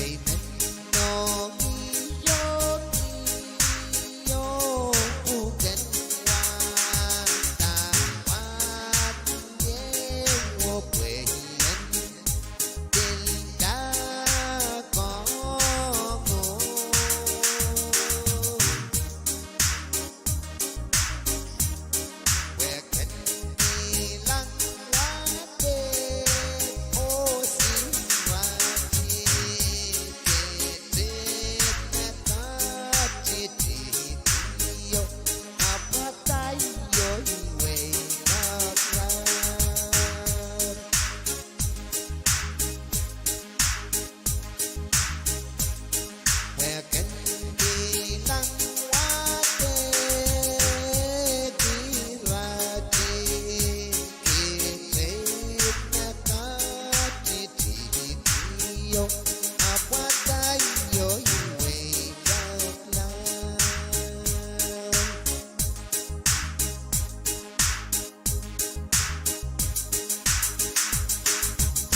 I men ong ih, ong ih, oh pwuken wahda, wahdieng oh pwehn pilda komwi. Pwehn ken kilang wadek, oh ira dihdi, pwehn ken dihdi, oh, ahpw wadai oh iwei kohlahng. Pwehn ken kilang wadek, ira dihdi, pwehn ken dihdi, oh, ahpw wadai oh iwei kohlahng.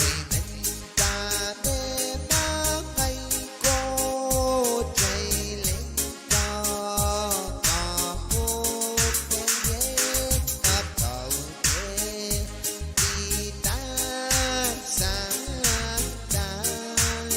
I men dahme ma ngehi Koht ahi lendo, kamwukeien kakaudehkihda sang tai.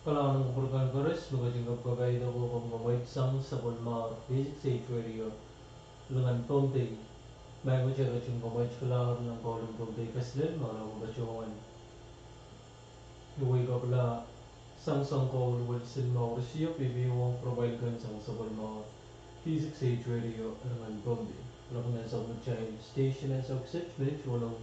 Kalahngan en kupwuren koaros me ketin kapkapaiada ong komwi sang sapwellimomwi Three Six Eight Radio, lingan Pohnpei. Maing, kitail ketin kapwaiada kalahngan nan Koul en Pohnpei Kaselel, me e patohwan iwei kapwala sang soang Koul, welisin me orisio pipiwong pwurapwal kan sang sapwellimomwi Three Six Eight Radio, lingan Pohnpei. Lap nan sapwellimatail station en Sohp Kiset, minit weneu.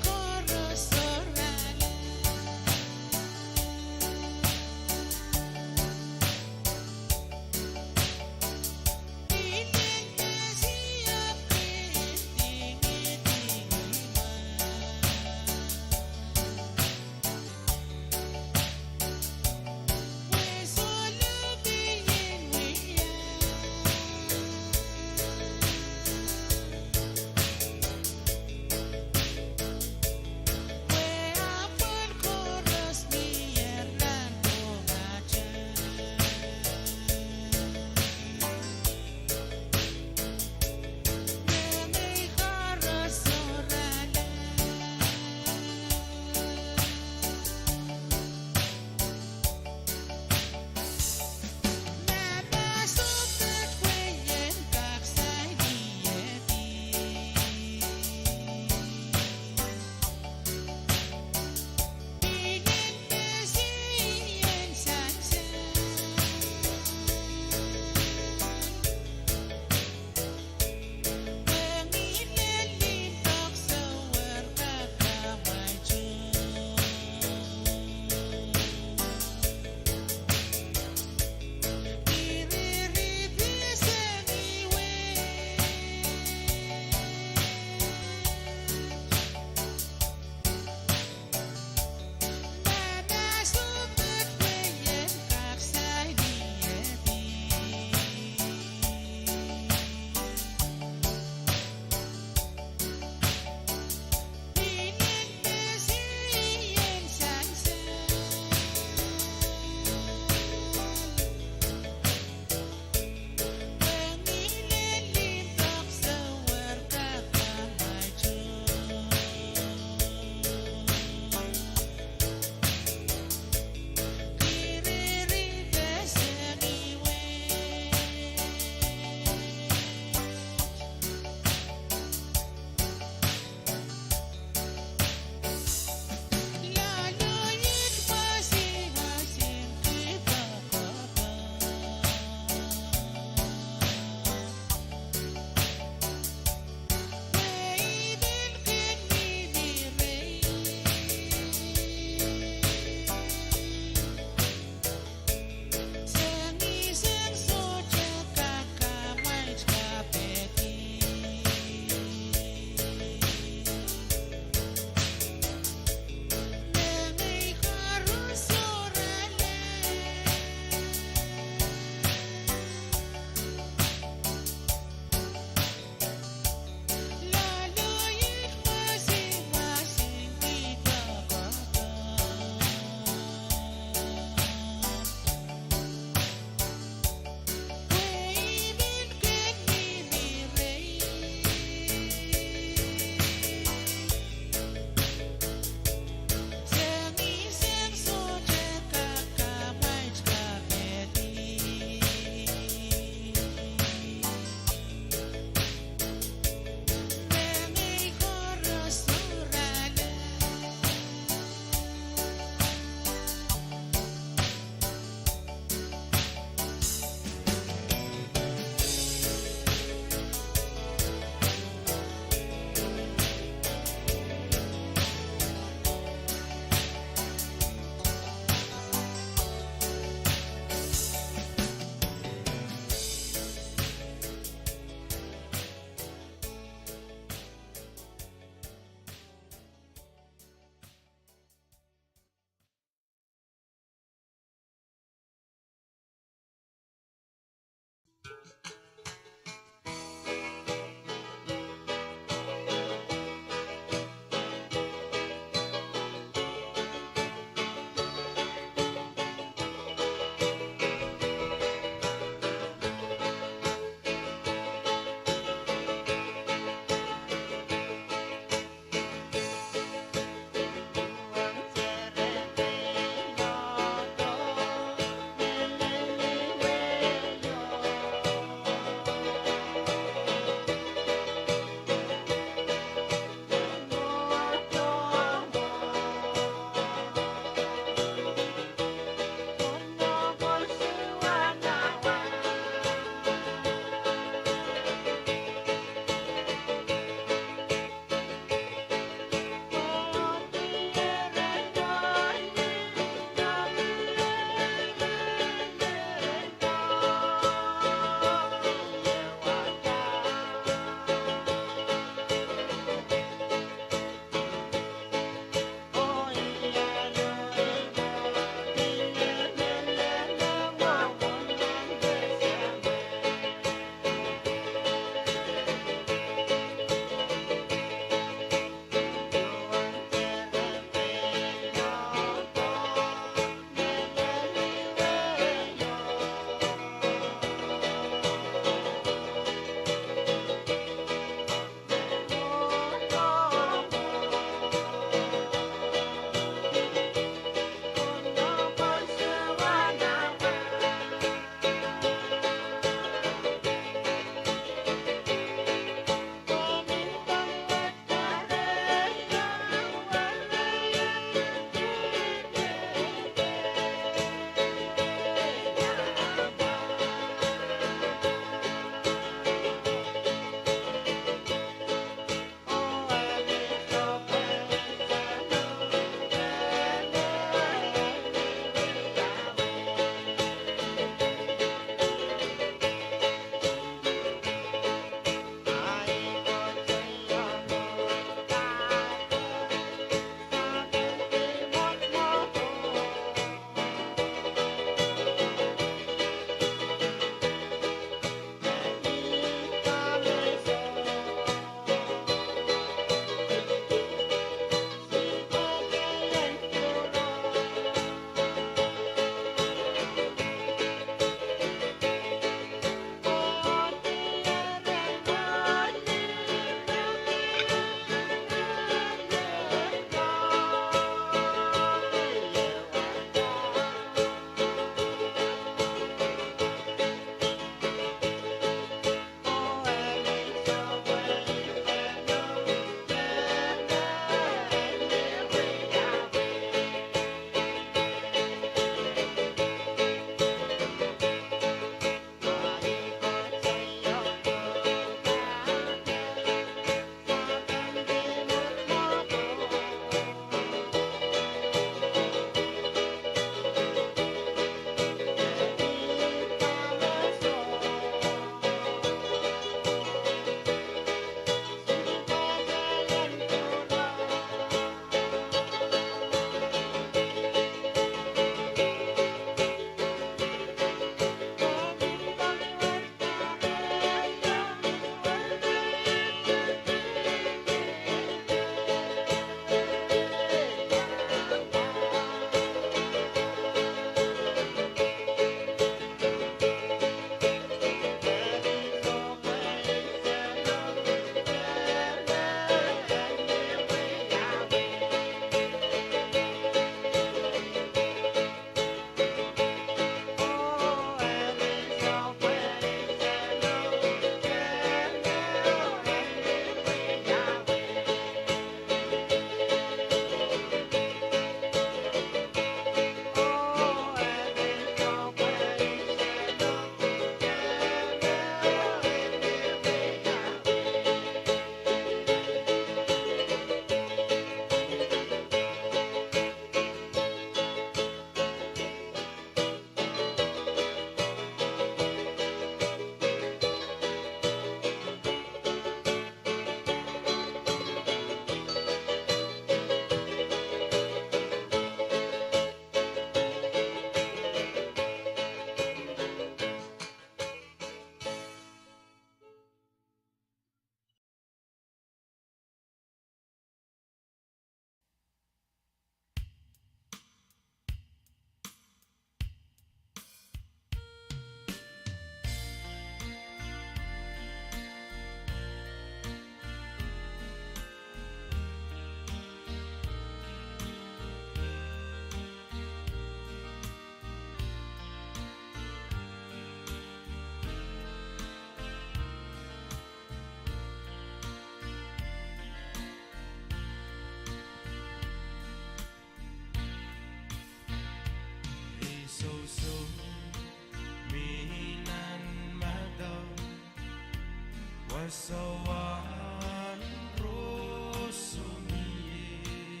Soangen roson mie.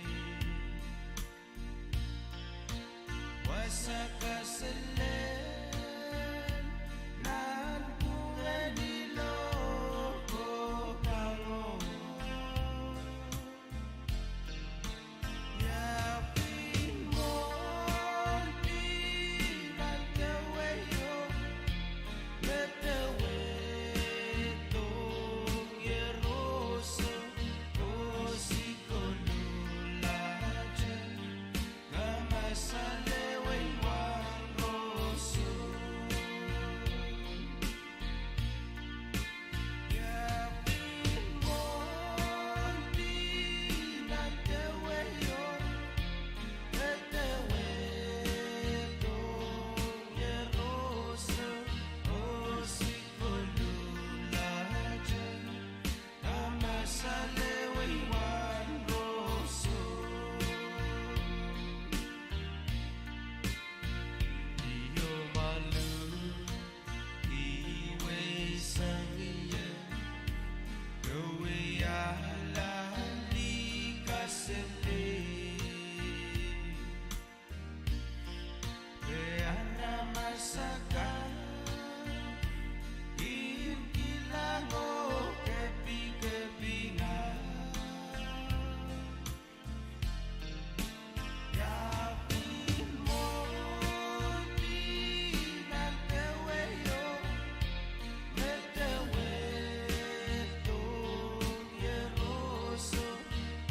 Wasa kaselel nan pwungen iloko pahn oh. Ia pil mwohn pil nan dewe oh, me dewe doh ie roson oh, si koluhlahte. Kamasale wei wan roson. Ia pil mwohn pil nan dewe oh, me dewe doh ie roson oh, si koluhlahte. Kamasale wei wan roson. Io malu, ih wei sang ie, ke wiahla lih kaselel. Pwe aramas akan kin kilang oh kepikepinga. Ia pil mwohn pil nan dewe oh, me dewe doh ie roson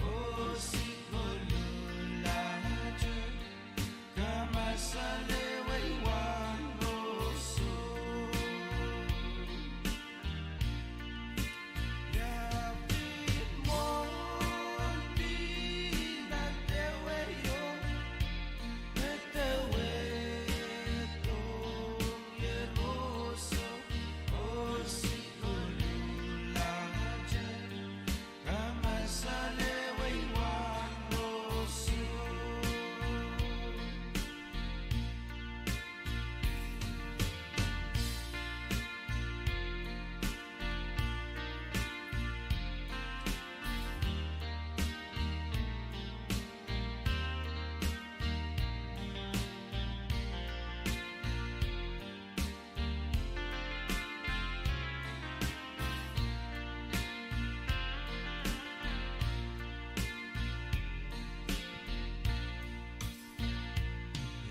oh, si koluhlahte. Kamasale wei wan roson. Ia pil mwohn pil nan dewe oh, me dewe doh ie roson oh, si koluhlahte. Kamasale wei wan roson.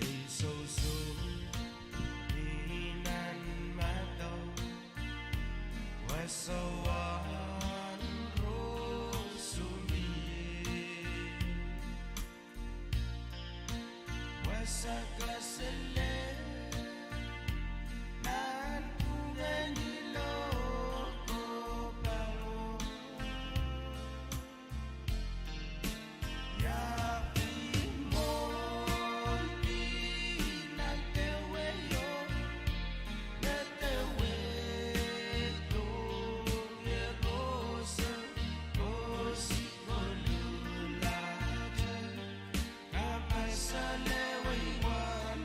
Ei sousou, ni nan madau, wasa wan roson mie. Wasa kaselel nan pwungen iloko pahn oh. Ia pil mwohn pil nan dewe oh, me dewe doh ie roson oh, si koluhlahte. Kamasale wei wan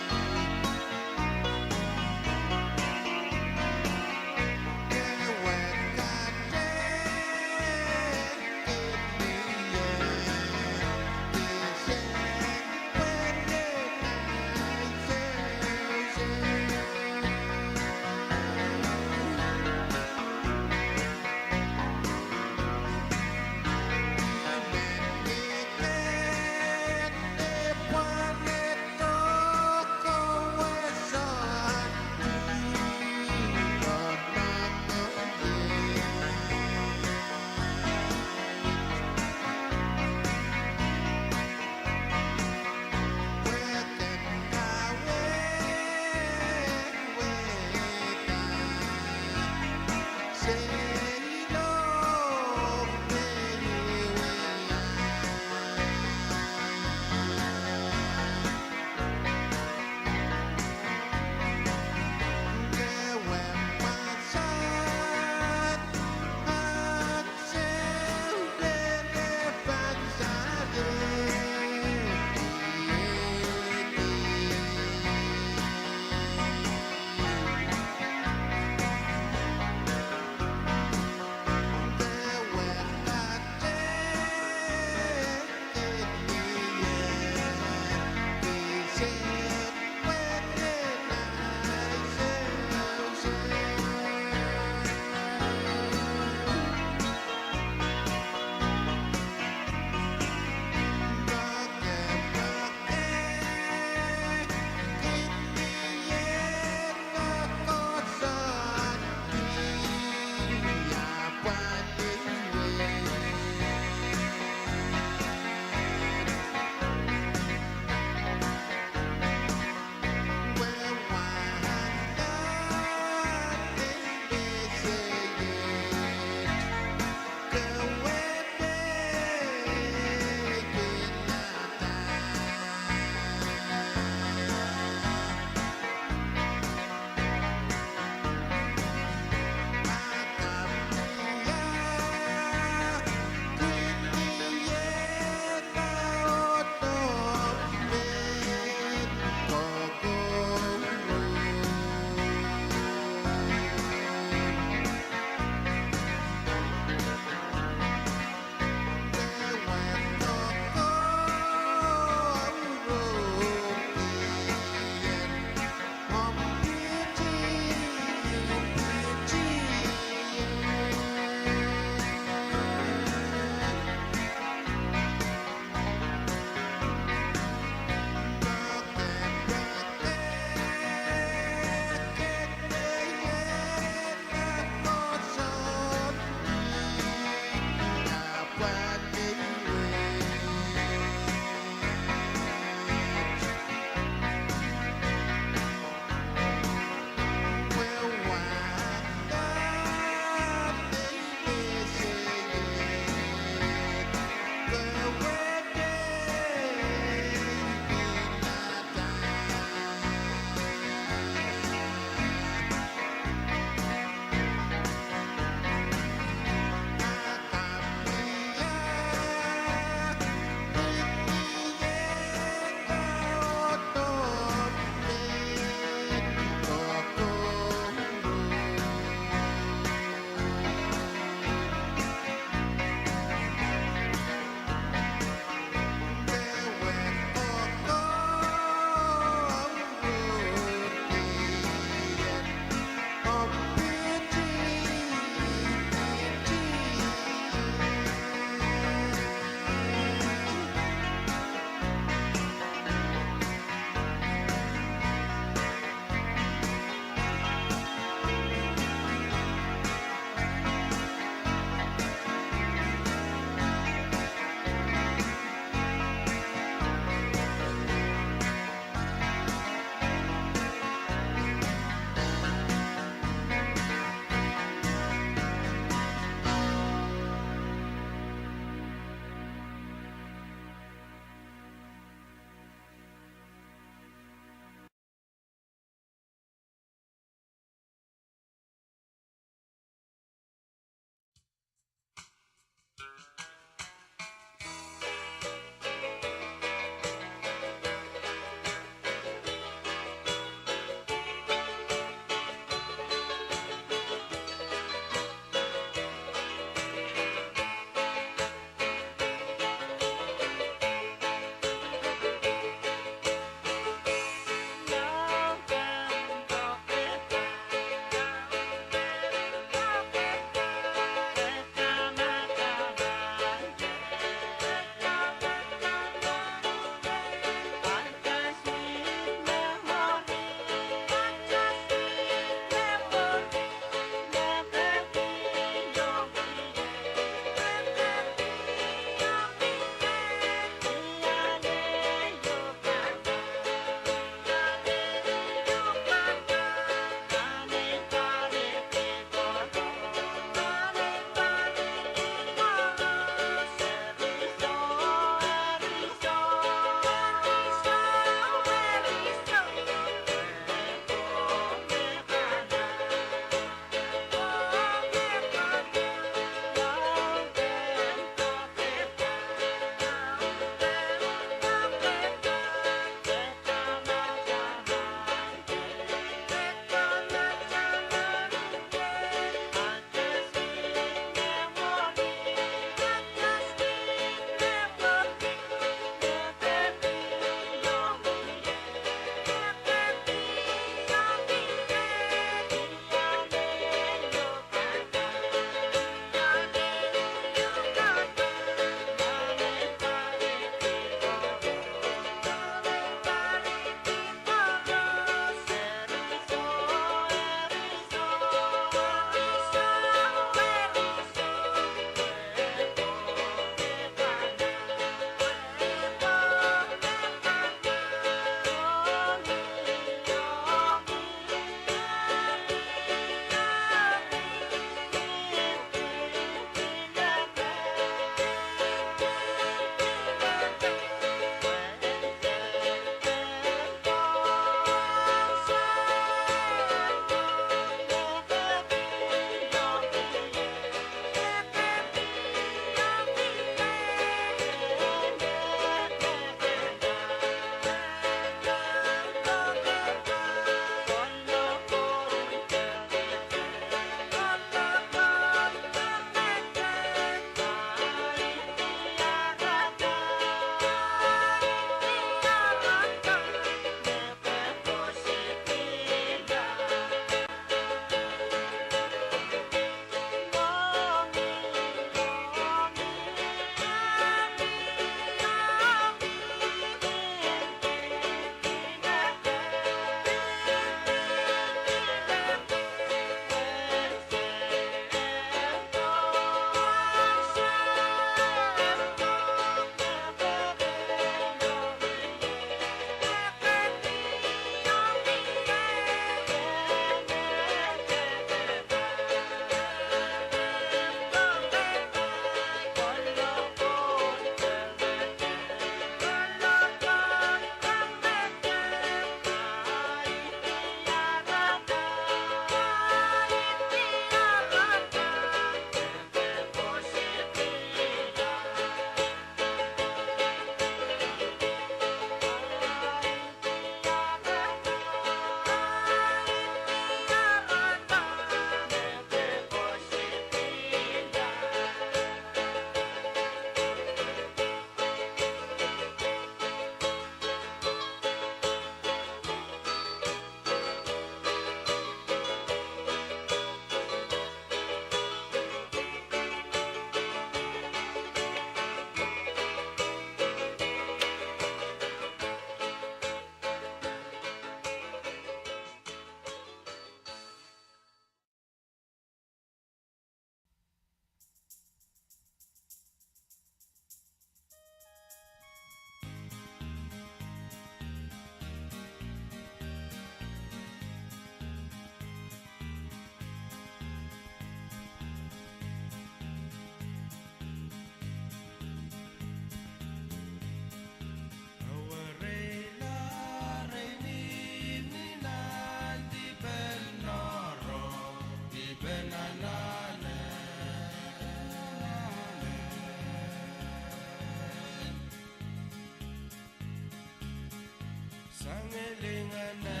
Sang ilingene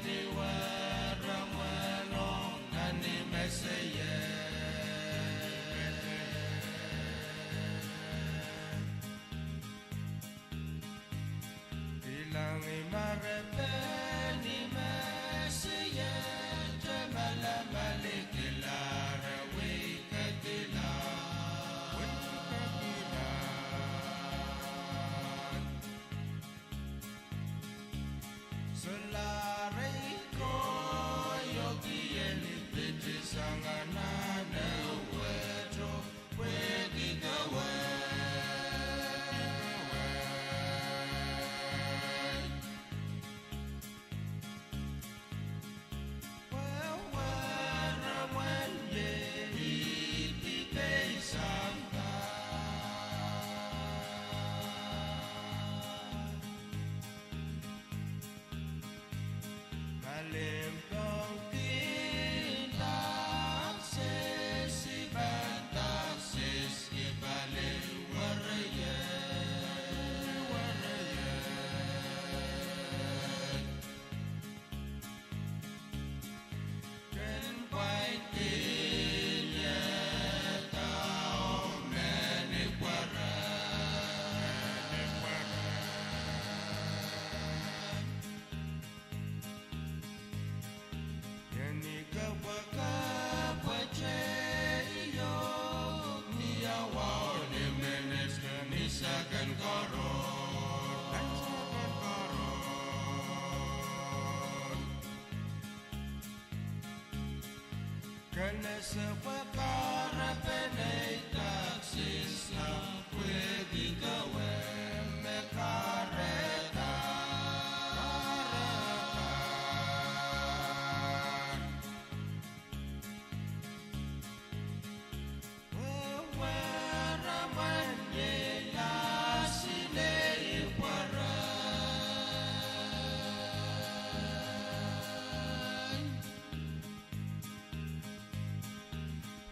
ni waramwano nan ni Mesia. Kilang ni marepen ni Mesia, te malamal kilang, wei ke kilang, wei ke kilang. Solahr ei koahiek, I en pitsang anahne wet oh pwehki kawehwe. Wehwe remwen ie, I pil pei sang pah. Palimpok kin taksis, I pahn taksis ki palin werei, werei. Ken pwain kin iehda oh mehn ni pwehran. Ien I kepwekepwete io, ni awa oh ni minit, ni seken koaros, ni seken koaros. Ken ese pwe kahrepen ei taksis nan pwehki kawehwe me kahrehda, kahrehda. Wehwe remwen ie, I asinei pwehran.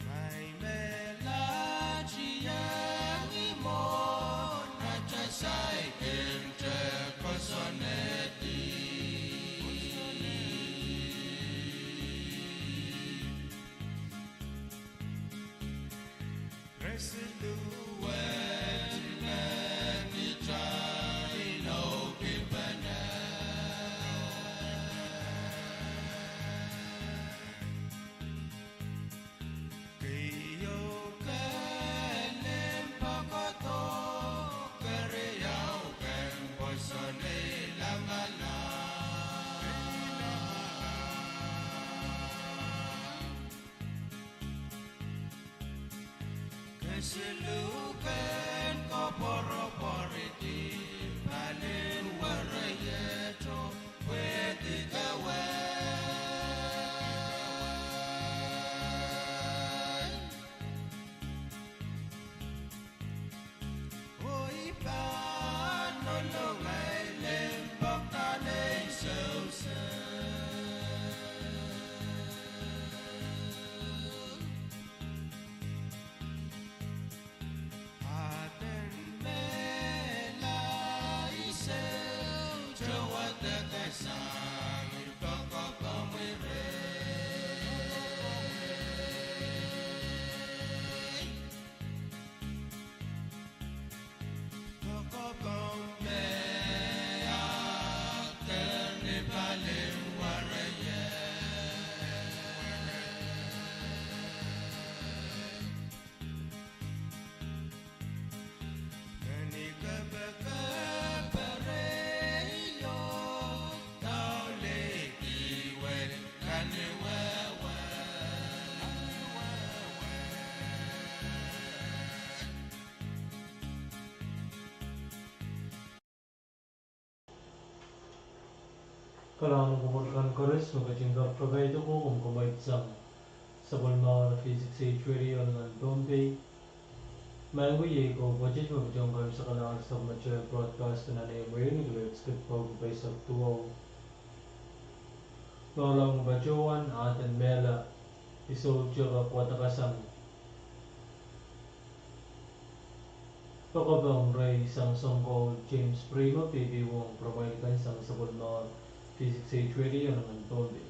Ngehi me lahtieng I mwohn atail saikinte kosonned. Re siluh wet me ni tail inoukipene. Keieu ken limpoak oh doh, keriau ken pwoson ei lamalam. Kesiluh ken koapworopworki palin wereiet oh pwehki kawehwe. Oh I pahn lolong ei limpoak nan ei sousou. Aden mehla I sohte wadek sang I pokopomwi reh. Pokopom me aker ni palin wereiet. Mehn ni kepekep rehi oh dauliki wet nan ni wehwe. Kalahngan en komwi kan koaros me ketin kak pakaidoko komw kemweit sang sapwellimomwi V six H Radio nan Pohnpei. Maing ko, iei koapwoatet me patohwan kaimwisekala ahr sapwellimatail broadcast nan ei mwuri ni kilohertz kid paukuk eisek duwau. Loalahng patohwan Aden Mehla. I sohte kak wadek sang. Pokopong rehi sang Sounkoa James Primo, peipein ong pwuromwail kan sang sapwellimomwi V six H Radio nan Pohnpei.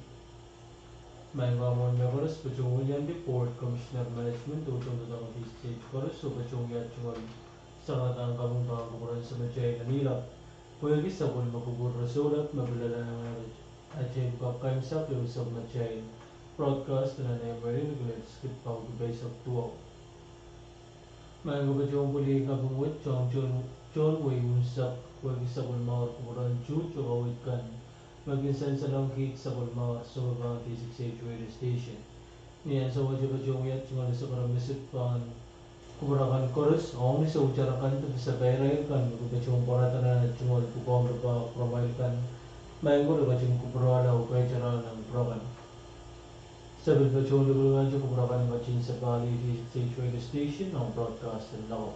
Maing en mehkoaros patohwan wiahiong Board Commissioner Management oh tohndoadoahk en V six H koaros oh patohwan wiahda tungoal sarawi en kaping pahn kupwuren Samatail en Ilap. Pwehki sapwellime kupwur re sohla me pil lelehng atail pwukat kaimwisekla oh sapwellimatail broadcast nan Emmeri ni Connecticut pahn kihda pahisek duwau. Maing ko patohwan pwili kaping wet tohn, tohn, tohn wehi unsek pwehki sapwellimomwi kupwuren Jude oh kaweid kan me kin sansalong kiht sapwellimomwi sohla pahn V six H Radio Station. Ni ansou wet patohwan wiahda tungoal sakaramesik pahn kupwur akan koaros, ong ni sohte akan de sapahl kan me patohwan pwarada nan tungoal pwukoahn papah pwuromwail kan. Maing ko re ketin kupwurehla oh kaitara nan pwurokan. Se pil patohwan lipilipil kupwur akan ketin sapahl V six H Radio Station ong broadcast en lako.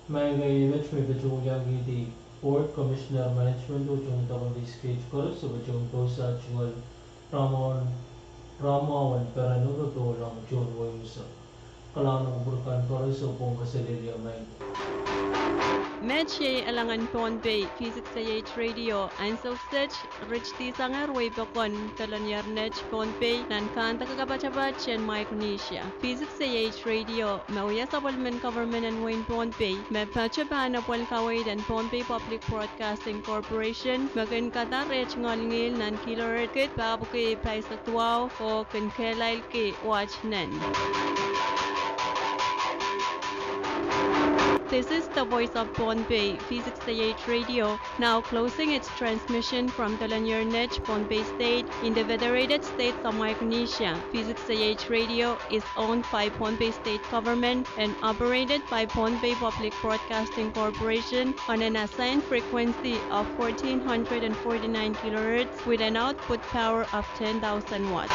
Maing ko iei met me patohwan wiahiong Board Commissioner Management oh tohndoadoahk en V six H koaros oh patohwan pwousa tungoal rahn mwahu en, rahn mwahu en peren oh popohl ong tohn wehi unsek. Kalahngan en kupwur kan koaros oh pwong kaselehlie maing. Met iei alangen Pohnpei V six H Radio, ansou kiset, ritidi sang wehi pokon Dolonier Net, Pohnpei, nan kandeke kapatapat en Micronesia. V six H Radio me wia sapwellimen government en wehin Pohnpei me patohwan pahn apwalih kaweid en Pohnpei Public Broadcasting Corporation me kin kadahr eh tungoal ngihl nan kilohertz kid pahpwiki pahisek duwau oh kin kehlailki watt nen. This is the voice of Pohnpei, V six H Radio, now closing its transmission from Dolonier Net, Pohnpei State, in the Federated States of Micronesia. V six H Radio is owned by Pohnpei State Government and operated by Pohnpei Public Broadcasting Corporation on an assigned frequency of fourteen hundred and forty-nine kilohertz with an output power of ten thousand watts.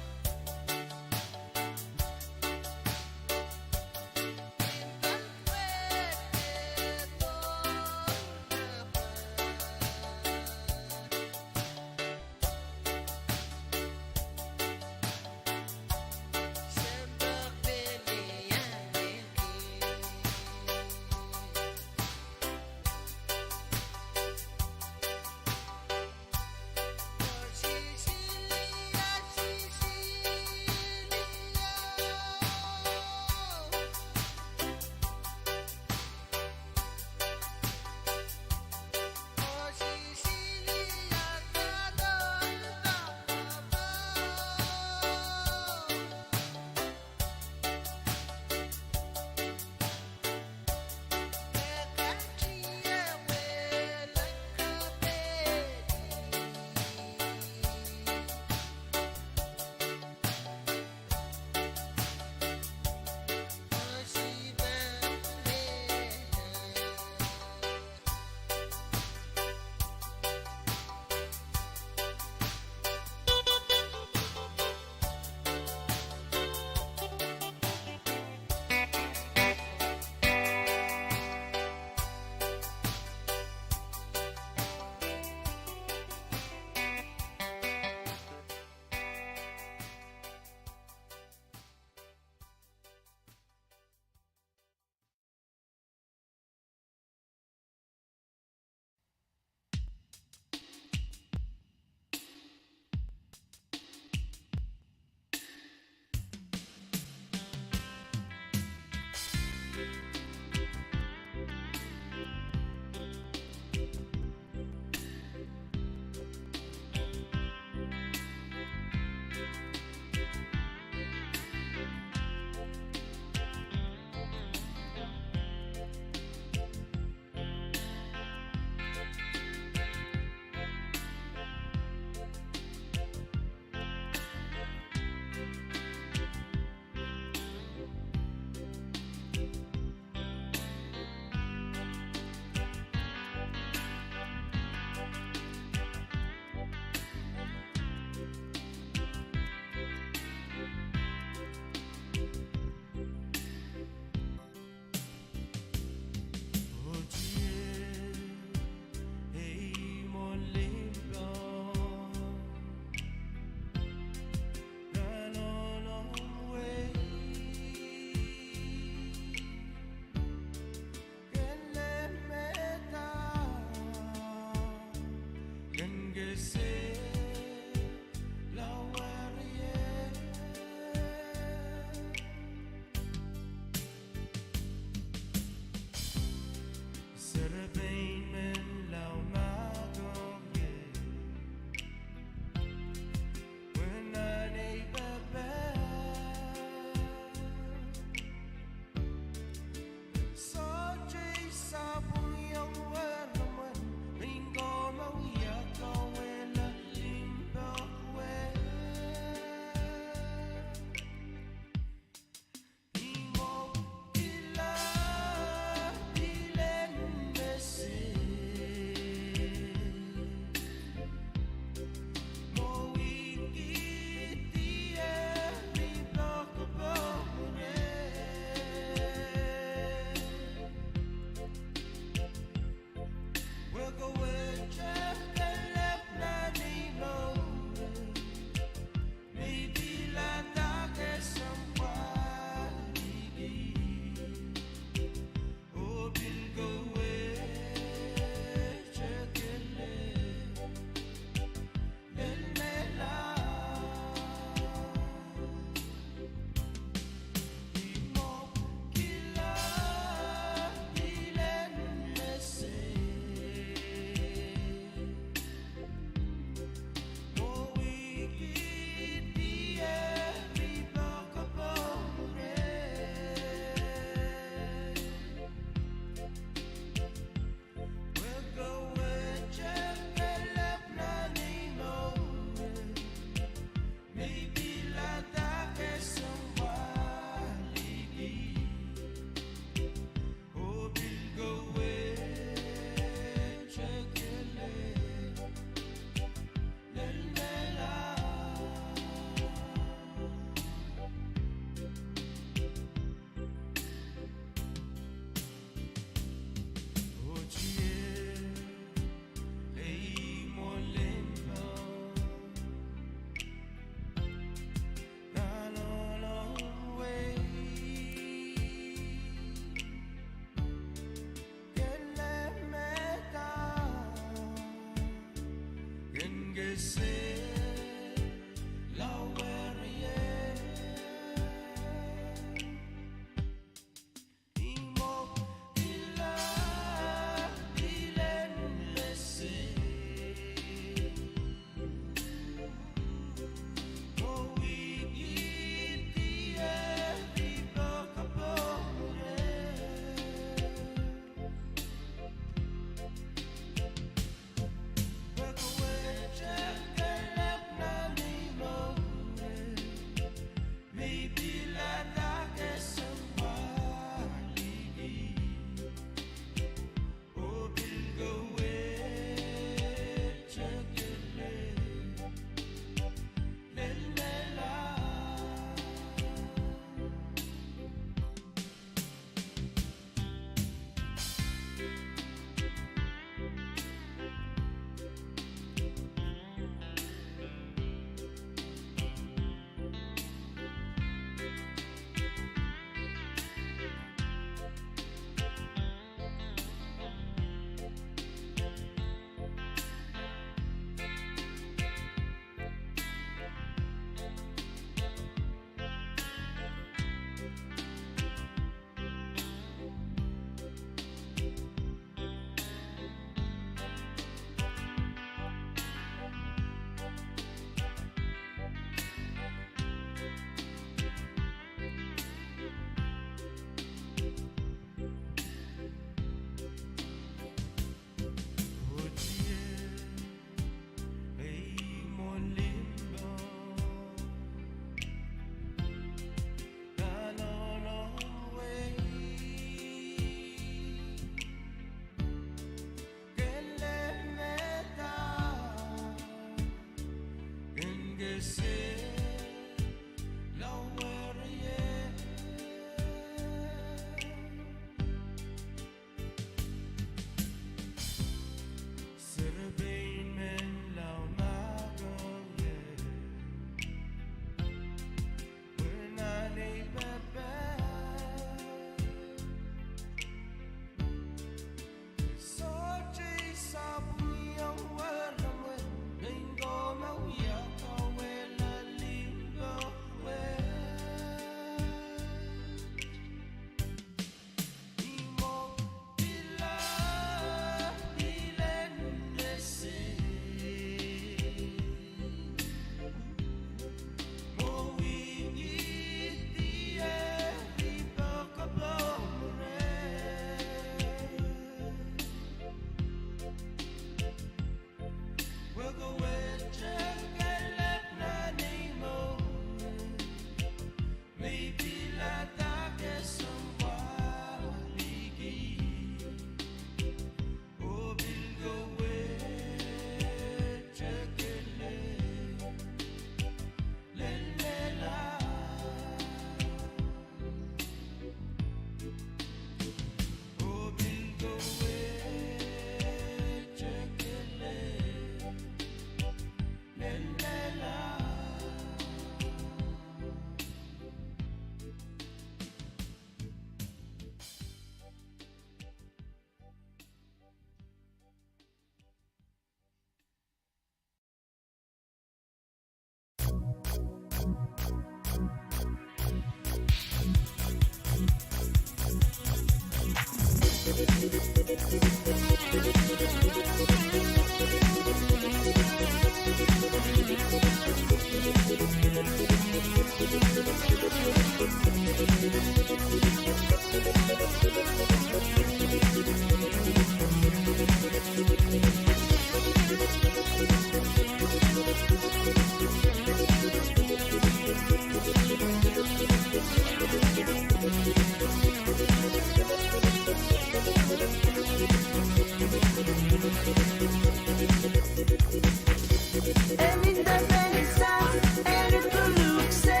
Eni dehr pehn sang, eni koluhk se,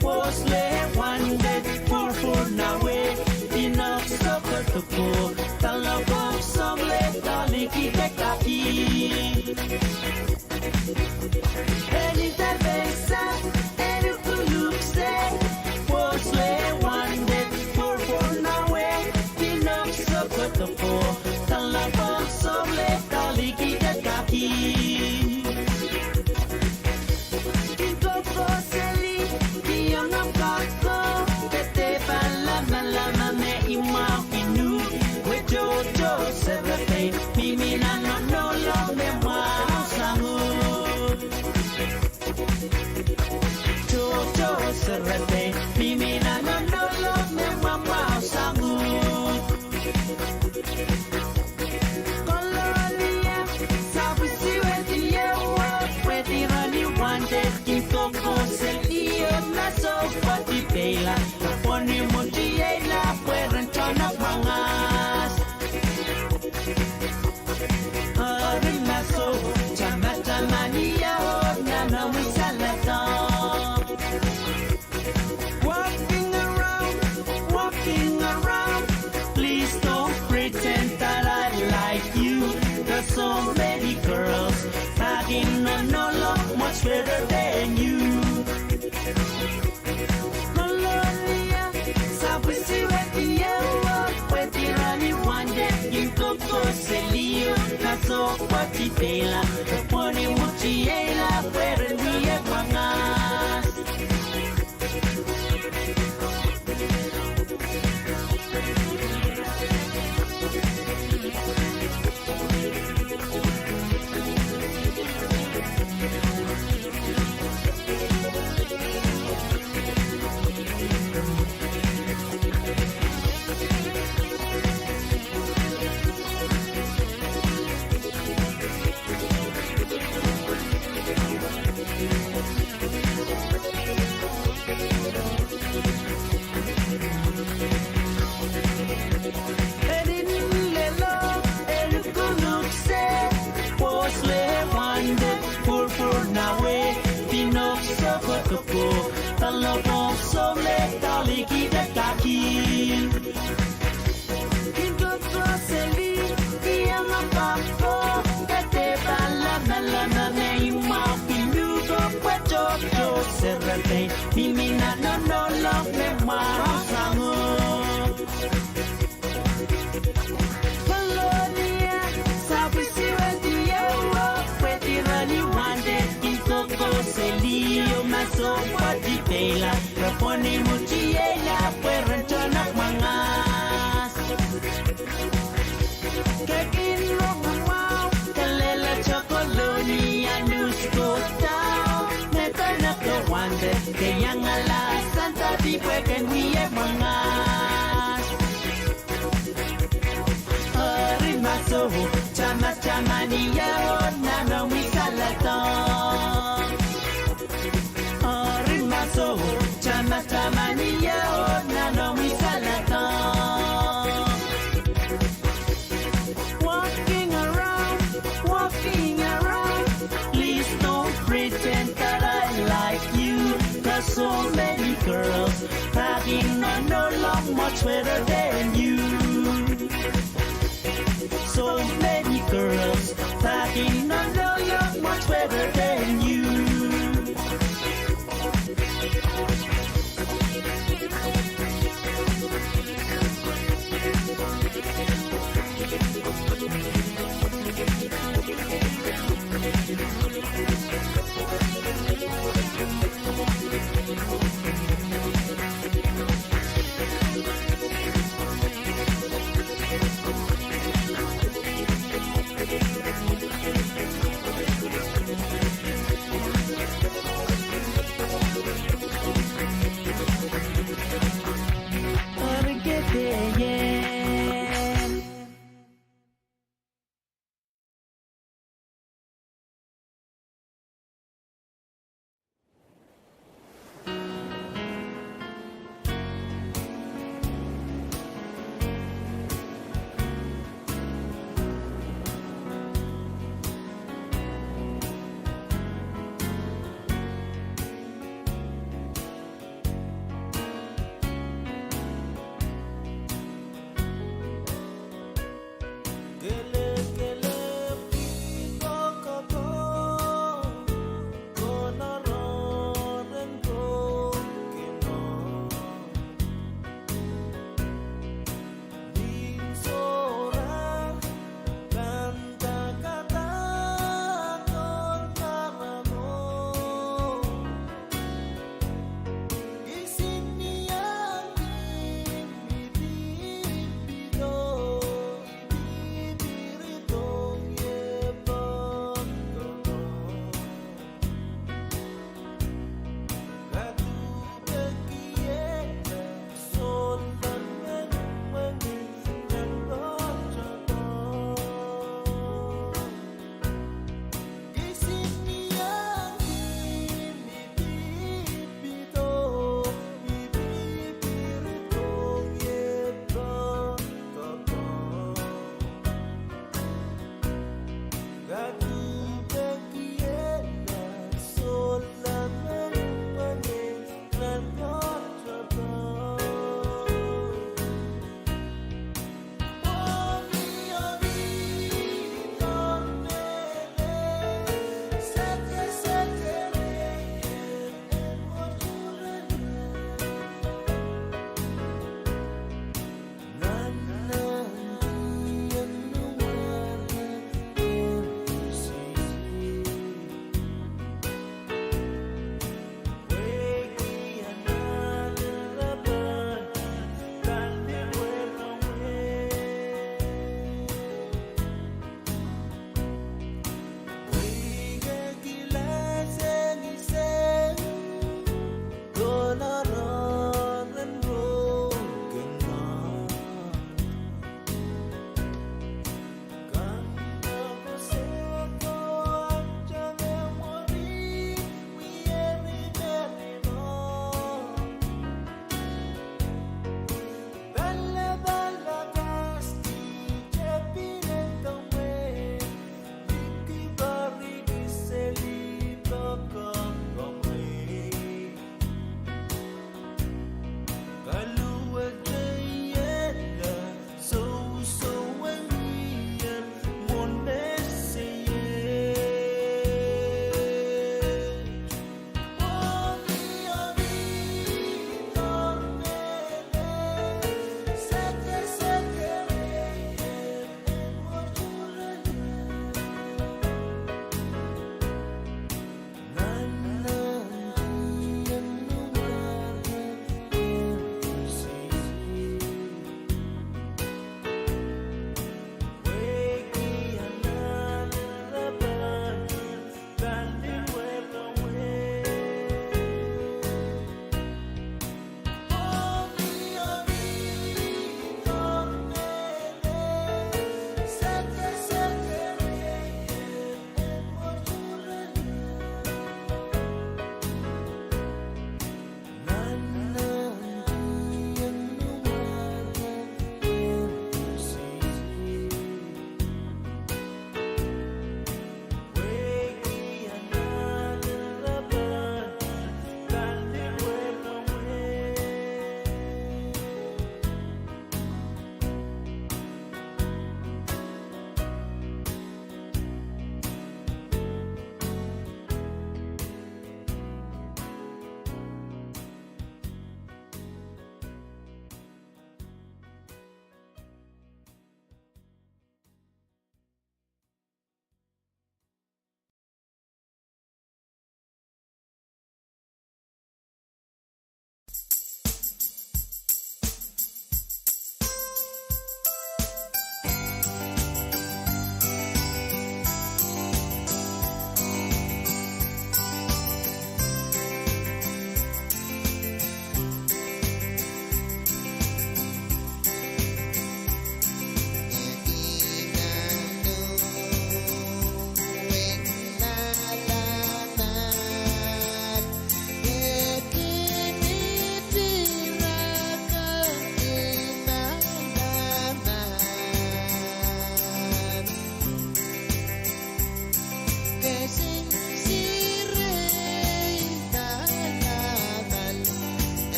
pwohs le wanded, pwurpwur nan wehk, pinek sohkohdo ko, doadoahk soangen lehn doadoahk likidek kaki. Eni dehr pehn sang, eni koluhk se, pwohs le wanded, pwurpwur nan wehk, pinek sohkohdo ko, doadoahk soangen lehn doadoahk likidek kaki. Kin koko seli, kin iang kak ko, pete pahn lamalam me imwahu kin uhd, pwe tohto serepein mihmi nan onohlong me mwahu sang uhd. Tohto serepein mihmi nan onohlong me mwamwahu sang uhd. Kolonia, sapwisiwet ieu, pwehdi rani wanded kin koko seli, oh, ma soh pwehdi peila, pwoni mutiela pwehn tohn mwangas. Eri ma soh, tamataman ie, oh, nan omwi saledek. Walking around, walking around. Please don't pretend that I like you. There's so many girls back in Honolulu, much better than you. Kolonia, sapwisiwet ieu, pwehdi rani wanded kin koko seli, oh, ma soh pwehdi peila, pwoni mutiela pwehn wie mwangas. Re pwonihmwutiehla pwe ren tohn mwangahs. Ke kin rong mwahu, kalelac oh koloni, ahnsoun kohdahn me kene kawande, ke iangala sang tapi pwe ken wia mwangahs. Eri ma soh, tamataman ie oh nan omwi saledek. Eri ma soh, tamataman ie oh nan omwi saledek. Walking around, walking around. Please don't pretend that I like you. 'Cause so many girls talking are no long much better than you. So many girls talking are no long much better than you.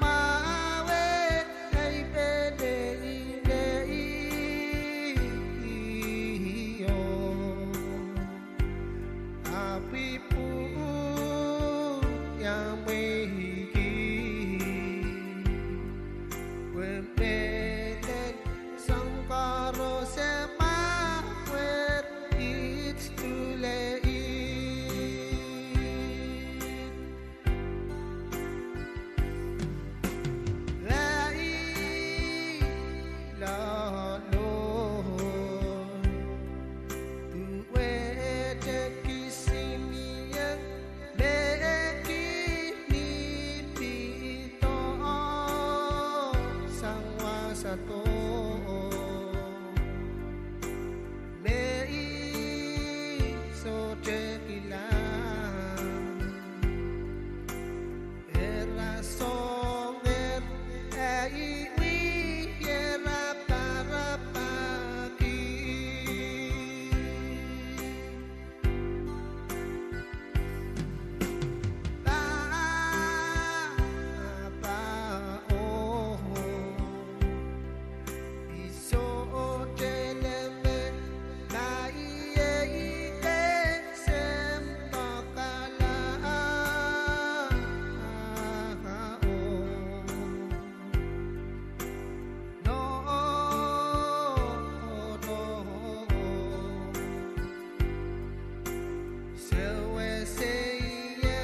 mwahu, ei pene inei o, ahpw I pwuhk iang mweidohng. Pwe mehlel soang koaros e mwahu, it too late. Ahi loalloal, duwehte kisinieng me kin pid sang wasa doh, me I sohte kilang. Ira soangen, ahi wia ira parapahki. Pahpa oh, I sohte leme ma I ehi kesempwal kala oh. Nohno, sewese ie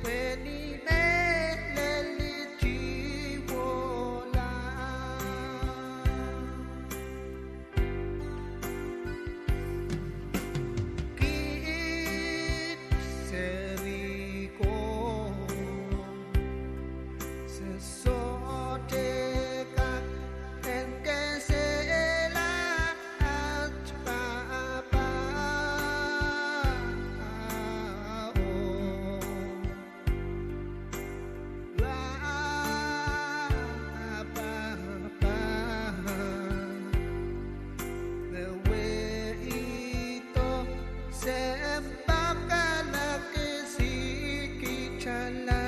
pwe ni mehlel I tiwohla. Kiht seri ko, se sohte kak en kesehla aht pahpa oh. Pahpa, me wehwehdo sempwal kala kesikihtala.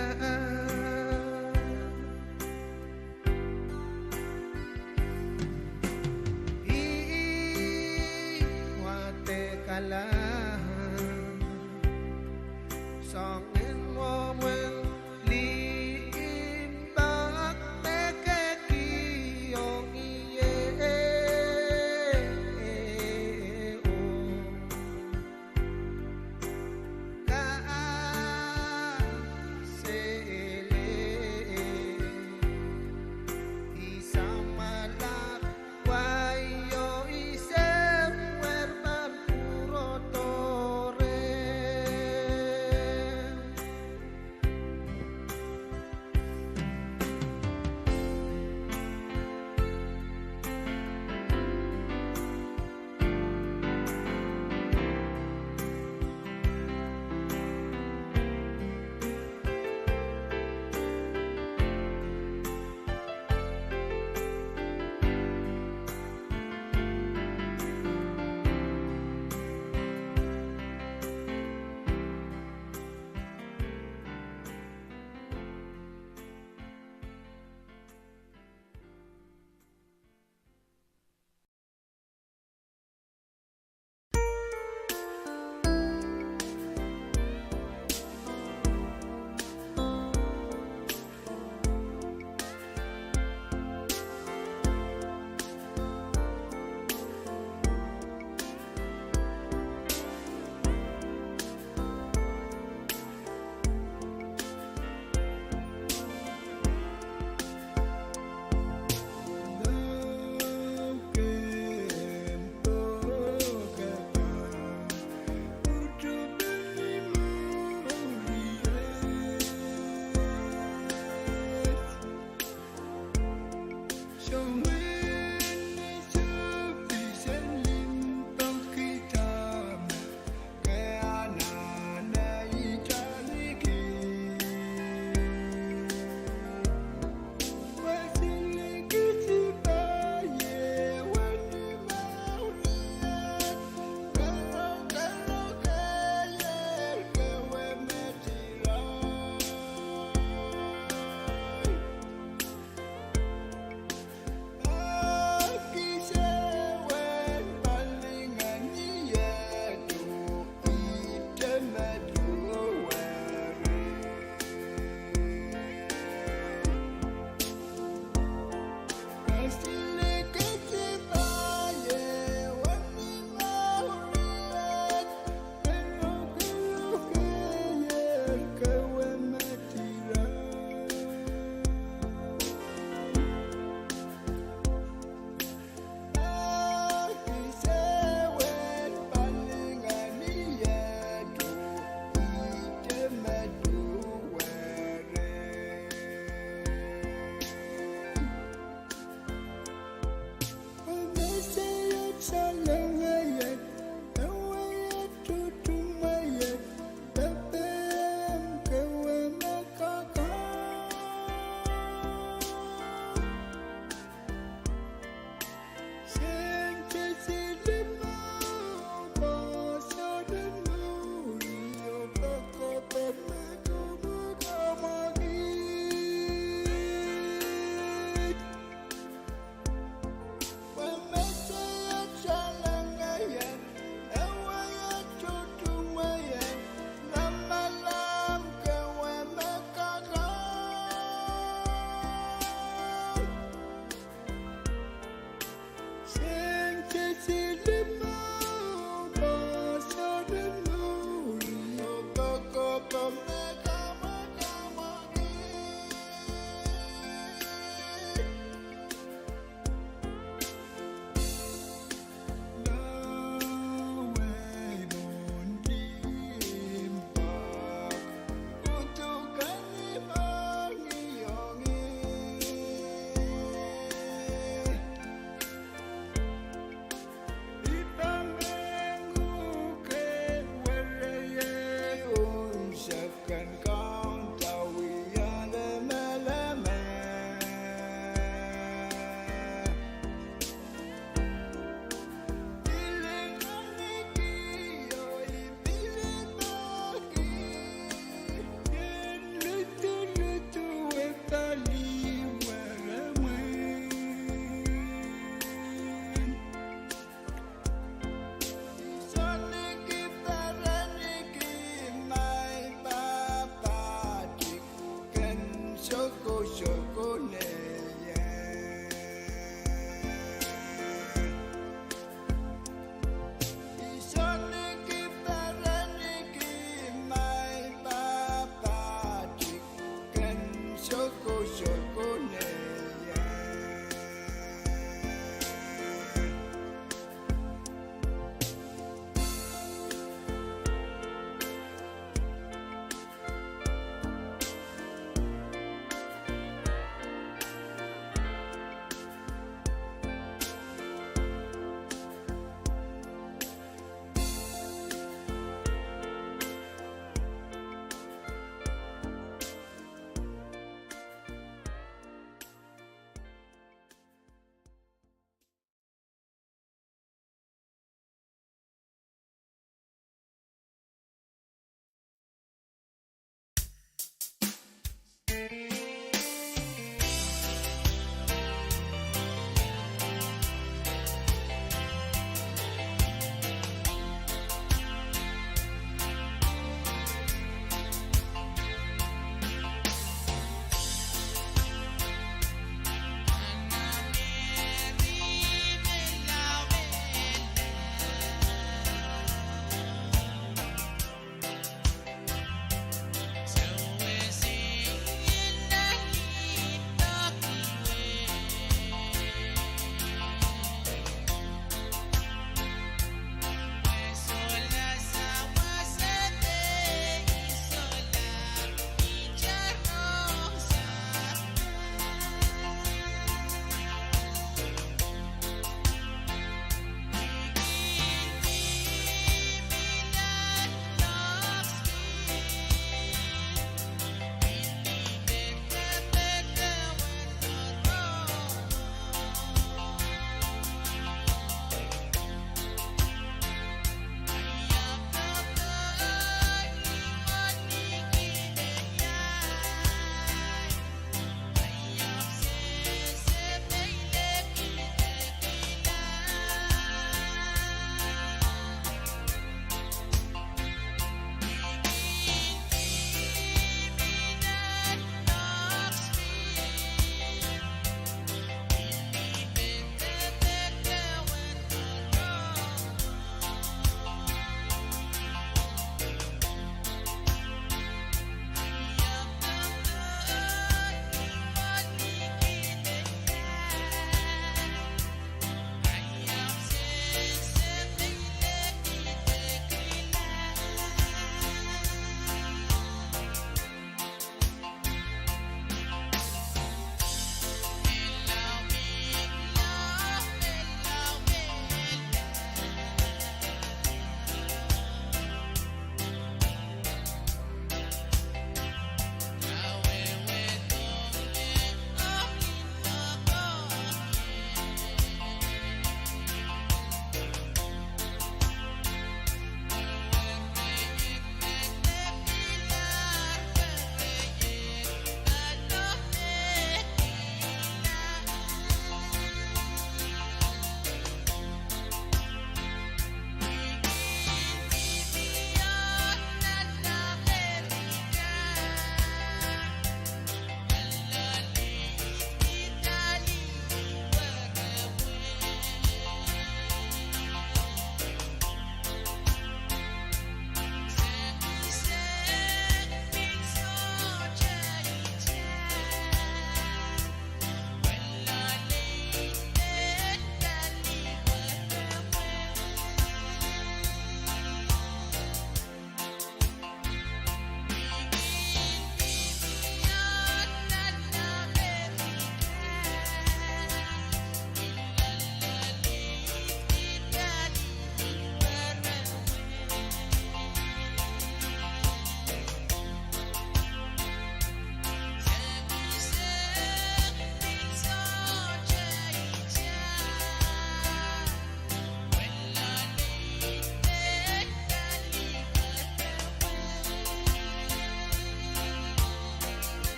sohkohne ie. I soanehki perenki maing pahpa, dihken sohko sohkohne ie.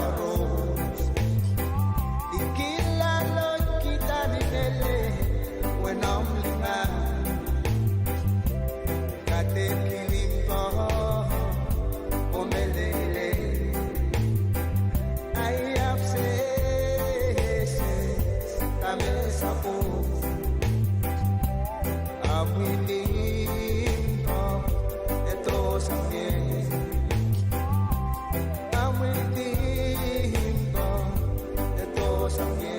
koaros. I kin laloid kihda ni lele, wenomw lingan. Kadeik limpoak, oh meleilei. Ahi ahpw sehse, dahme sapwung. Amwi limpoak, e doh sang ie. Amwi limpoak, e doh sang ie.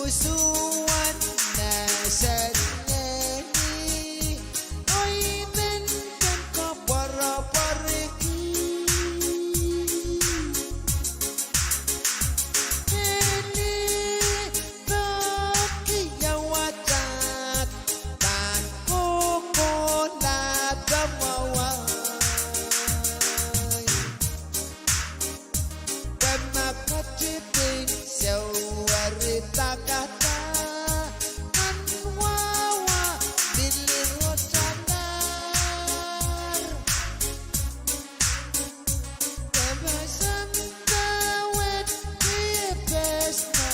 Usuan na sanneni, oh I men kin koapworopworki. Meni peki ia wadek pahn kohkohlahte mwowe. Pwe ma ketipin seweri pakada, nan wawa pil rotalahr. Pwe ma sampah wet mie pesno,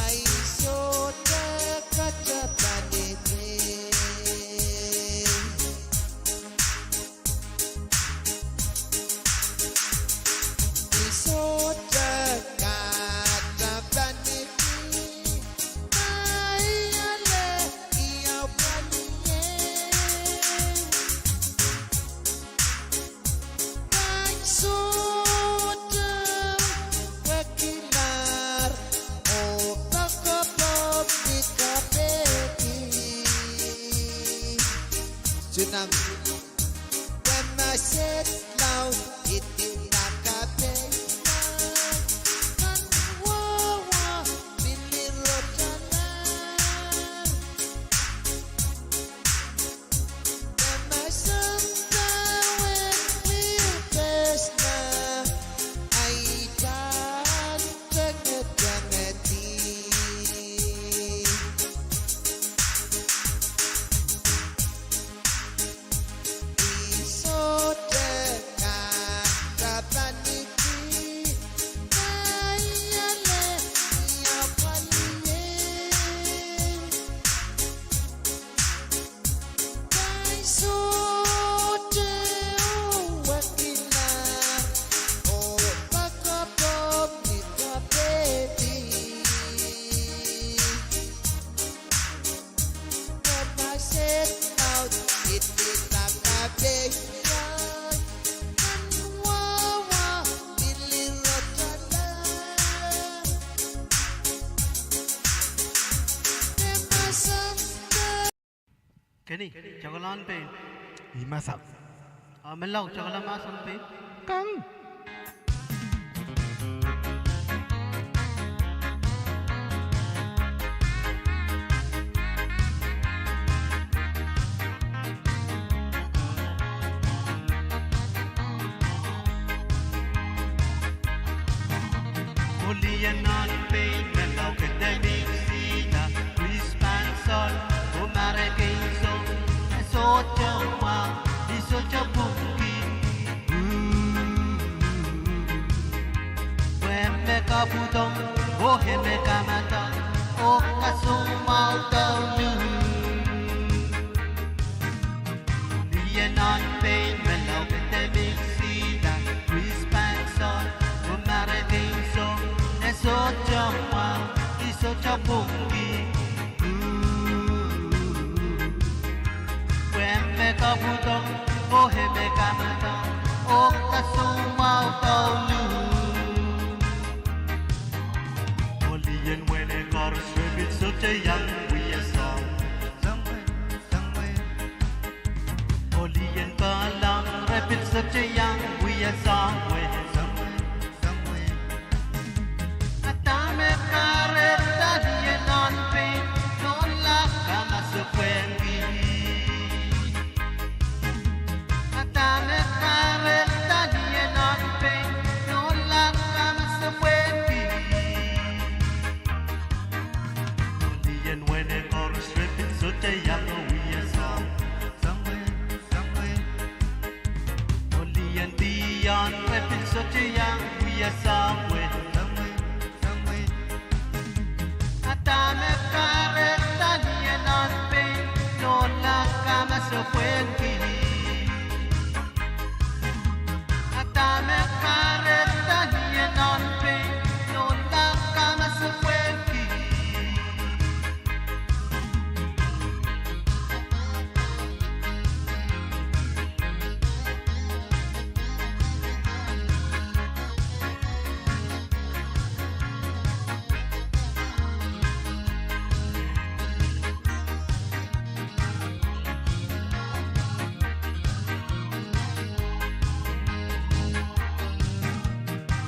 ahi sohte katapaniki. I sohte katapaniki, ma I ale ia pwaliei. Pwe I sohte wekilahr, oh poakpoak ni kapehdi. Tsunami. Pwe ma sehd laud idin nan kapehdi, nan wawa pil rotalahr. Pwe ma sampah wet mie pesno, ahi pahn tengetengedi. I sohte katapaniki, ma I ale ia pwaliei. Pwe I sohte wekilahr, oh poakpoak ni kapehdi. Pwe ma sehd laud idin nan kapehdi, nan wawa pil rotalahr. Pwe ma sampah Keni, tokolahng pein. I masap. A menlau, tokolahng mahsen pein. Kang. Kolien nan pein menlau kedemik sida, Chris Pansol, oh Marek Eison, e sohte mwa, e sohte pwungki. Pwe me kapwudong, oh e me kamada, oh kasoumwahu dau nu. Nan pein me laukete mik sihla, Chris pahn soh, oh Mary Keiso, e sohte mwahu, I sohte pwungki. Pwe me kapwudohng, oh me kamadahr, oh kasoumwahu douluhl. Oh lien wehne koaros re pil sohte iang wia soahng. Oh lien kahlahng re pil sohte iang wia soahng. A dahme kahrehda lien nan pein nohla kamasepwehki? A dahme kahrehda lien nan pein nohla kamasepwehki? Oh lien wehne koaros re pil sohte iang wia soahng. Oh lien dion re pil sohte iang wia soahng. A dahme kahrehda lien nan pein nohla kamasepwehki? A dahme kahrehda lien nan pein nohla kamasepwehki?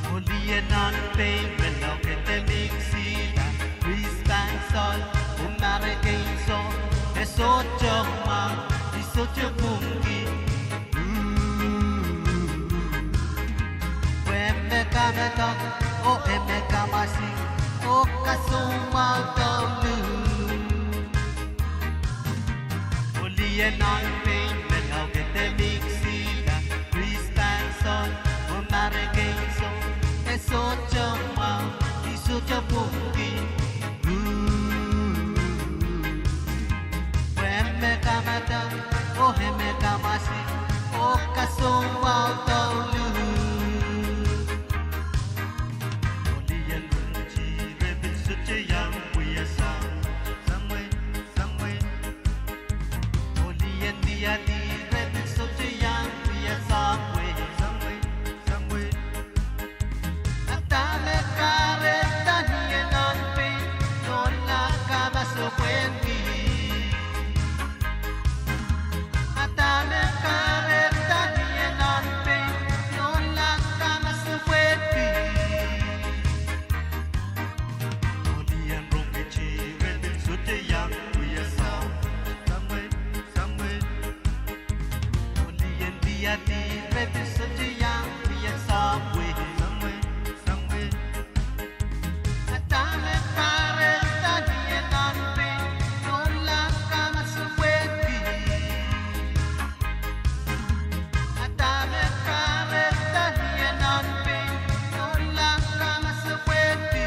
Oh lien nan pein me laukete mik sihla, Chris pahn soh, oh Mary Keiso, e sohte mwahu, I sohte pwungki. Pwe me kamadahr, oh me kamasi, oh kasoumwahu douluhl. Oh lien nan pein me laukete mik sihla, Chris pahn soh, oh Mary Keiso, e sohte mwahu, I sohte pwungki. Pwe me kamadahr, oh me kamasi, oh kasoumwahu douluhl. Oh lien rongki re pil sohte iang wia soahng. Oh lien diadi re pil sohte iang wia soahng. A dahme kahrehda lien nan pein nohla kamasepwehki? A dahme kahrehda lien nan pein nohla kamasepwehki? Oh lien rongki re pil sohte iang wia soahng. Oh lien diadi re pil sohte iang wia soahng. A dahme kahrehda lien nan pein nohla kamasepwehki? A dahme kahrehda lien nan pein nohla kamasepwehki?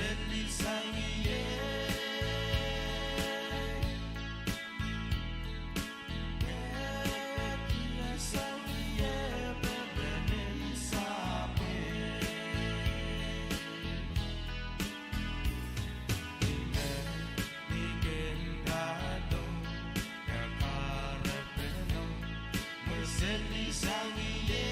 seli sang ie. Sang ie pepene sahpw. Ih me mi kin kadoh, ka kahrepeno, me seli sang ie.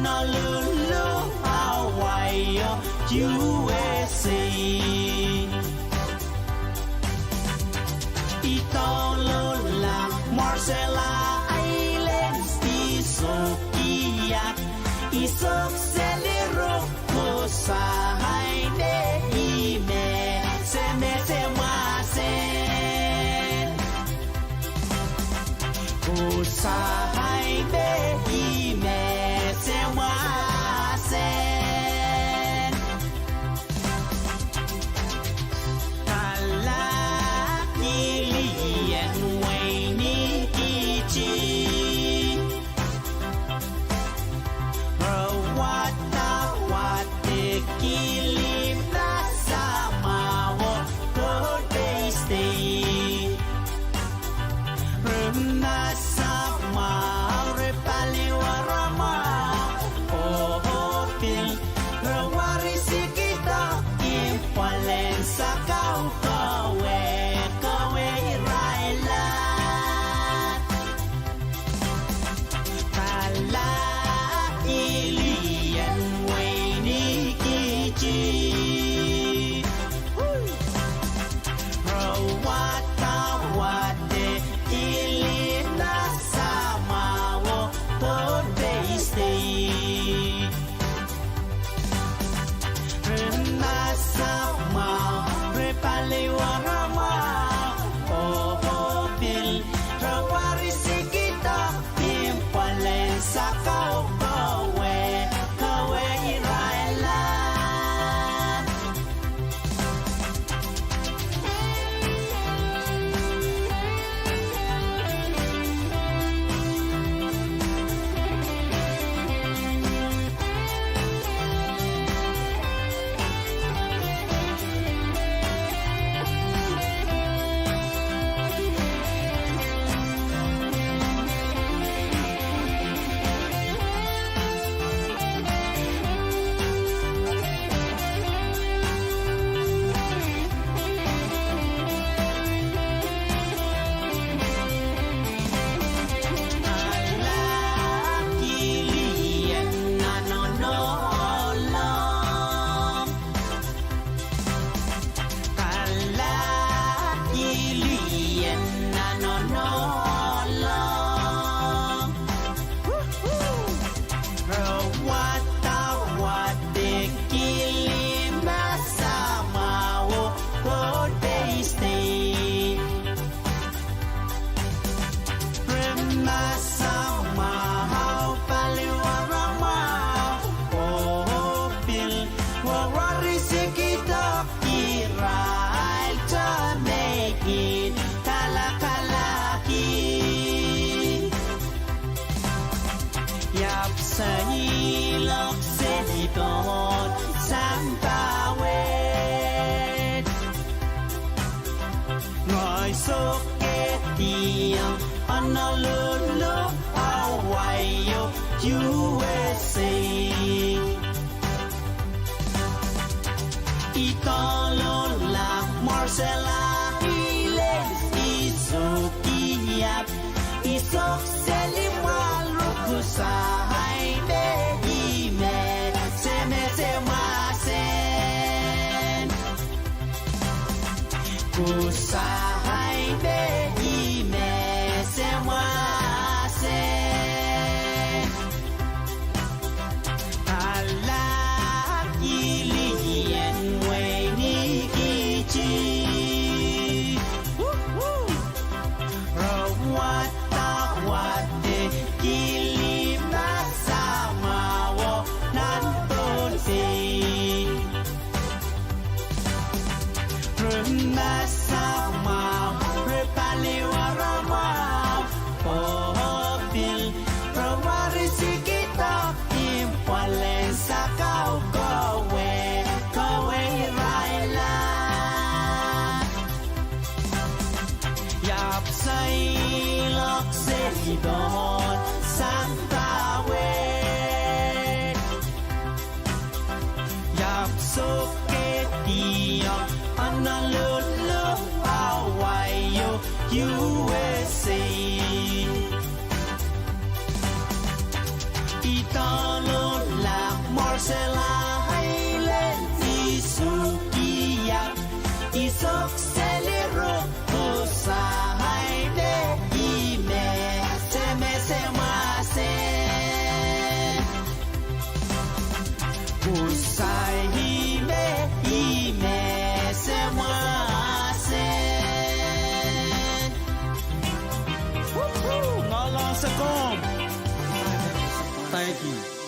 Honolulu, Hawaii, oh U S A. I douluhl Marshall Islands, I sohte kiak, I sohte seli rukusa, hai me I me semese mwahsen. Kusa, hai me I me semwahsen. Kalahkilien wein Nikiti. Re wadawad kilin Nasamwa oh Pohnpei State. Re Nasamwa, re paliwar mwahu oh pil re wahrisikihda ipwalen sakau kowe, kowe irail ahd. Kalahkilien wein Nikiti. Re wadawad kilin Nasamwa oh Pohnpei State. Re Nasamwa, re paliwar mwahu oh pil re wahrisikihda ipwalen sakau kowe, kowe irail ahd. Kalahkilien nan onohlong. Kalahkilien nan onohlong. Re wadawad kilin Nasamwa oh Pohnpei State. Re Nasamwa, re paliwar mwahu oh pil re wahrisikihda irail tohn mehkot kalakalahki. Iap seiloak seli pohn sampah wet. Ngehi sohte ketiong Honolulu, Hawaii, oh U S A. I douluhl Marshall Islands, I sohte kiap, I sohte seli mwahl rukusa, hai me I me semese mwahsen. Kusa, hai me I me semwahsen. Kalahkilien wein Nikiti. Re wadawad kilin Nasamwa oh nan Pohnpei. Re Nasamwa, re paliwar mwahu oh pil re wahrisikihda ipwalen sakau kowe, kowe irail ahd. Iap seiloak seli pohn sampah wet. Iap sohte ketiong Honolulu, Hawaii, oh U S A. I douluhl Sakom. Thank you.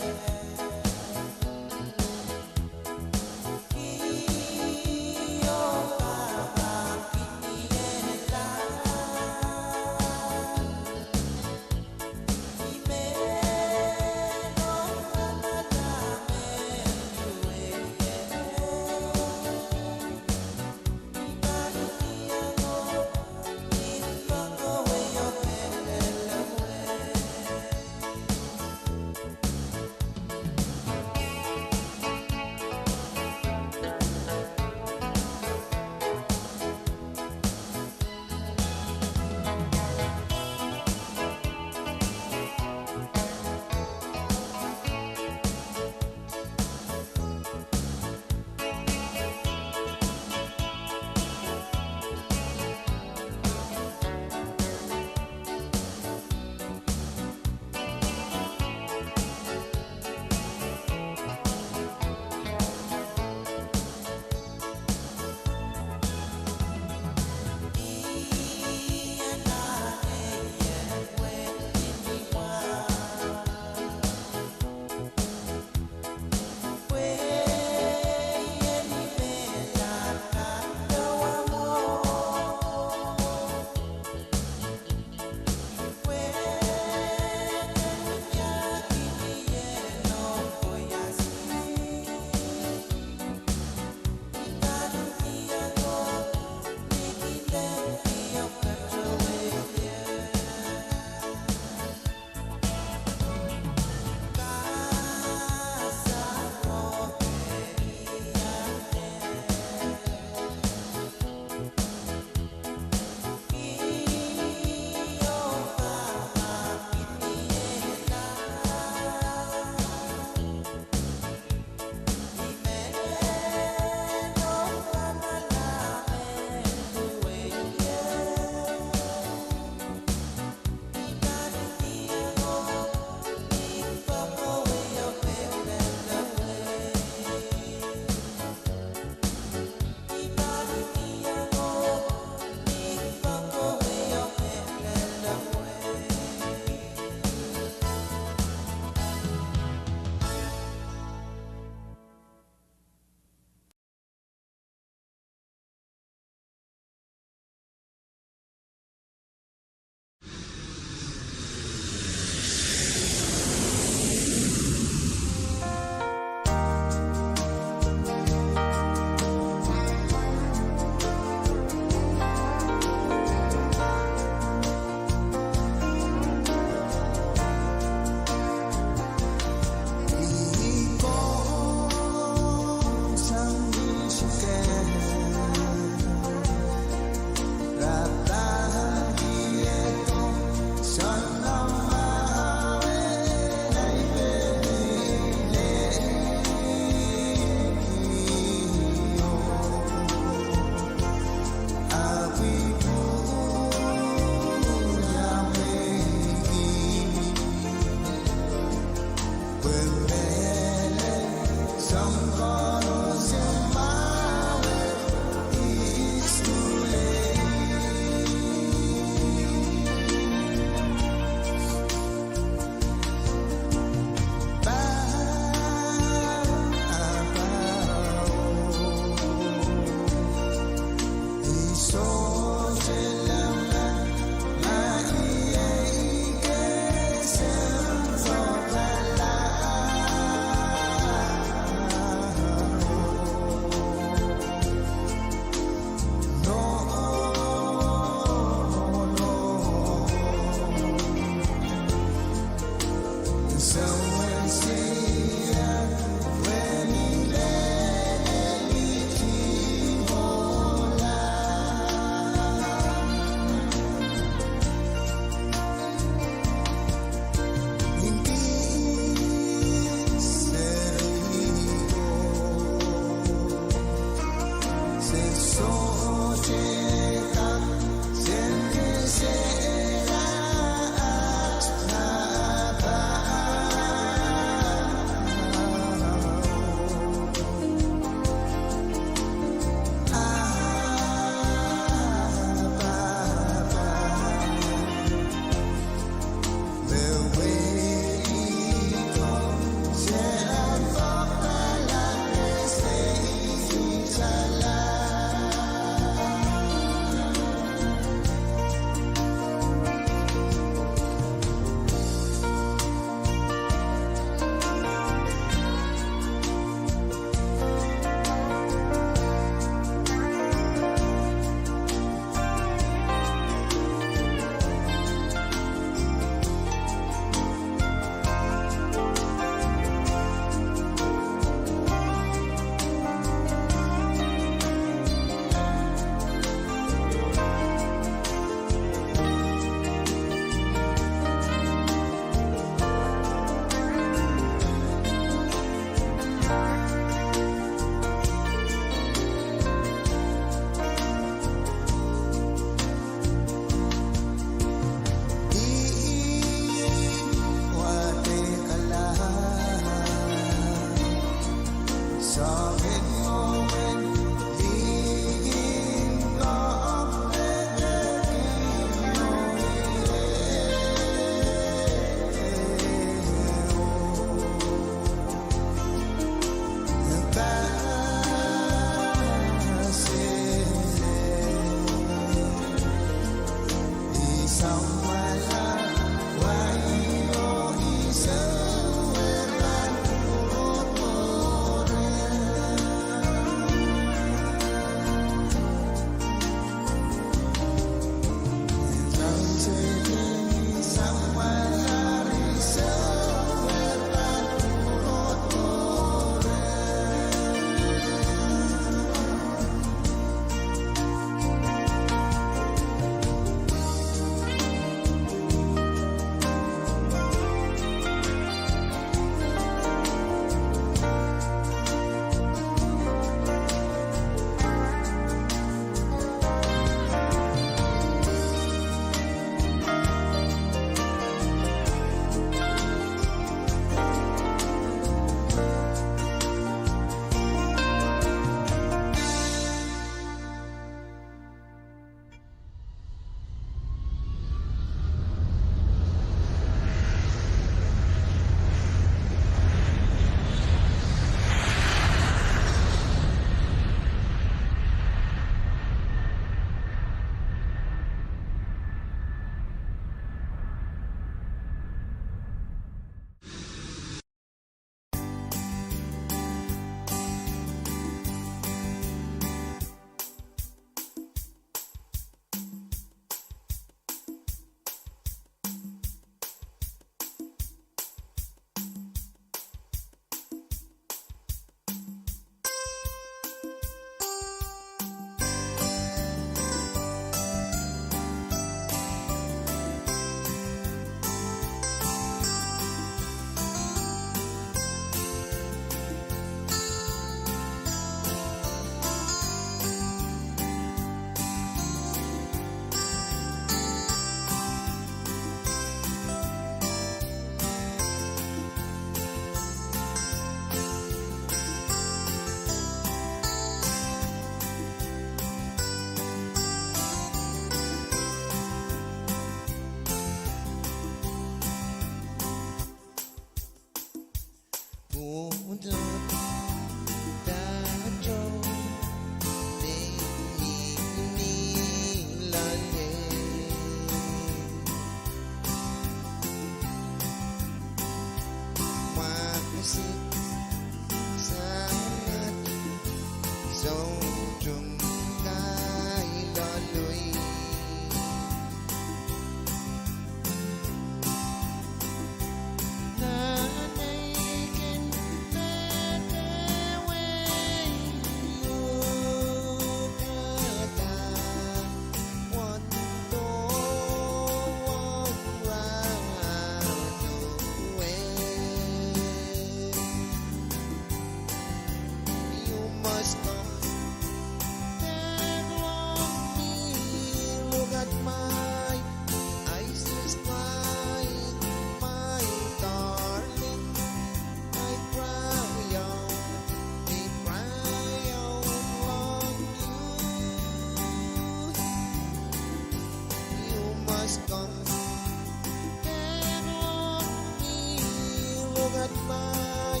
at my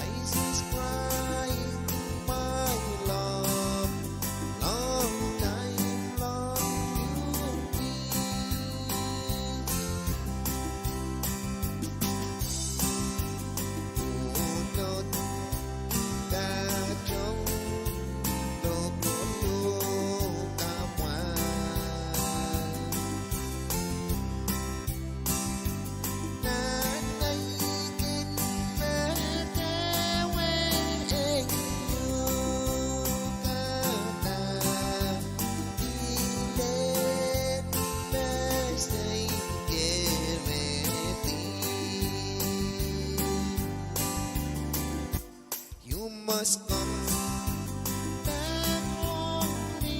eyes is crying, my love, long time, long you be. Pwunod, pahtou, lokolukamwa. Nan ahi kin me dewe ehu kata, ile me sei keredi. You must come back home, me.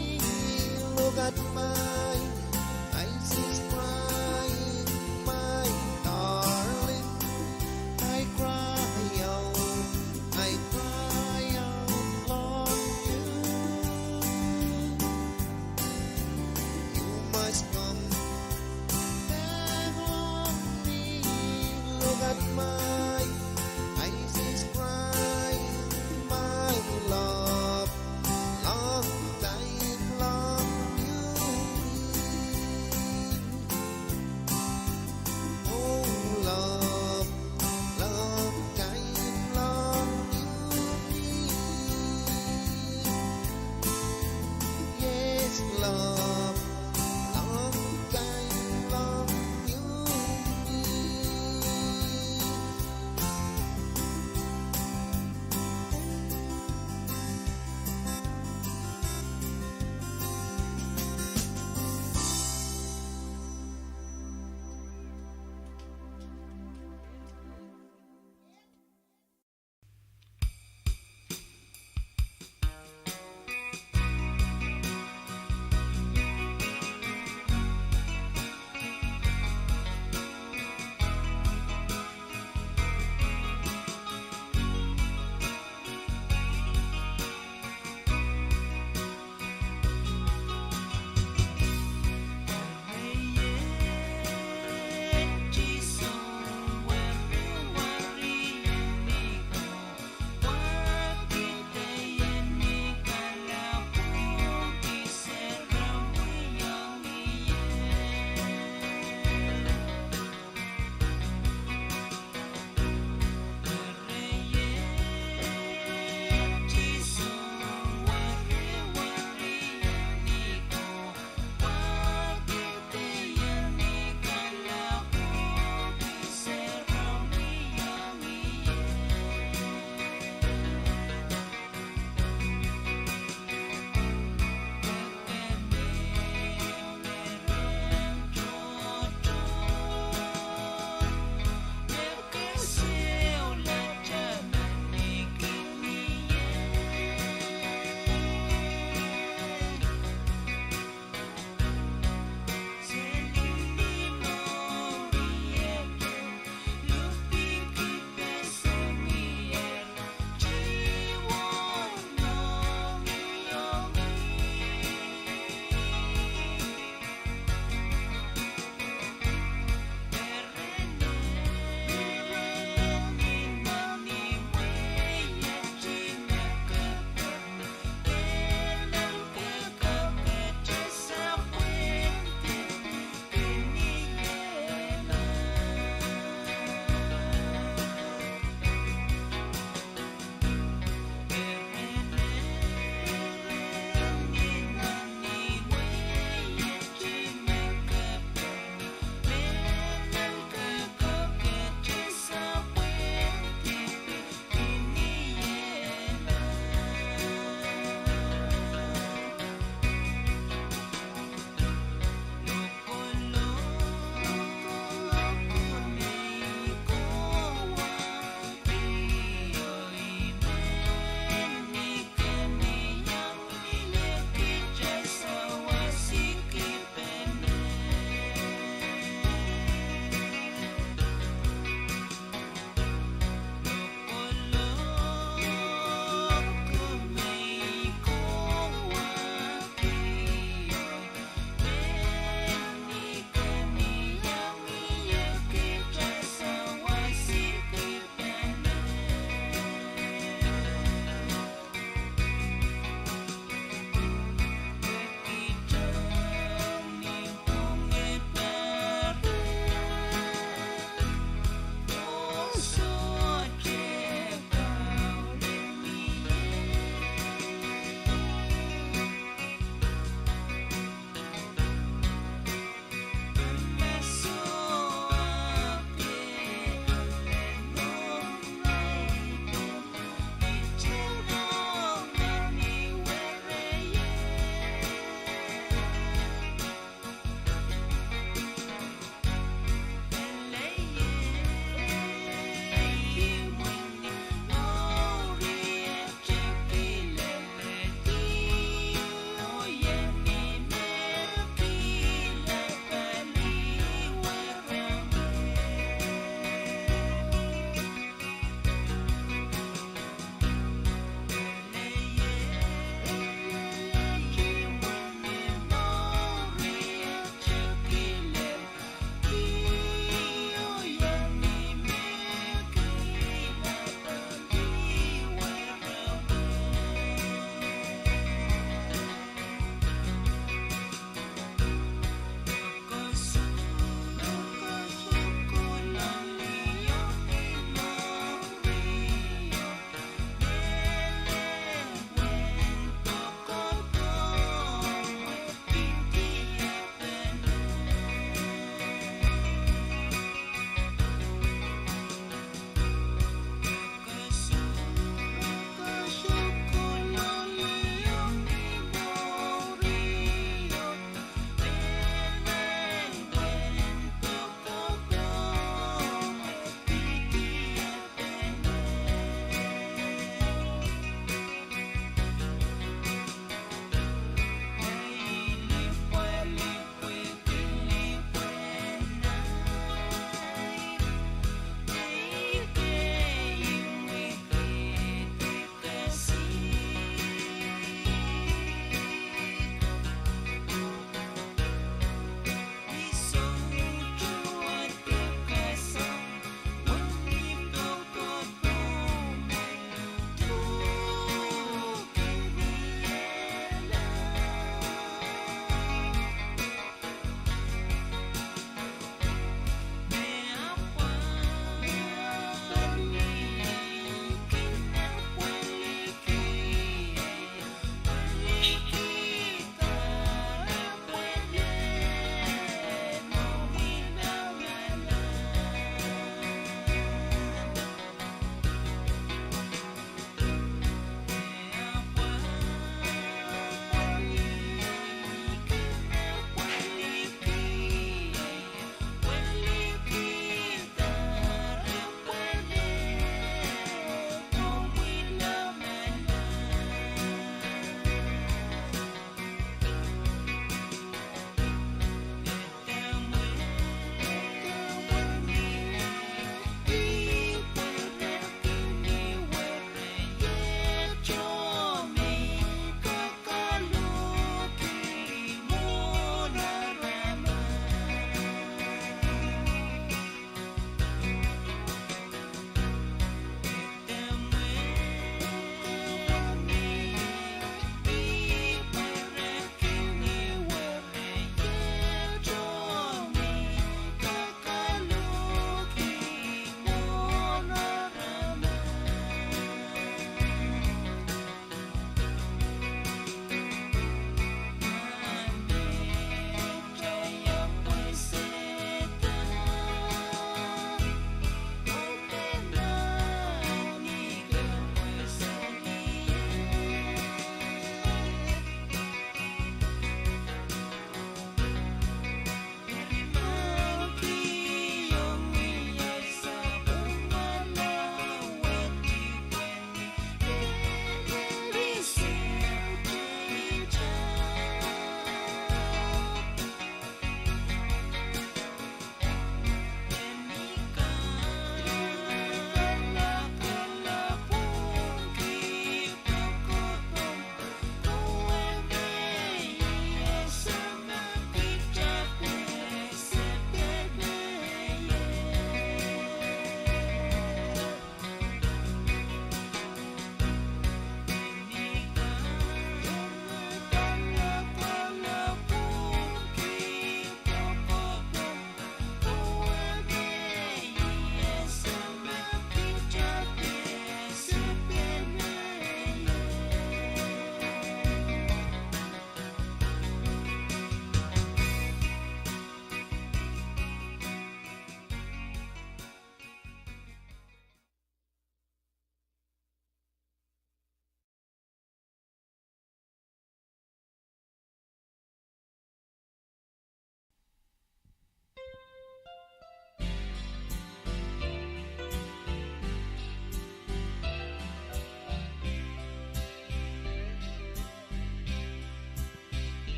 Look at my eyes is crying, my darling. I cry out, I cry out, long you. You must come back home, me. Look at my eyes is crying, my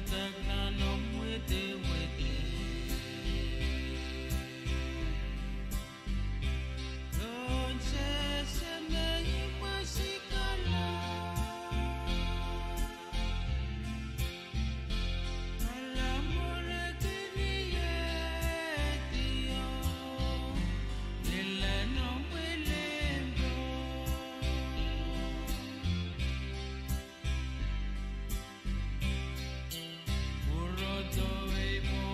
Dak nan omw wede wede. Ronse se me imwasi kala. Kala mwurin kiniehdi o, ngilen omw wilipwo. Pwurodo ei mwo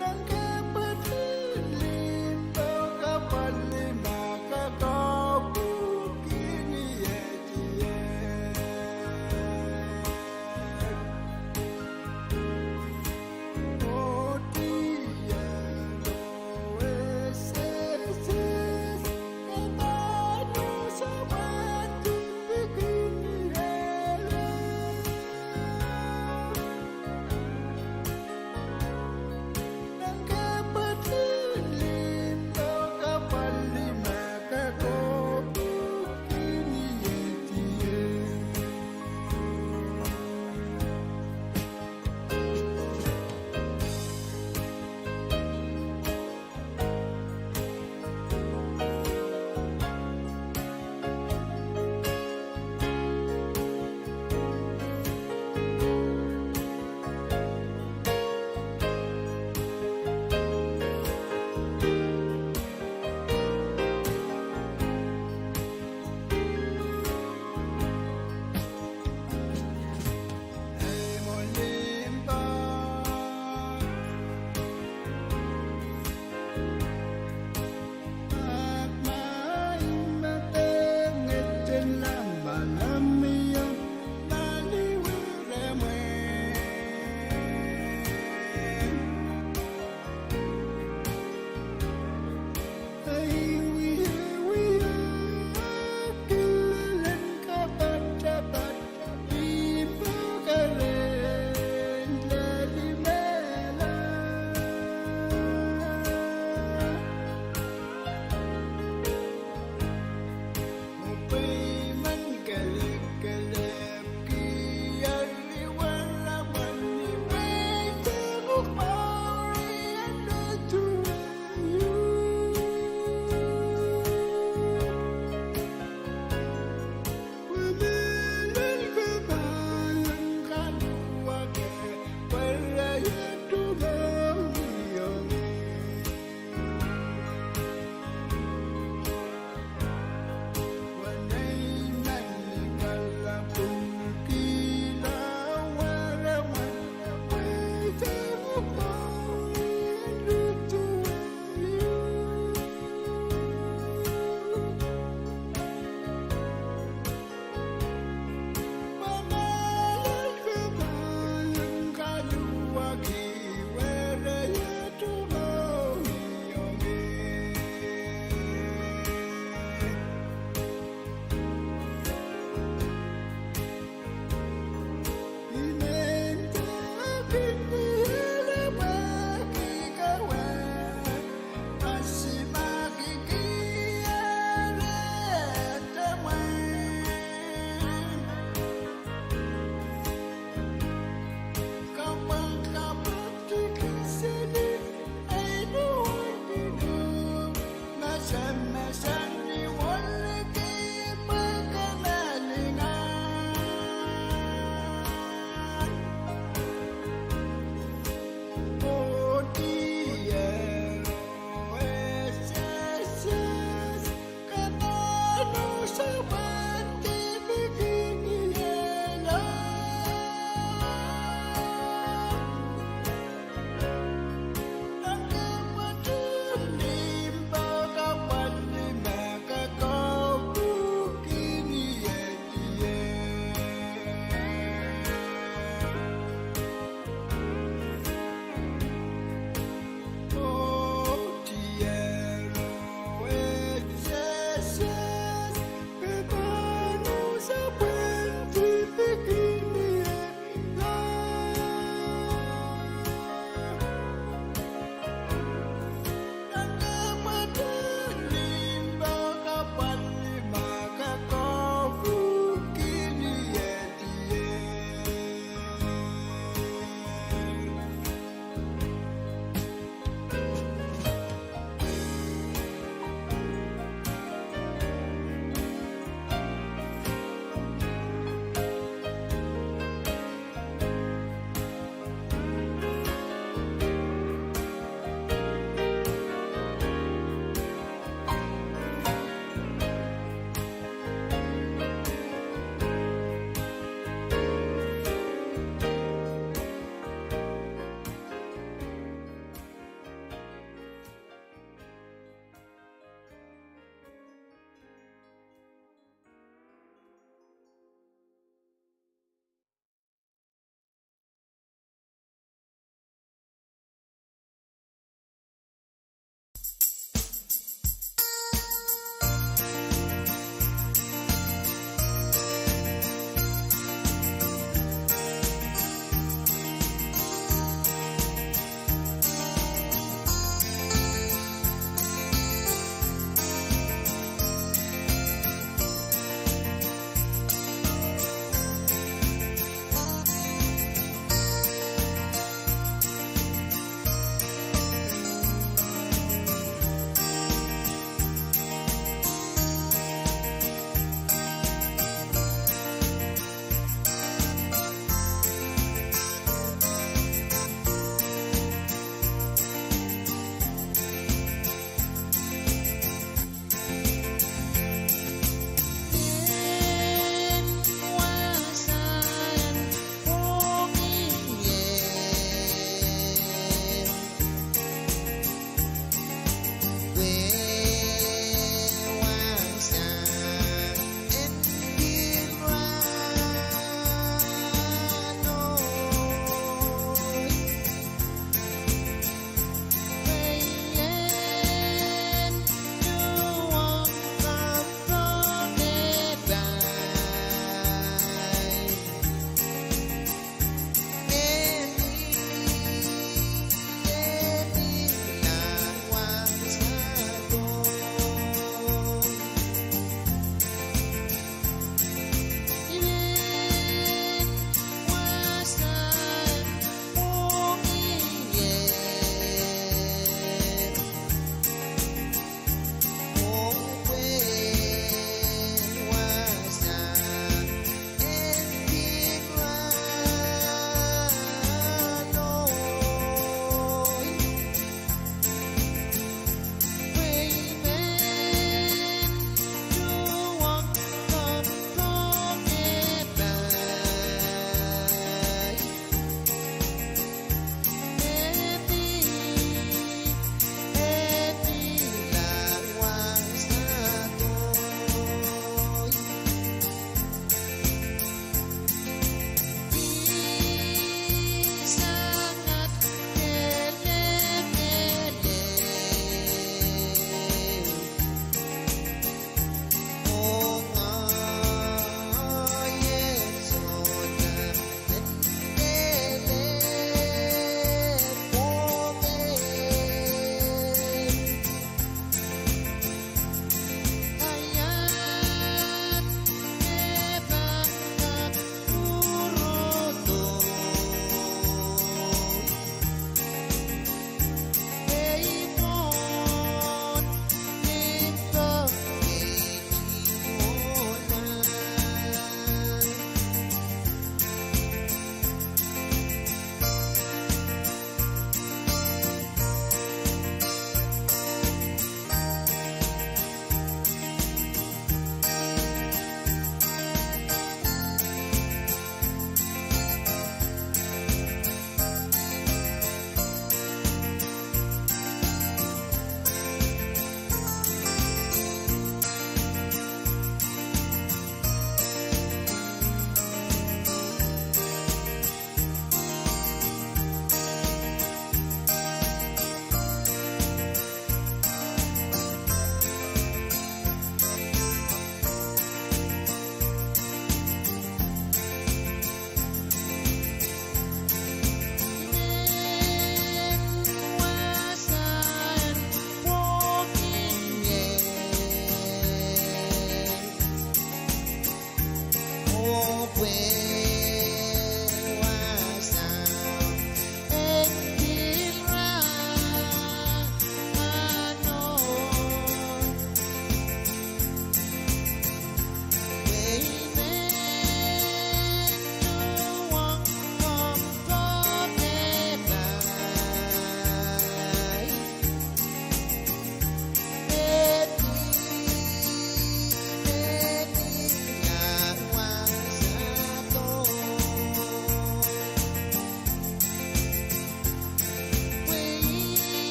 Nan kapwatehn limpoak kapwal lima.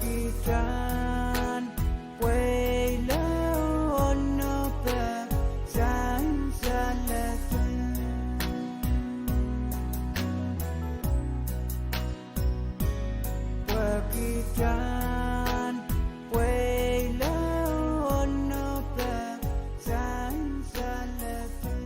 Kitail pweila onop sansalehdi. Pwe kitail pweila onop sansalehdi.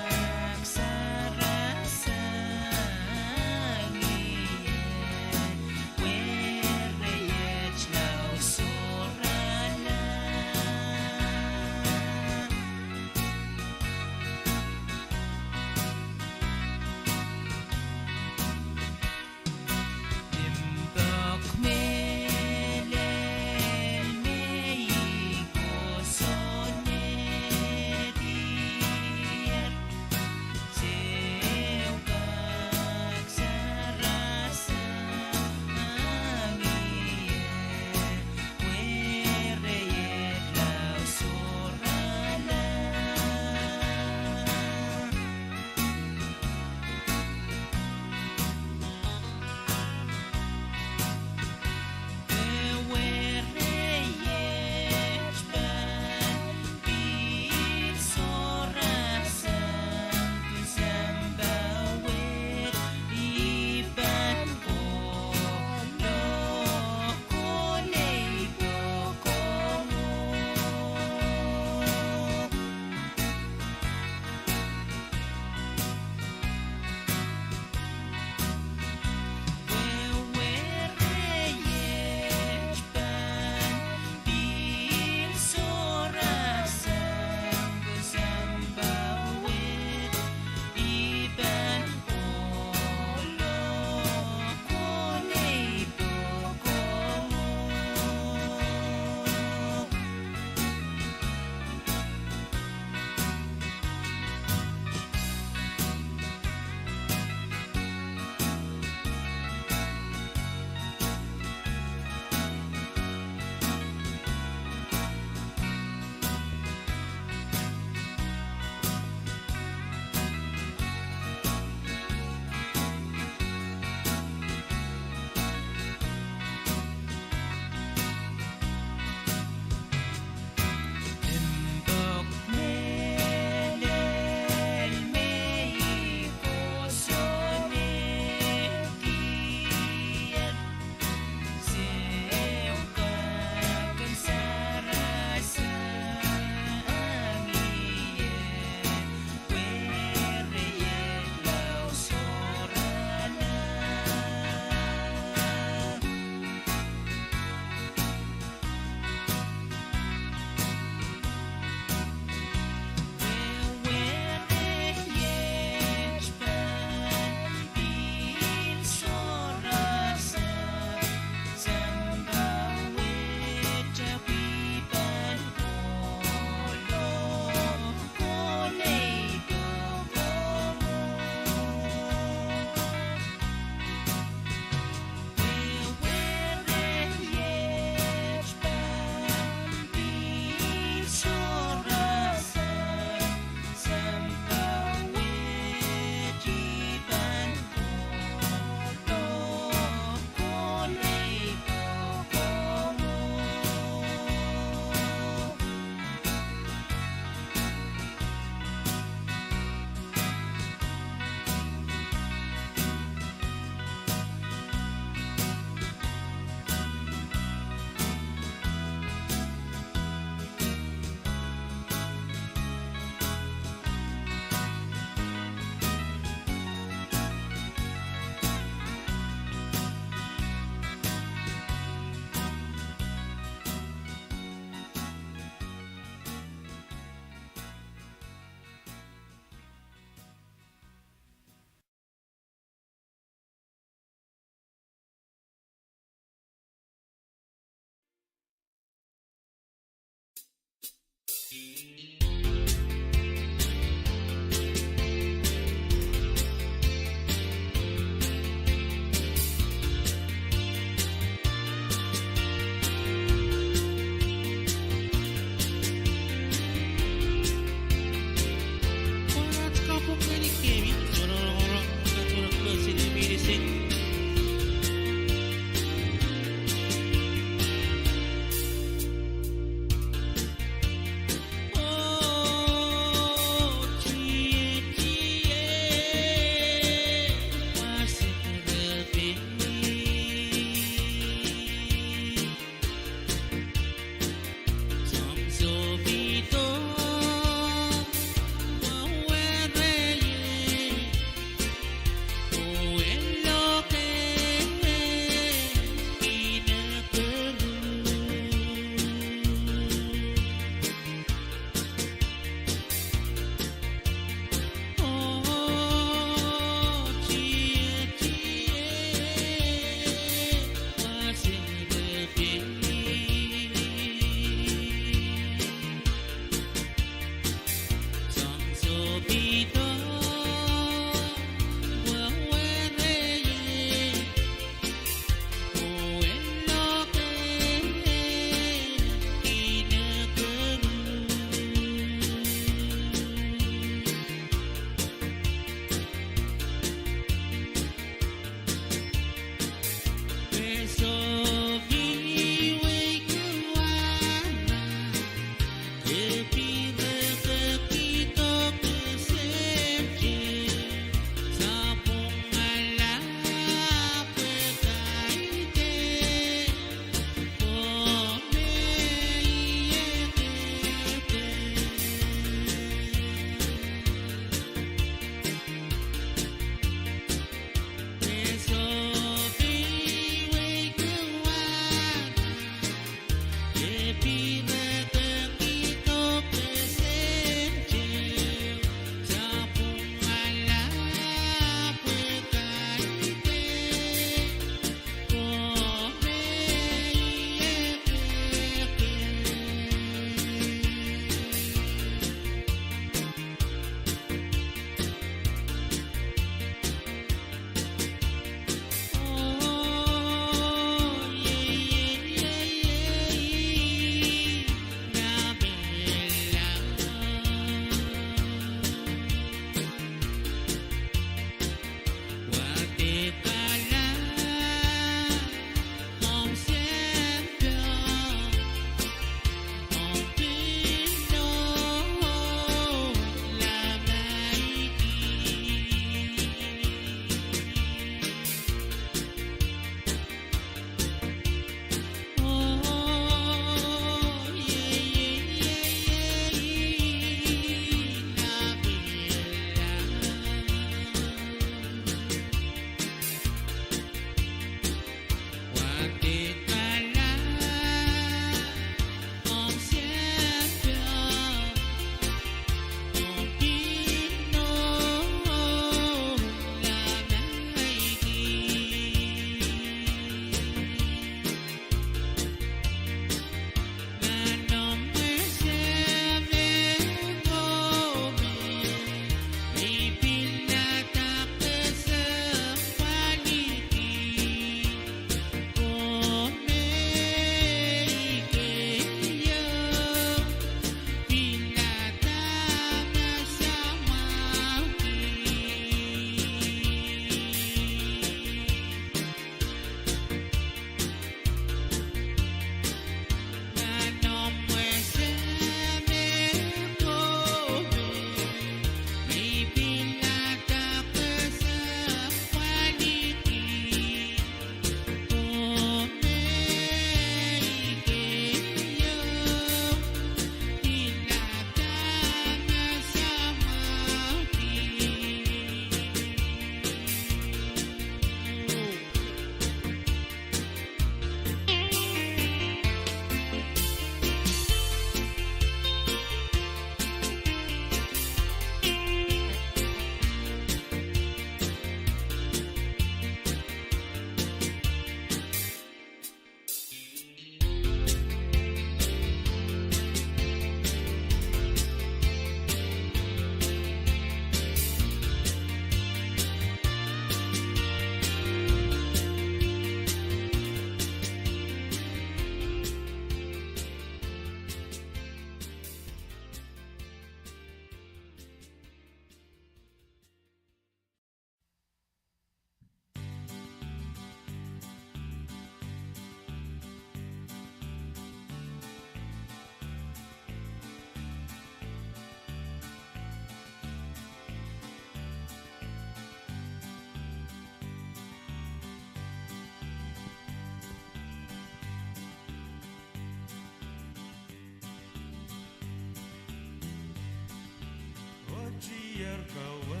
Watier kawe,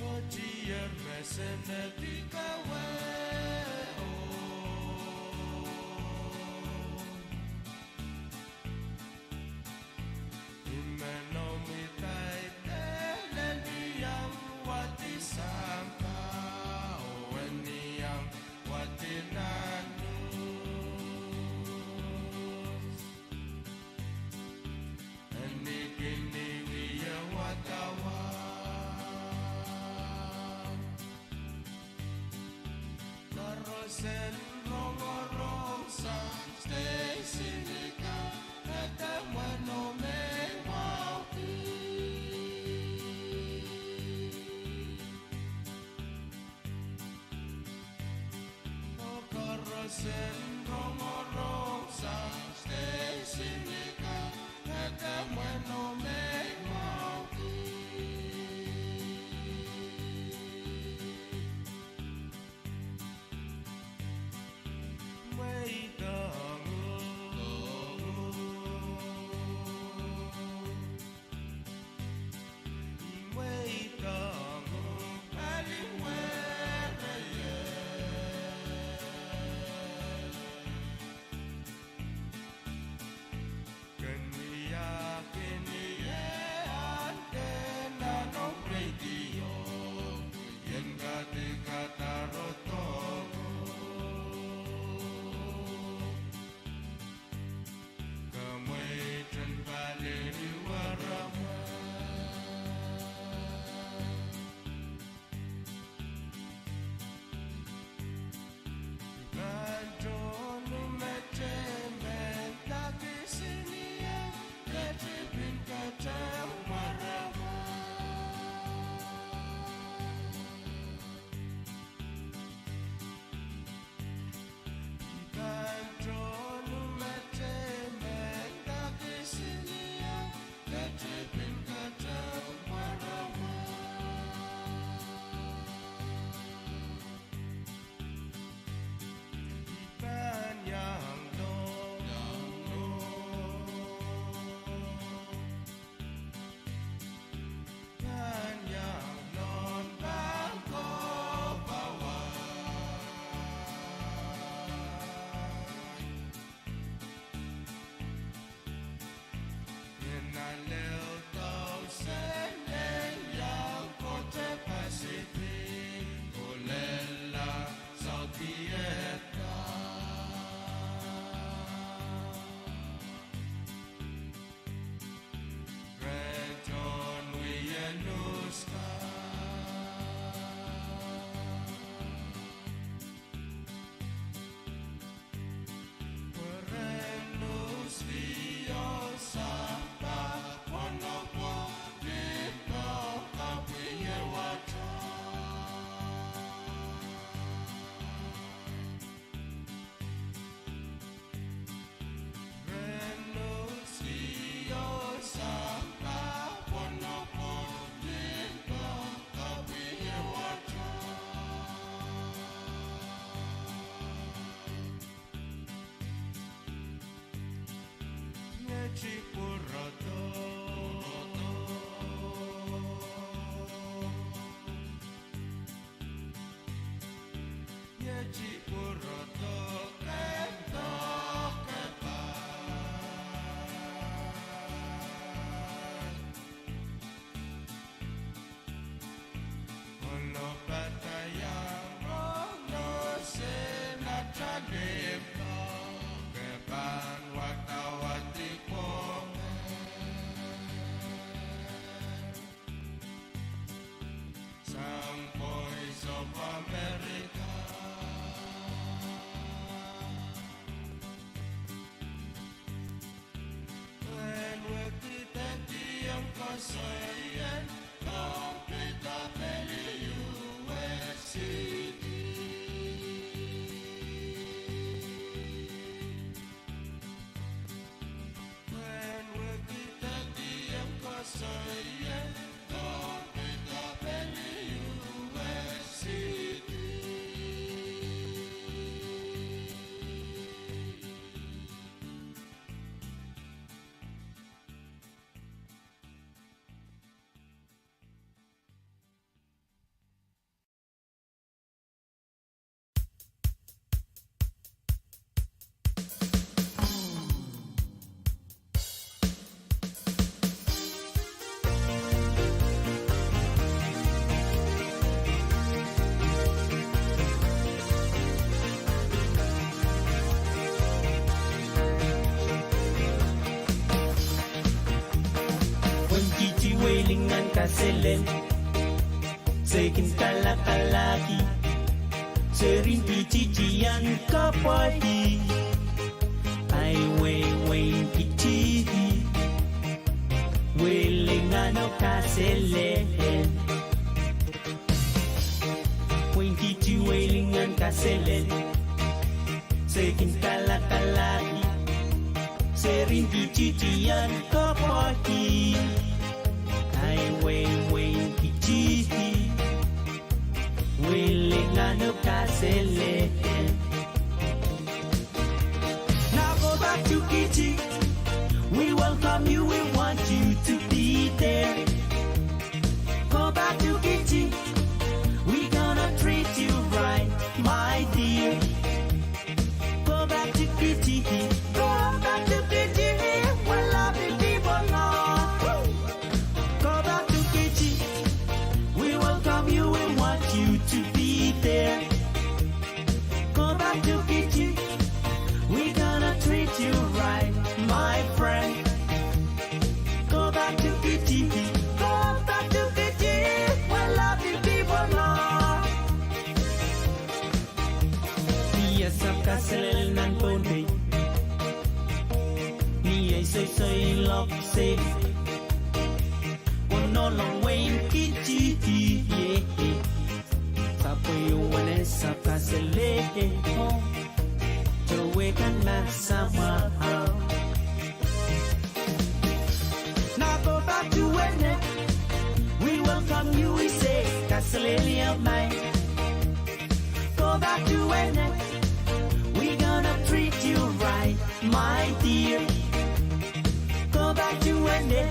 watier me senedi kawe, oh. I men omw idaidehl en iang wadi sampah, oh, en iang wadi nan news. Eni kin wie wadawad. Koaros en rongorong sang station kan, e dehr mwomwen mwahuki. Oh, koaros en rongorong sang station kan, e dehr mwomwen mwahuki. Mweidohng, oh, oh, oh. I mweidohng, oh, pali mwehre ie. Ken wia kin ie ante nan omw radio, ien kadikadarodohng. Kamweiten pali warama. Pahn tohn met emen kak isinie, ketin pil katail warama. Pahn tohn met emen kak isinie, ketin pil katail warama. Pahn iang loan, pahn iang loan pahn koapworopwor. Ien alehda sen en iang kohte Pacific, oh lella South Vietnam. Re tohn wie news kan. Pwe re news video sampah pwonopwon limpoak kapwaiada. Re news video sampah pwonopwon limpoak kapwaiada. Iet ih pwurodo, iet ih pwurodo ken dokedoke. Olo pata iang rong news en atail limpoak, ke pahn wadawad ipwong sang Voice of America. Wen wekidekihong koasoaien Pohnpei W S C D. Wen wekidekihong koasoaien Pohnpei W S C D. kaselel, se kin kalakalaki, se rin kititian kapwaki. Ahi wehi wehin kiti, wehi lingan oh kaselel. Wehin kiti wehi lingan kaselel, se kin kalakalaki, se rin kititian kapwaki. Ahi wehi wehin kiti, wehi lingan oh kaselel. Now go back to Kiti. We welcome you, we want you to be there. Go back to Kiti. We gonna treat you right, my dear. Go back to Kiti. Go back to Kiti, where lovely people are. Go back to Kiti. We welcome you, we want you to be there. Go back to Kiti. We gonna treat you right, my friend. Go back to Kiti. Go back to Kiti, where lovely people are. Mie sahpw kaselel nan Pohnpei. Mie soisoi lohk se oh nohn wehin Kiti, yeah. Sahpw wehwehn sahpw kaselel, oh, towehkan mahs samwahu. Now go back to Wene. We welcome you, we say, kaselel ie mai. Go back to Wene. We gonna treat you right, my dear. Go back to Wene.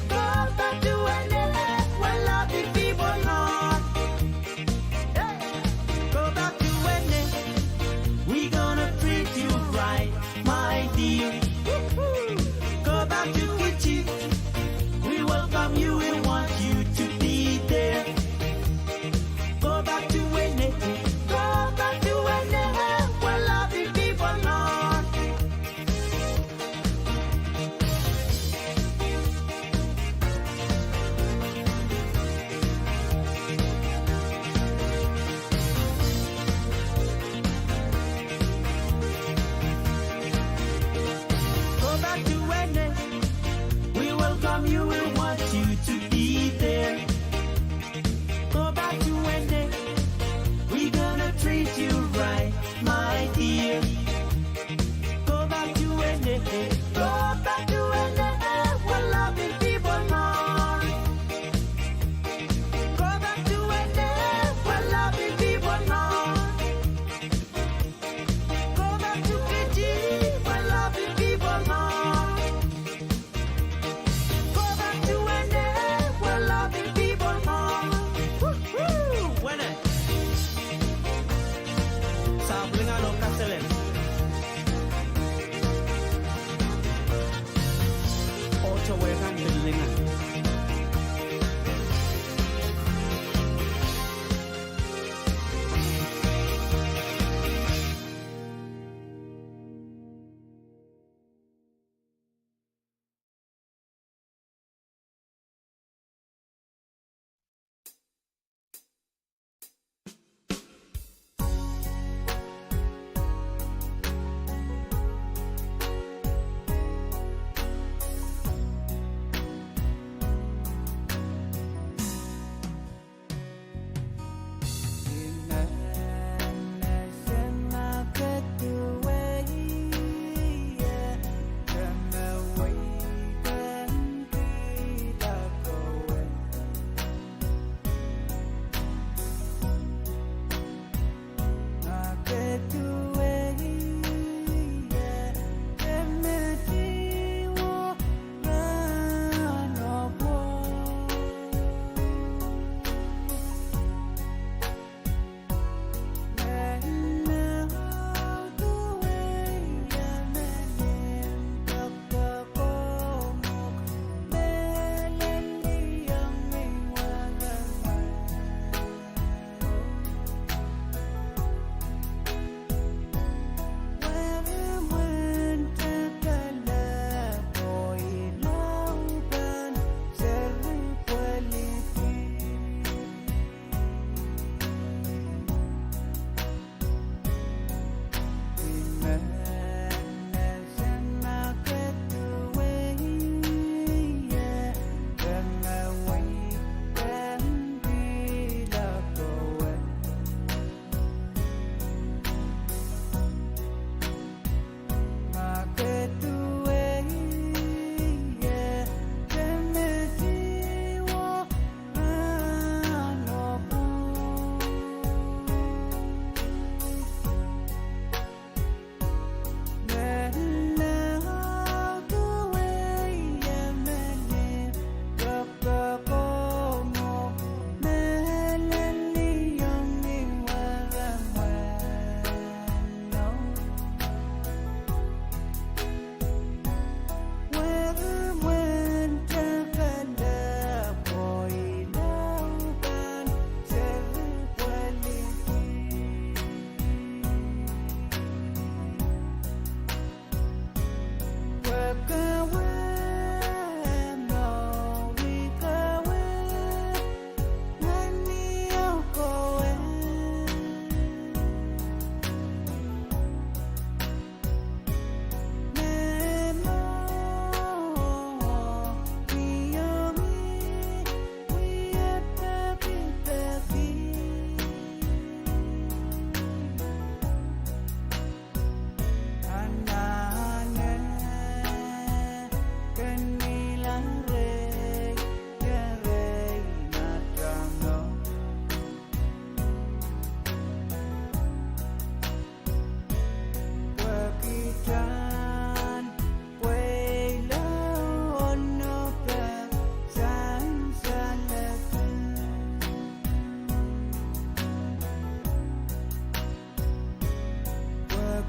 Go back to Wene, where lovely people are. Hey! Go back to Wene. We gonna treat you right, my dear. Woohoo! Go back to Kiti. We welcome you, we want you to be there. Go back to Wene. Go back to Wene, where lovely people are. Go back to Wene. We welcome you, we want you to be there. Go back to Wene. We gonna treat you right, my dear. Go back to Wene. Go back to Wene, where lovely people are. Go back to Wene, where lovely people are. Go back to Kiti, where lovely people are. Go back to Wene, where lovely people are. Woohoo! Wene. Sahpw lingan oh kaselel. Oh towehkan pil lingan.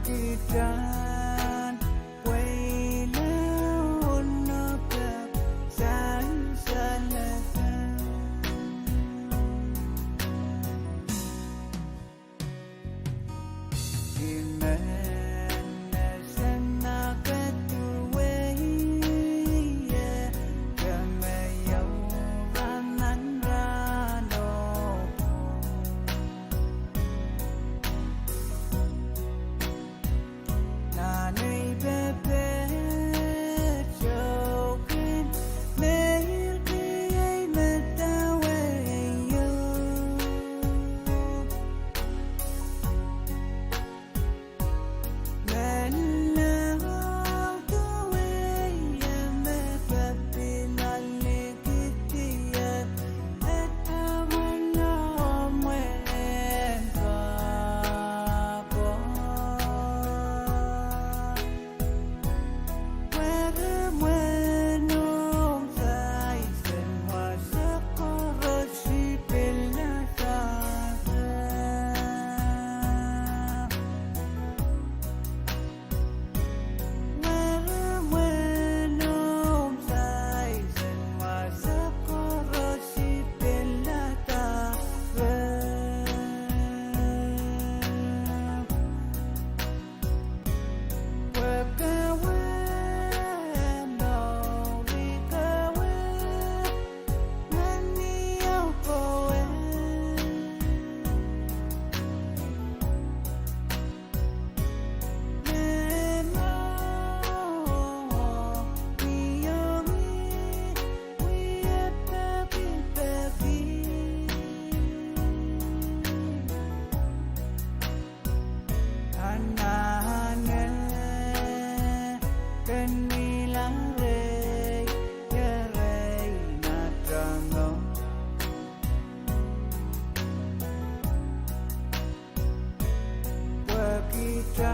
Kitail pweida oh nopek sansal. I men ese ma ke duwei ie, ke me iang rahnwet nan rahno. Nan ei pepehd soukin, meirki ei medewei ie. Menlau duwei ie me pepin alikihdi ie, e tawan omw mwein pahpa. Were mwein omw saisen wasa koaros I pilada. Were mwein omw saisen wasa koaros I pilada. Pwe ke wia mour, I ke wia ngehn, ni oh kowe. Me mour, ni oh mi, wie peki peki. Anahne ken mihla rehi, ie rehi nan tohno. Pwehki ta